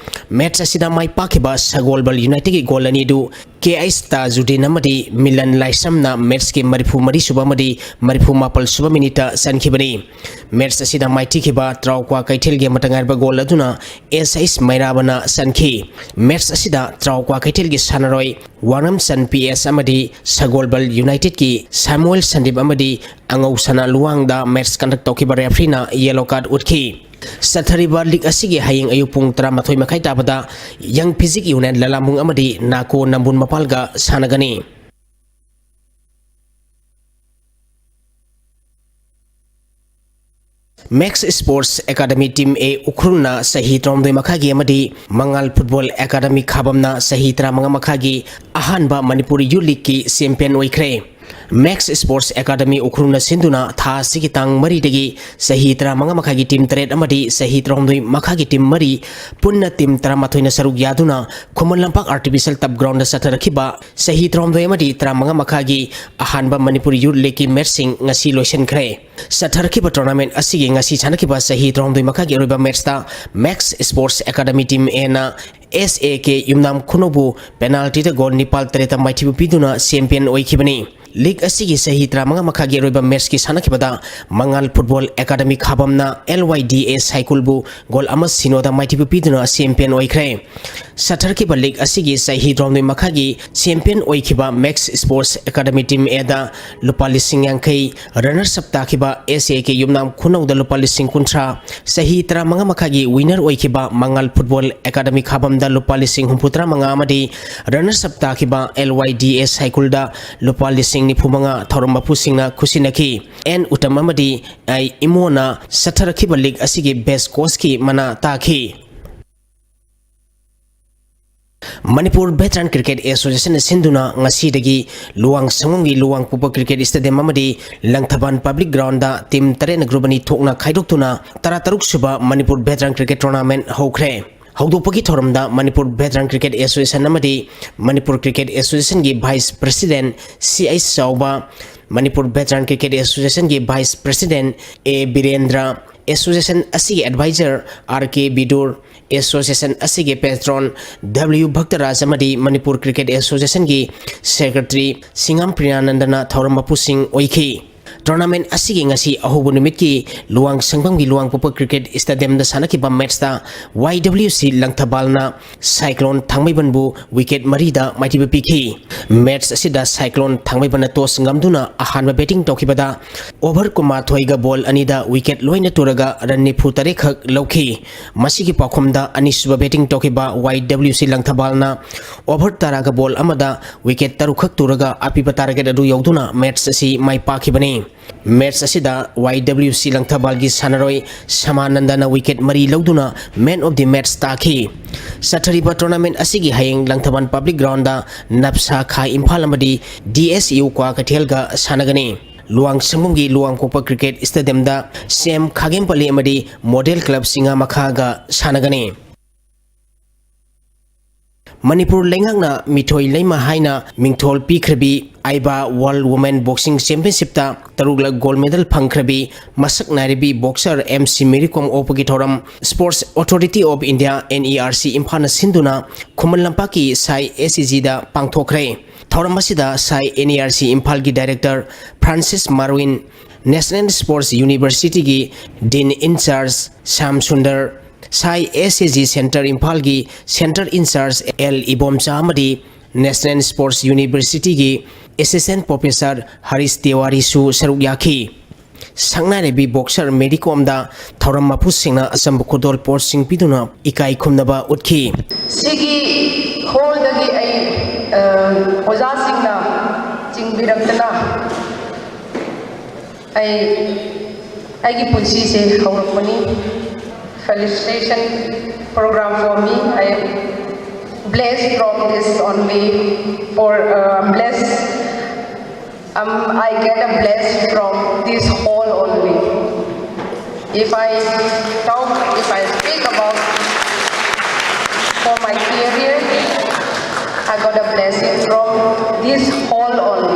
Match ꯑꯁꯤꯗ ꯃꯥꯏ ꯄꯥꯛꯈꯤꯕ ꯁꯒꯣꯜꯕꯜ United ꯀꯤ goal ꯑꯅꯤꯗꯨ K H ꯇꯥꯖꯨꯗꯤꯟ ꯑꯃꯗꯤ ꯃꯤꯂꯟ ꯂꯥꯏꯁ꯭ꯔꯝꯅ match ꯀꯤ ꯃꯔꯤꯐꯨ ꯃꯔꯤ ꯁꯨꯕ ꯑꯃꯗꯤ ꯃꯔꯤꯐꯨ ꯃꯥꯄꯜ ꯁꯨꯕ minute ꯇ ꯆꯟꯈꯤꯕꯅꯤ꯫ Match ꯑꯁꯤꯗ ꯃꯥꯏꯊꯤꯈꯤꯕ ꯇ꯭ꯔꯥꯎꯀ꯭ꯋꯥ ꯀꯩꯊꯦꯜꯒꯤ ꯑꯃꯠꯇ ꯉꯥꯏꯔꯕ goal ꯑꯗꯨꯅ S H ꯃꯩꯔꯥꯕꯅ ꯆꯟꯈꯤ꯫ Match ꯑꯁꯤꯗ ꯇ꯭ꯔꯥꯎꯀ꯭ꯋꯥ ꯀꯩꯊꯦꯜꯒꯤ ꯁꯥꯟꯅꯔꯣꯏ ꯋꯥꯉꯝꯆꯟ P S ꯑꯃꯗꯤ ꯁꯒꯣꯜꯕꯜ United ꯀꯤ ꯁꯥꯃꯨꯑꯦꯜ ꯁꯟꯗꯤꯞ ꯑꯃꯗꯤ ꯑꯉꯧꯁꯅꯥ ꯂꯨꯋꯥꯡꯗ match conduct ꯇꯧꯈꯤꯕ referee ꯅ yellow card ꯎꯠꯈꯤ꯫ ꯆꯠꯊꯔꯤꯕ league ꯑꯁꯤꯒꯤ ꯍꯌꯦꯡ ꯑꯌꯨꯛ ꯄꯨꯡ ꯇꯔꯥꯃꯥꯊꯣꯏ ꯃꯈꯥꯏ ꯇꯥꯕꯗ Young Physique Union ꯂꯂꯥꯝꯕꯨꯡ ꯑꯃꯗꯤ ꯅꯥꯀꯣ ꯅꯝꯕꯨꯜ ꯃꯄꯥꯜꯒ ꯁꯥꯟꯅꯒꯅꯤ꯫ Max Sports Academy Team A ꯎꯈ꯭ꯔꯨꯜꯅ ꯆꯍꯤ ꯇꯔꯥꯍꯨꯝꯗꯣꯏ ꯃꯈꯥꯒꯤ ꯑꯃꯗꯤ ꯃꯉꯥꯜ Football Academy ꯈꯥꯕꯝꯅ ꯆꯍꯤ ꯇꯔꯥꯃꯉꯥ ꯃꯈꯥꯒꯤ ꯑꯍꯥꯟꯕ ꯃꯅꯤꯄꯨꯔ Youth League ꯀꯤ champion ꯑꯣꯏꯈ꯭ꯔꯦ꯫ Max Sports Academy ꯎꯈ꯭ꯔꯨꯜꯅ ꯁꯤꯟꯗꯨꯅ ꯊꯥ ꯑꯁꯤꯒꯤ ꯇꯥꯡ ꯃꯔꯤꯗꯒꯤ ꯆꯍꯤ ꯇꯔꯥꯃꯉꯥ ꯃꯈꯥꯒꯤ team ꯇꯔꯦꯠ ꯑꯃꯗꯤ ꯆꯍꯤ ꯇꯔꯥꯍꯨꯝꯗꯣꯏ ꯃꯈꯥꯒꯤ team ꯃꯔꯤ, ꯄꯨꯟꯅ team ꯇꯔꯥꯃꯥꯊꯣꯏꯅ ꯁꯔꯨꯛ ꯌꯥꯗꯨꯅ Khuman Lampak Artificial Turf Ground ꯗ ꯆꯠꯊꯔꯛꯈꯤꯕ ꯆꯍꯤ ꯇꯔꯥꯍꯨꯝꯗꯣꯏ ꯑꯃꯗꯤ ꯇꯔꯥꯃꯉꯥ ꯃꯈꯥꯒꯤ ꯑꯍꯥꯟꯕ ꯃꯅꯤꯄꯨꯔ Youth League ꯀꯤ match ꯁꯤꯡ ꯉꯁꯤ ꯂꯣꯏꯁꯤꯟꯈ꯭ꯔꯦ꯫ ꯆꯠꯊꯔꯛꯈꯤꯕ tournament ꯑꯁꯤꯒꯤ ꯉꯁꯤ ꯁꯥꯟꯅꯈꯤꯕ ꯆꯍꯤ ꯇꯔꯥꯍꯨꯝꯗꯣꯏ ꯃꯈꯥꯒꯤ ꯑꯔꯣꯏꯕ match ꯇ Max Sports Academy Team A ꯅ S A K Yumnam ꯈꯨꯅꯧꯕꯨ penalty the goal ꯅꯤꯄꯥꯜ ꯇꯔꯦꯠꯇ ꯃꯥꯏꯊꯤꯕ ꯄꯤꯗꯨꯅ champion ꯑꯣꯏꯈꯤꯕꯅꯤ꯫ League ꯑꯁꯤꯒꯤ ꯆꯍꯤ ꯇꯔꯥꯃꯉꯥ ꯃꯈꯥꯒꯤ ꯑꯔꯣꯏꯕ match ꯀꯤ ꯁꯥꯟꯅꯈꯤꯕꯗ ꯃꯉꯥꯜ Football Academy ꯈꯥꯕꯝꯅ L Y D A ꯁꯥꯏꯀꯨꯜꯕꯨ goal ꯑꯃ ꯁꯤꯅꯣꯗ ꯃꯥꯏꯊꯤꯕ ꯄꯤꯗꯨꯅ champion ꯑꯣꯏꯈ꯭ꯔꯦ꯫ ꯆꯠꯊꯔꯛꯈꯤꯕ league ꯑꯁꯤꯒꯤ ꯆꯍꯤ ꯇꯔꯥꯍꯨꯝꯗꯣꯏ ꯃꯈꯥꯒꯤ champion ꯑꯣꯏꯈꯤꯕ Max Sports Academy Team A ꯗ ꯂꯨꯄꯥ ꯂꯤꯁꯤꯡ ꯌꯥꯡꯈꯩ, runners up ꯇꯥꯈꯤꯕ S A K ꯌꯨꯝꯅꯥꯝ ꯈꯨꯅꯧꯗ ꯂꯨꯄꯥ ꯂꯤꯁꯤꯡ ꯀꯨꯟꯊ꯭ꯔꯥ, ꯆꯍꯤ ꯇꯔꯥꯃꯉꯥ ꯃꯈꯥꯒꯤ winner ꯑꯣꯏꯈꯤꯕ ꯃꯉꯥꯜ Football Academy ꯈꯥꯕꯝꯗ ꯂꯨꯄꯥ ꯂꯤꯁꯤꯡ ꯍꯨꯝꯐꯨꯇꯔꯥ ꯃꯉꯥ ꯑꯃꯗꯤ runners up ꯇꯥꯈꯤꯕ L Y D A ꯁꯥꯏꯀꯨꯜꯗ ꯂꯨꯄꯥ ꯂꯤꯁꯤꯡ ꯅꯤꯐꯨ ꯃꯉꯥ ꯊꯧꯔꯝ ꯃꯄꯨꯁꯤꯡꯅ ꯈꯨꯠꯁꯤꯟꯅꯈꯤ꯫ ꯑꯦꯟ ꯎꯇꯝ ꯑꯃꯗꯤ ꯑꯥꯏ ꯏꯃꯣꯅ ꯆꯠꯊꯔꯛꯈꯤꯕ ꯂꯤꯒ ꯑꯁꯤꯒꯤ ꯕꯦꯁ ꯀꯣꯆꯀꯤ ꯃꯅꯥ ꯇꯥꯈꯤ꯫ ꯃꯅꯤꯄꯨꯔ ꯚꯦꯇꯔꯟ ꯀ꯭ꯔꯤꯀꯦꯠ ꯑꯦꯁꯣꯁꯤꯌꯦꯁꯟꯅ ꯁꯤꯟꯗꯨꯅ ꯉꯁꯤꯗꯒꯤ ꯂꯨꯋꯥꯡ ꯁꯪꯕꯝꯒꯤ ꯂꯨꯋꯥꯡꯄꯣꯛꯄ ꯀ꯭ꯔꯤꯀꯦꯠ ꯁ꯭ꯇꯦꯗꯤꯌꯝ ꯑꯃꯗꯤ ꯂꯪꯊꯕꯥꯜ ꯄꯕ꯭ꯂꯤꯛ ꯒ꯭ꯔꯥꯎꯟꯗ ꯇꯤꯝ ꯇꯔꯦꯠꯅ ꯒ꯭ꯔꯨꯞ ꯑꯅꯤ ꯊꯣꯛꯅ ꯈꯥꯏꯗꯣꯛꯇꯨꯅ ꯇꯔꯥꯇꯔꯨꯛ ꯁꯨꯕ ꯃꯅꯤꯄꯨꯔ ꯚꯦꯇꯔꯟ ꯀ꯭ꯔꯤꯀꯦꯠ ꯇꯣꯔꯅꯥꯃꯦꯟꯠ ꯍꯧꯈ꯭ꯔꯦ꯫ ꯍꯧꯗꯣꯛꯄꯒꯤ ꯊꯧꯔꯝꯗ ꯃꯅꯤꯄꯨꯔ ꯚꯦꯇꯔꯟ ꯀ꯭ꯔꯤꯀꯦꯠ ꯑꯦꯁꯣꯁꯤꯌꯦꯁꯟ ꯑꯃꯗꯤ ꯃꯅꯤꯄꯨꯔ ꯀ꯭ꯔꯤꯀꯦꯠ ꯑꯦꯁꯣꯁꯤꯌꯦꯁꯟꯒꯤ ꯚꯥꯏꯁ ꯄ꯭ꯔꯁꯤꯗꯦꯟꯠ ꯁꯤ ꯑꯩꯆ ꯆꯥꯎꯕ, ꯃꯅꯤꯄꯨꯔ ꯚꯦꯇꯔꯟ ꯀ꯭ꯔꯤꯀꯦꯠ ꯑꯦꯁꯣꯁꯤꯌꯦꯁꯟꯒꯤ ꯚꯥꯏꯁ ꯄ꯭ꯔꯁꯤꯗꯦꯟꯠ ꯑꯦ ꯕꯤꯔꯦꯟꯗ꯭ꯔ, ꯑꯦꯁꯣꯁꯤꯌꯦꯁꯟ ꯑꯁꯤꯒꯤ ꯑꯦꯗꯚꯥꯏꯖꯔ ꯑꯥꯔ ꯀꯦ ꯕꯤꯗꯨꯔ, ꯑꯦꯁꯣꯁꯤꯌꯦꯁꯟ ꯑꯁꯤꯒꯤ ꯄꯦꯇ꯭ꯔꯣꯟ ꯗꯕ꯭ꯂꯤꯌꯨ ꯚꯛꯇꯔꯥꯖ ꯑꯃꯗꯤ ꯃꯅꯤꯄꯨꯔ ꯀ꯭ꯔꯤꯀꯦꯠ ꯑꯦꯁꯣꯁꯤꯌꯦꯁꯟꯒꯤ ꯁꯦꯀ꯭ꯔꯦꯇꯔꯤ ꯁꯤꯡꯉꯥꯝ ꯄ꯭ꯔꯤꯌꯥꯅꯟꯗꯅ ꯊꯧꯔꯝ ꯃꯄꯨꯁꯤꯡ ꯑꯣꯏꯈꯤ꯫ ꯇꯣꯔꯅꯥꯃꯦꯟꯠ ꯑꯁꯤꯒꯤ ꯉꯁꯤ ꯑꯍꯧꯕ ꯅꯨꯃꯤꯠꯀꯤ ꯂꯨꯋꯥꯡ ꯁꯪꯕꯝꯒꯤ ꯂꯨꯋꯥꯡꯄꯣꯛꯄ ꯀ꯭ꯔꯤꯀꯦꯠ ꯁ꯭ꯇꯦꯗꯤꯌꯝꯗ ꯁꯥꯟꯅꯈꯤꯕ ꯃꯦꯠꯁꯇ ꯋꯥꯏ ꯗꯕ꯭ꯂꯤꯌꯨ ꯁꯤ ꯂꯪꯊꯕꯥꯜꯅ ꯁꯥꯏꯀ꯭ꯂꯣꯟ ꯊꯥꯡꯃꯩꯕꯟꯕꯨ ꯋꯤꯀꯦꯠ ꯃꯔꯤꯗ ꯃꯥꯏꯊꯤꯕ ꯄꯤꯈꯤ꯫ ꯃꯦꯠꯁ ꯑꯁꯤꯗ ꯁꯥꯏꯀ꯭ꯂꯣꯟ ꯊꯥꯡꯃꯩꯕꯟꯅ ꯇꯣꯁ ꯉꯝꯗꯨꯅ ꯑꯍꯥꯟꯕ ꯕꯦꯇꯤꯡ ꯇꯧꯈꯤꯕꯗ ꯑꯣꯚꯔ ꯀꯨꯟꯃꯥꯊꯣꯏꯒ ꯕꯣꯜ ꯑꯅꯤꯗ ꯋꯤꯀꯦꯠ ꯂꯣꯏꯅ ꯇꯨꯔꯒ ꯔꯟ ꯅꯤꯐꯨ ꯇꯔꯦꯠ ꯈꯛ ꯂꯧꯈꯤ꯫ ꯃꯁꯤꯒꯤ ꯄꯥꯎꯈꯨꯝꯗ ꯑꯅꯤꯁꯨꯕ ꯕꯦꯇꯤꯡ ꯇꯧꯈꯤꯕ ꯋꯥꯏ ꯗꯕ꯭ꯂꯤꯌꯨ ꯁꯤ ꯂꯪꯊꯕꯥꯜꯅ ꯑꯣꯚꯔ ꯇꯔꯥꯒ ꯕꯣꯜ ꯑꯃꯗ ꯋꯤꯀꯦꯠ ꯇꯔꯨꯛ ꯈꯛ ꯇꯨꯔꯒ ꯑꯄꯤꯕ ꯇꯥꯔꯒꯦꯠ ꯑꯗꯨ ꯌꯧꯗꯨꯅ ꯃꯦꯠꯁ ꯑꯁꯤ ꯃꯥꯏ ꯄꯥꯛꯈꯤꯕꯅꯤ꯫ ꯃꯦꯠꯁ ꯑꯁꯤꯗ ꯋꯥꯏ ꯗꯕ꯭ꯂꯤꯌꯨ ꯁꯤ ꯂꯪꯊꯕꯥꯜꯒꯤ ꯁꯥꯟꯅꯔꯣꯏ ꯁꯃꯥꯅꯟꯗꯅ ꯋꯤꯀꯦꯠ ꯃꯔꯤ ꯂꯧꯗꯨꯅ ꯃꯦꯟ ꯑꯣꯐ ꯗꯤ ꯃꯦꯠꯁ ꯇꯥꯈꯤ꯫ ꯆꯠꯊꯔꯤꯕ ꯇꯣꯔꯅꯥꯃꯦꯟꯠ ꯑꯁꯤꯒꯤ ꯍꯌꯦꯡ ꯂꯪꯊꯕꯥꯜ ꯄꯕ꯭ꯂꯤꯛ ꯒ꯭ꯔꯥꯎꯟꯗ ꯅꯞꯁꯥ ꯈꯥ ꯏꯝꯐꯥꯜ ꯑꯃꯗꯤ ꯗꯤ ꯑꯦꯁ ꯌꯨ ꯀ꯭ꯋꯥꯀꯩꯊꯦꯜꯒ ꯁꯥꯟꯅꯒꯅꯤ꯫ ꯂꯨꯋꯥꯡ ꯁꯪꯕꯝꯒꯤ ꯂꯨꯋꯥꯡꯄꯣꯛꯄ ꯀ꯭ꯔꯤꯀꯦꯠ ꯁ꯭ꯇꯦꯗꯤꯌꯝꯗ ꯁꯦꯝ ꯈꯥꯒꯦꯝꯄꯜꯂꯤ ꯑꯃꯗꯤ ꯃꯣꯗꯦꯜ ꯀ꯭ꯂꯕ ꯁꯤꯡꯉꯥꯃꯈꯥꯒ ꯁꯥꯟꯅꯒꯅꯤ꯫ ꯃꯅꯤꯄꯨꯔ ꯂꯩꯉꯥꯛꯅ ꯃꯤꯊꯣꯏ ꯂꯩꯃ ꯍꯥꯏꯅ ꯃꯤꯡꯊꯣꯜ ꯄꯤꯈ꯭ꯔꯕꯤ ꯑꯥꯏꯕꯥ ꯋꯥꯔꯜꯗ ꯋꯨꯃꯦꯟ ꯕꯣꯛꯁꯤꯡ ꯆꯦꯝꯄꯤꯌꯟꯁꯤꯞꯇ ꯇꯔꯨꯛꯂꯛ ꯒꯣꯜꯗ ꯃꯦꯗꯜ ꯐꯪꯈ꯭ꯔꯕꯤ ꯃꯁꯛ ꯅꯥꯏꯔꯕꯤ boxer M C Mary Kom ꯑꯣꯛꯄꯒꯤ ꯊꯧꯔꯝ sports authority of India, N E R C, ꯏꯝꯐꯥꯜꯅ ꯁꯤꯟꯗꯨꯅ ꯈꯨꯃꯟ ꯂꯝꯄꯥꯛꯀꯤ ꯁꯥꯏ ꯑꯦꯁ ꯏ ꯖꯤꯗ ꯄꯥꯡꯊꯣꯛꯈ꯭ꯔꯦ꯫ ꯊꯧꯔꯝ ꯑꯁꯤꯗ ꯁꯥꯏ ꯑꯦꯟ ꯏ ꯑꯥꯔ ꯁꯤ ꯏꯝꯐꯥꯜꯒꯤ ꯗꯥꯏꯔꯦꯛꯇꯔ ꯐ꯭ꯔꯥꯟꯁꯤꯁ ꯃꯥꯔꯋꯤꯟ, ꯅꯦꯁꯅꯦꯜ ꯁ꯭ꯄꯣꯔꯠꯁ ꯌꯨꯅꯤꯚꯔꯁꯤꯇꯤꯒꯤ ꯗꯤꯟ ꯏꯟꯆꯥꯔꯖ ꯁ꯭ꯌꯥꯝ ꯁꯨꯟꯗꯔ, ꯁꯥꯏ ꯑꯦꯁ ꯑꯦ ꯖꯤ ꯁꯦꯟꯇꯔ ꯏꯝꯐꯥꯜꯒꯤ ꯁꯦꯟꯇꯔ ꯏꯟꯆꯥꯔꯖ ꯑꯦꯜ ꯏꯕꯣꯝꯆꯥ ꯑꯃꯗꯤ ꯅꯦꯁꯅꯦꯜ ꯁ꯭ꯄꯣꯔꯠꯁ ꯌꯨꯅꯤꯚꯔꯁꯤꯇꯤꯒꯤ ꯑꯦꯁꯤꯁꯇꯦꯟꯠ ꯄ꯭ꯔꯣꯐꯦꯁꯔ ꯍꯔꯤꯁ ꯇꯤꯋꯥꯔꯤꯁꯨ ꯁꯔꯨꯛ ꯌꯥꯈꯤ꯫ ꯁꯛꯅꯥꯏꯔꯕꯤ ꯕꯣꯛꯁꯔ ꯃꯦꯔꯤ ꯀꯣꯝꯗ ꯊꯧꯔꯝ ꯃꯄꯨꯁꯤꯡꯅ ꯑꯆꯝꯕ ꯈꯨꯗꯣꯜ ꯄꯣꯠꯁꯤꯡ ꯄꯤꯗꯨꯅ ꯏꯀꯥꯏ ꯈꯨꯝꯅꯕ ꯎꯠꯈꯤ꯫ ꯁꯤꯒꯤ ꯍꯣꯜꯗꯒꯤ ꯑꯩ, ꯑ, ꯑꯣꯖꯥꯁꯤꯡꯅ ꯆꯤꯡꯕꯤꯔꯛ ꯅꯨꯡꯁꯤꯗꯅ ꯑꯩ ꯑꯩꯒꯤ ꯄꯨꯟꯁꯤꯁꯦ ꯍꯧꯔꯛꯄꯅꯤ꯫ Felicitation program for me. I am blessed from this only. For uh, I'm blessed. Um, I get a bless from this hall only. If I talk, if I speak about for my career, I got a blessing from this hall only.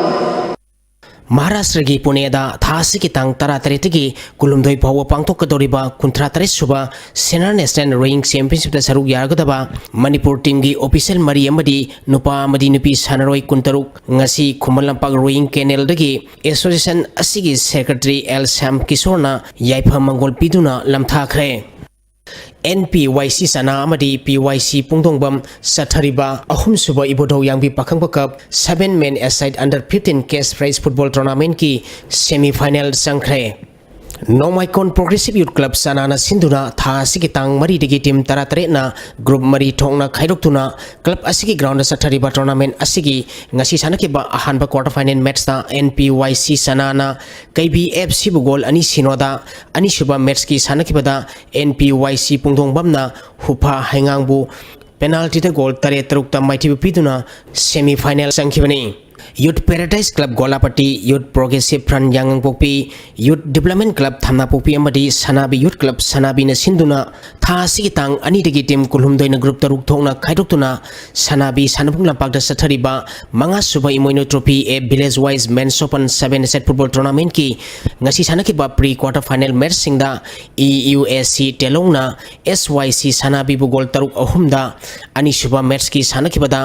ꯃꯍꯥꯔꯥꯁꯇ꯭ꯔꯒꯤ ꯄꯨꯅꯦꯗ ꯊꯥ ꯑꯁꯤꯒꯤ ꯇꯥꯡ ꯇꯔꯥꯇꯔꯦꯠꯇꯒꯤ ꯀꯨꯟꯍꯨꯝꯗꯣꯏ ꯐꯥꯎꯕ ꯄꯥꯡꯊꯣꯛꯀꯗꯧꯔꯤꯕ ꯀꯨꯟꯊ꯭ꯔꯥ ꯇꯔꯦꯠ ꯁꯨꯕ ꯁꯦꯅꯥꯔ ꯅꯦꯁꯅꯦꯜ ꯔꯣꯌꯤꯡ ꯆꯦꯝꯄꯤꯌꯟꯁꯤꯞꯇ ꯁꯔꯨꯛ ꯌꯥꯒꯗꯕ ꯃꯅꯤꯄꯨꯔ ꯇꯤꯝꯒꯤ ꯑꯣꯐꯤꯁꯤꯌꯦꯜ ꯃꯔꯤ ꯑꯃꯗꯤ ꯅꯨꯄꯥ ꯑꯃꯗꯤ ꯅꯨꯄꯤ ꯁꯥꯟꯅꯔꯣꯏ ꯀꯨꯟꯇꯔꯨꯛ ꯉꯁꯤ ꯈꯨꯃꯟ ꯂꯝꯄꯥꯛ ꯔꯣꯌꯤꯡ ꯀꯦꯅꯦꯜꯗꯒꯤ ꯑꯦꯁꯣꯁꯤꯌꯦꯁꯟ ꯑꯁꯤꯒꯤ ꯁꯦꯀ꯭ꯔꯦꯇꯔꯤ ꯑꯦꯜ ꯁ꯭ꯌꯥꯝ ꯀꯤꯁꯣꯔꯅ ꯌꯥꯏꯐ ꯃꯪꯒꯣꯜ ꯄꯤꯗꯨꯅ ꯂꯝꯊꯥꯈ꯭ꯔꯦ꯫ ꯑꯦꯟ ꯄꯤ ꯋꯥꯏ ꯁꯤ ꯆꯅꯥ ꯑꯃꯗꯤ ꯄꯤ ꯋꯥꯏ ꯁꯤ ꯄꯨꯡꯗꯣꯡꯕꯝ ꯆꯠꯊꯔꯤꯕ ꯑꯍꯨꯝꯁꯨꯕ ꯏꯕꯨꯙꯧ ꯌꯥꯡꯕꯤ ꯄꯥꯈꯪꯕ ꯀꯞ seven men aside under fifteen cash prize football tournamentꯀꯤ semi final ꯆꯪꯈ꯭ꯔꯦ꯫ ꯅꯣꯡꯃꯥꯏꯀꯣꯟ ꯄ꯭ꯔꯣꯒ꯭ꯔꯦꯁꯤꯞ ꯌꯨꯠ ꯀ꯭ꯂꯕ ꯆꯅꯥꯅ ꯁꯤꯟꯗꯨꯅ ꯊꯥ ꯑꯁꯤꯒꯤ ꯇꯥꯡ ꯃꯔꯤꯗꯒꯤ ꯇꯤꯝ ꯇꯔꯥꯇꯔꯦꯠꯅ ꯒ꯭ꯔꯨꯞ ꯃꯔꯤ ꯊꯣꯛꯅ ꯈꯥꯏꯗꯣꯛꯇꯨꯅ ꯀ꯭ꯂꯕ ꯑꯁꯤꯒꯤ ꯒ꯭ꯔꯥꯎꯟꯗ ꯆꯠꯊꯔꯤꯕ ꯇꯣꯔꯅꯥꯃꯦꯟ ꯑꯁꯤꯒꯤ ꯉꯁꯤ ꯁꯥꯟꯅꯈꯤꯕ ꯑꯍꯥꯟꯕ ꯀ꯭ꯋꯥꯔꯇꯔ ꯐꯥꯏꯅꯦꯜ ꯃꯦꯠꯆꯇ ꯑꯦꯟ ꯄꯤ ꯋꯥꯏ ꯁꯤ ꯆꯅꯥꯅ ꯀꯩꯕꯤ ꯑꯦꯐ ꯁꯤꯕꯨ ꯒꯣꯜ ꯑꯅꯤ ꯁꯤꯅꯣꯗ, ꯑꯅꯤꯁꯨꯕ ꯃꯦꯠꯆꯀꯤ ꯁꯥꯟꯅꯈꯤꯕꯗ ꯑꯦꯟ ꯄꯤ ꯋꯥꯏ ꯁꯤ ꯄꯨꯡꯗꯣꯡꯕꯝꯅ ꯍꯨꯐꯥ ꯍꯩꯉꯥꯡꯕꯨ ꯄꯦꯅꯥꯜꯇꯤꯗ ꯒꯣꯜ ꯇꯔꯦꯠ ꯇꯔꯨꯛꯇ ꯃꯥꯏꯊꯤꯕ ꯄꯤꯗꯨꯅ ꯁꯦꯃꯤ ꯐꯥꯏꯅꯦꯜ ꯆꯪꯈꯤꯕꯅꯤ꯫ ꯌꯨꯠ ꯄꯦꯔꯥꯗꯥꯏꯁ ꯀ꯭ꯂꯕ ꯒꯣꯂꯥꯄꯇꯤ, ꯌꯨꯠ ꯄ꯭ꯔꯣꯒ꯭ꯔꯦꯁꯤꯞ ꯐ꯭ꯔꯟ ꯌꯥꯉꯥꯡꯄꯣꯛꯄꯤ, ꯌꯨꯠ ꯗꯤꯕ꯭ꯂꯞꯃꯦꯟ ꯀ꯭ꯂꯕ ꯊꯝꯅꯥꯄꯣꯛꯄꯤ ꯑꯃꯗꯤ ꯁꯅꯥꯕꯤ ꯌꯨꯠ ꯀ꯭ꯂꯕ ꯁꯅꯥꯕꯤꯅ ꯁꯤꯟꯗꯨꯅ ꯊꯥ ꯑꯁꯤꯒꯤ ꯇꯥꯡ ꯑꯅꯤꯗꯒꯤ ꯇꯤꯝ ꯀꯨꯟꯍꯨꯝꯗꯣꯏꯅ ꯒ꯭ꯔꯨꯞ ꯇꯔꯨꯛ ꯊꯣꯛꯅ ꯈꯥꯏꯗꯣꯛꯇꯨꯅ ꯁꯅꯥꯕꯤ ꯁꯥꯟꯅꯐꯝ ꯂꯝꯄꯥꯛꯇ ꯆꯠꯊꯔꯤꯕ ꯃꯉꯥꯁꯨꯕ Imoinu trophy A village wise men's open seven set football ꯇꯣꯔꯅꯥꯃꯦꯟꯠꯀꯤ ꯉꯁꯤ ꯁꯥꯟꯅꯈꯤꯕ ꯄ꯭ꯔꯤ ꯀ꯭ꯋꯥꯔꯇꯔ ꯐꯥꯏꯅꯦꯜ ꯃꯦꯠꯆꯁꯤꯡꯗ ꯏ ꯌꯨ ꯑꯦꯁ ꯁꯤ ꯇꯦꯂꯣꯡꯅ ꯑꯦꯁ ꯋꯥꯏ ꯁꯤ ꯁꯅꯥꯕꯤꯕꯨ ꯒꯣꯜ ꯇꯔꯨꯛ ꯑꯍꯨꯝꯗ, ꯑꯅꯤꯁꯨꯕ ꯃꯦꯠꯆꯀꯤ ꯁꯥꯟꯅꯈꯤꯕꯗ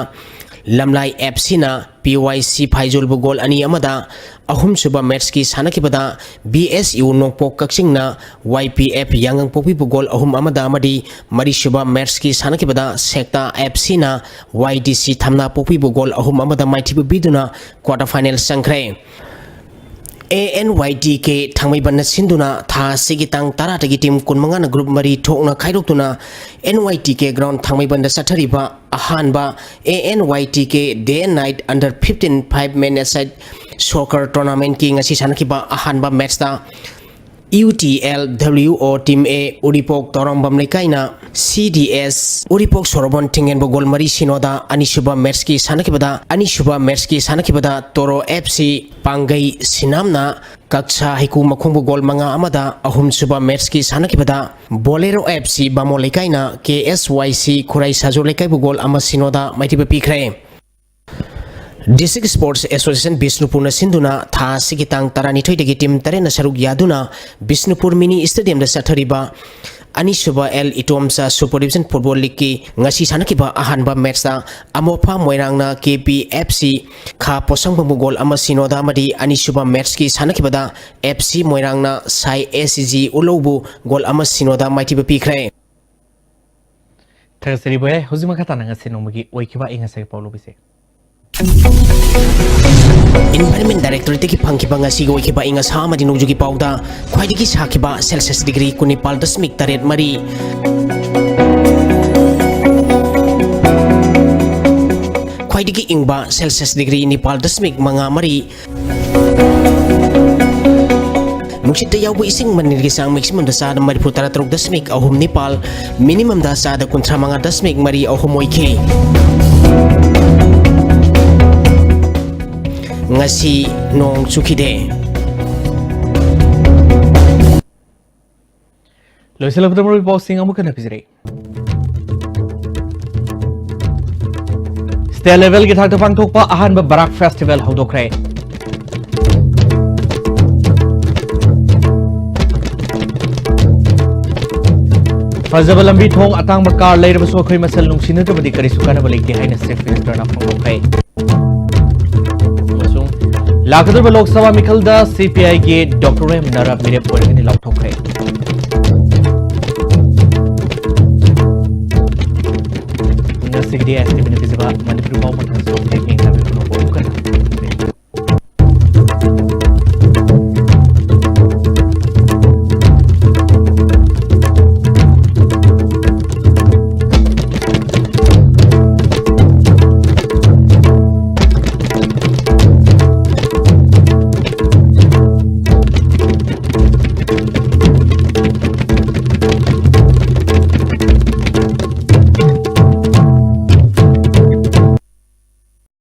ꯂꯝꯂꯥꯏ ꯑꯦꯐ ꯁꯤꯅ ꯄꯤ ꯋꯥꯏ ꯁꯤ ꯐꯥꯏꯖꯣꯜꯕꯨ ꯒꯣꯜ ꯑꯅꯤ ꯑꯃꯗ, ꯑꯍꯨꯝꯁꯨꯕ ꯃꯦꯠꯆꯀꯤ ꯁꯥꯟꯅꯈꯤꯕꯗ ꯕꯤ ꯑꯦꯁ ꯌꯨ ꯅꯣꯡꯄꯣꯛ ꯀꯛꯆꯤꯡꯅ ꯋꯥꯏ ꯄꯤ ꯑꯦꯐ ꯌꯥꯉꯥꯡꯄꯣꯛꯄꯤꯕꯨ ꯒꯣꯜ ꯑꯍꯨꯝ ꯑꯃꯗ ꯑꯃꯗꯤ ꯃꯔꯤꯁꯨꯕ ꯃꯦꯠꯆꯀꯤ ꯁꯥꯟꯅꯈꯤꯕꯗ ꯁꯦꯛꯇꯥ ꯑꯦꯐ ꯁꯤꯅ ꯋꯥꯏ ꯗꯤ ꯁꯤ ꯊꯝꯅꯥꯄꯣꯛꯄꯤꯕꯨ ꯒꯣꯜ ꯑꯍꯨꯝ ꯑꯃꯗ ꯃꯥꯏꯊꯤꯕ ꯄꯤꯗꯨꯅ ꯀ꯭ꯋꯥꯔꯇꯔ ꯐꯥꯏꯅꯦꯜ ꯆꯪꯈ꯭ꯔꯦ꯫ ꯑꯦ ꯑꯦꯟ ꯋꯥꯏ ꯇꯤ ꯀꯦ ꯊꯥꯡꯃꯩꯕꯟꯅ ꯁꯤꯟꯗꯨꯅ ꯊꯥ ꯑꯁꯤꯒꯤ ꯇꯥꯡ ꯇꯔꯥꯗꯒꯤ ꯇꯤꯝ ꯀꯨꯟꯃꯉꯥꯅ ꯒ꯭ꯔꯨꯞ ꯃꯔꯤ ꯊꯣꯛꯅ ꯈꯥꯏꯗꯣꯛꯇꯨꯅ N Y T K ground ꯊꯥꯡꯃꯩꯕꯟꯗ ꯆꯠꯊꯔꯤꯕ ꯑꯍꯥꯟꯕ A N Y T K day and night under fifteen five men aside Soccer tournamentꯀꯤ ꯉꯁꯤ ꯁꯥꯟꯅꯈꯤꯕ ꯑꯍꯥꯟꯕ matchꯇ U T L W O Team A Uripok ꯇꯧꯔꯝꯕꯝ ꯂꯩꯀꯥꯏꯅ C D S ꯎꯔꯤꯄꯣꯛ ꯁꯣꯔꯣꯕꯣꯟ ꯊꯤꯡꯉꯦꯟꯕꯨ ꯒꯣꯜ ꯃꯔꯤ ꯁꯤꯅꯣꯗ, ꯑꯅꯤꯁꯨꯕ matchꯀꯤ ꯁꯥꯟꯅꯈꯤꯕꯗ, ꯑꯅꯤꯁꯨꯕ matchꯀꯤ ꯁꯥꯟꯅꯈꯤꯕꯗ ꯇꯣꯔꯣ F C ꯄꯥꯡꯒꯩ ꯁꯤꯅꯥꯝꯅ ꯀꯛꯁꯥ ꯍꯩꯀꯨ ꯃꯈꯣꯡꯕꯨ ꯒꯣꯜ ꯃꯉꯥ ꯑꯃꯗ, ꯑꯍꯨꯝꯁꯨꯕ matchꯀꯤ ꯁꯥꯟꯅꯈꯤꯕꯗ Bolero F C ꯕꯥꯃꯣꯟ ꯂꯩꯀꯥꯏꯅ K S Y C ꯈꯨꯔꯥꯏ ꯁꯥꯖꯨ ꯂꯩꯀꯥꯏꯕꯨ ꯒꯣꯜ ꯑꯃ ꯁꯤꯅꯣꯗ ꯃꯥꯏꯊꯤꯕ ꯄꯤꯈ꯭ꯔꯦ꯫ District Sports Association ꯕꯤꯁꯅꯨꯄꯨꯔꯅ ꯁꯤꯟꯗꯨꯅ ꯊꯥ ꯑꯁꯤꯒꯤ ꯇꯥꯡ ꯇꯔꯥꯅꯤꯊꯣꯏꯗꯒꯤ team ꯇꯔꯦꯠꯅ ꯁꯔꯨꯛ ꯌꯥꯗꯨꯅ ꯕꯤꯁꯅꯨꯄꯨꯔ mini stadiumꯗ ꯆꯠꯊꯔꯤꯕ ꯑꯅꯤꯁꯨꯕ L Ittomsa Super Division Football Leagueꯀꯤ ꯉꯁꯤ ꯁꯥꯟꯅꯈꯤꯕ ꯑꯍꯥꯟꯕ matchꯇ ꯑꯃꯣꯐꯥ ꯃꯣꯏꯔꯥꯡꯅ K P F C ꯈꯥ ꯄꯣꯠꯁꯪꯕꯝꯕꯨ ꯒꯣꯜ ꯑꯃ ꯁꯤꯅꯣꯗ ꯑꯃꯗꯤ ꯑꯅꯤꯁꯨꯕ matchꯀꯤ ꯁꯥꯟꯅꯈꯤꯕꯗ F C ꯃꯣꯏꯔꯥꯡꯅ ꯁꯥꯏ S G ꯎꯂꯧꯕꯨ ꯒꯣꯜ ꯑꯃ ꯁꯤꯅꯣꯗ ꯃꯥꯏꯊꯤꯕ ꯄꯤꯈ꯭ꯔꯦ꯫ ꯊꯥꯒꯠꯆꯔꯤ ꯚꯥꯏ꯫ ꯍꯧꯖꯤꯛ ꯃꯈꯥ ꯇꯥꯅ ꯉꯁꯤ ꯅꯣꯡꯃꯒꯤ ꯑꯣꯏꯈꯤꯕ ꯑꯏꯪ ꯑꯁꯥꯒꯤ ꯄꯥꯎ ꯂꯧꯕꯤꯁꯦ꯫ Environment Directorateꯇꯒꯤ ꯐꯪꯈꯤꯕ ꯉꯁꯤꯒꯤ ꯑꯣꯏꯈꯤꯕ ꯑꯏꯪ ꯑꯁꯥ ꯑꯃꯗꯤ ꯅꯣꯡꯖꯨꯒꯤ ꯄꯥꯎꯗ ꯈ꯭ꯋꯥꯏꯗꯒꯤ ꯁꯥꯈꯤꯕ Celsius degree ꯀꯨꯟꯅꯤꯄꯥꯜ ꯗꯁꯃꯤꯛ ꯇꯔꯦꯠ ꯃꯔꯤ, ꯈ꯭ꯋꯥꯏꯗꯒꯤ ꯏꯪꯕ Celsius degree ꯅꯤꯄꯥꯜ ꯗꯁꯃꯤꯛ ꯃꯉꯥ ꯃꯔꯤ, ꯅꯨꯡꯁꯤꯠꯇ ꯌꯥꯎꯕ ꯏꯁꯤꯡ ꯃꯅꯤꯜꯒꯤ ꯆꯥꯡ maximumꯗ ꯆꯥꯗ ꯃꯔꯤꯐꯨ ꯇꯔꯥ ꯇꯔꯨꯛ ꯗꯁꯃꯤꯛ ꯑꯍꯨꯝ ꯅꯤꯄꯥꯜ, minimumꯗ ꯆꯥꯗ ꯀꯨꯟꯊ꯭ꯔꯥ ꯃꯉꯥ ꯗꯁꯃꯤꯛ ꯃꯔꯤ ꯑꯍꯨꯝ ꯑꯣꯏꯈꯤ꯫ ꯉꯁꯤ ꯅꯣꯡ ꯆꯨꯈꯤꯗꯦ꯫ ꯂꯣꯏꯁꯤꯜꯂꯛꯄꯗ ꯃꯔꯨꯑꯣꯏꯕ ꯄꯥꯎꯁꯤꯡ ꯑꯃꯨꯛ ꯍꯟꯅ ꯄꯤꯖꯔꯛꯏ꯫ State levelꯒꯤ ꯊꯥꯛꯇ ꯄꯥꯡꯊꯣꯛꯄ ꯑꯍꯥꯟꯕ ꯕꯔꯥꯛ festival ꯍꯧꯗꯣꯛꯈ꯭ꯔꯦ꯫ ꯐꯖꯕ ꯂꯝꯕꯤ ꯊꯣꯡ, ꯑꯇꯥꯡꯕ car ꯂꯩꯔꯕꯁꯨ ꯑꯩꯈꯣꯏ ꯃꯁꯦꯜ ꯅꯨꯡꯁꯤꯅꯗ꯭ꯔꯕꯗꯤ ꯀꯔꯤꯁꯨ ꯀꯥꯟꯅꯕ ꯂꯩꯇꯦ ꯍꯥꯏꯅ Chief Ministerꯅ ꯐꯣꯡꯗꯣꯛꯈ꯭ꯔꯦ꯫ ꯑꯃꯁꯨꯡ ꯂꯥꯛꯀꯗꯧꯔꯤꯕ Lok Sabha ꯃꯤꯈꯜꯗ CPIꯒꯤ Doctor M Nara ꯃꯤꯔꯦꯞ ꯑꯣꯏꯔꯒꯅꯤ ꯂꯥꯎꯊꯣꯛꯈ꯭ꯔꯦ꯫ ꯉꯁꯤꯒꯤꯗꯤ STVꯅ ꯄꯤꯖꯕ ꯃꯅꯤꯄꯨꯔꯤ ꯄꯥꯎ ꯃꯊꯪ ꯁꯣꯛꯂꯦ꯫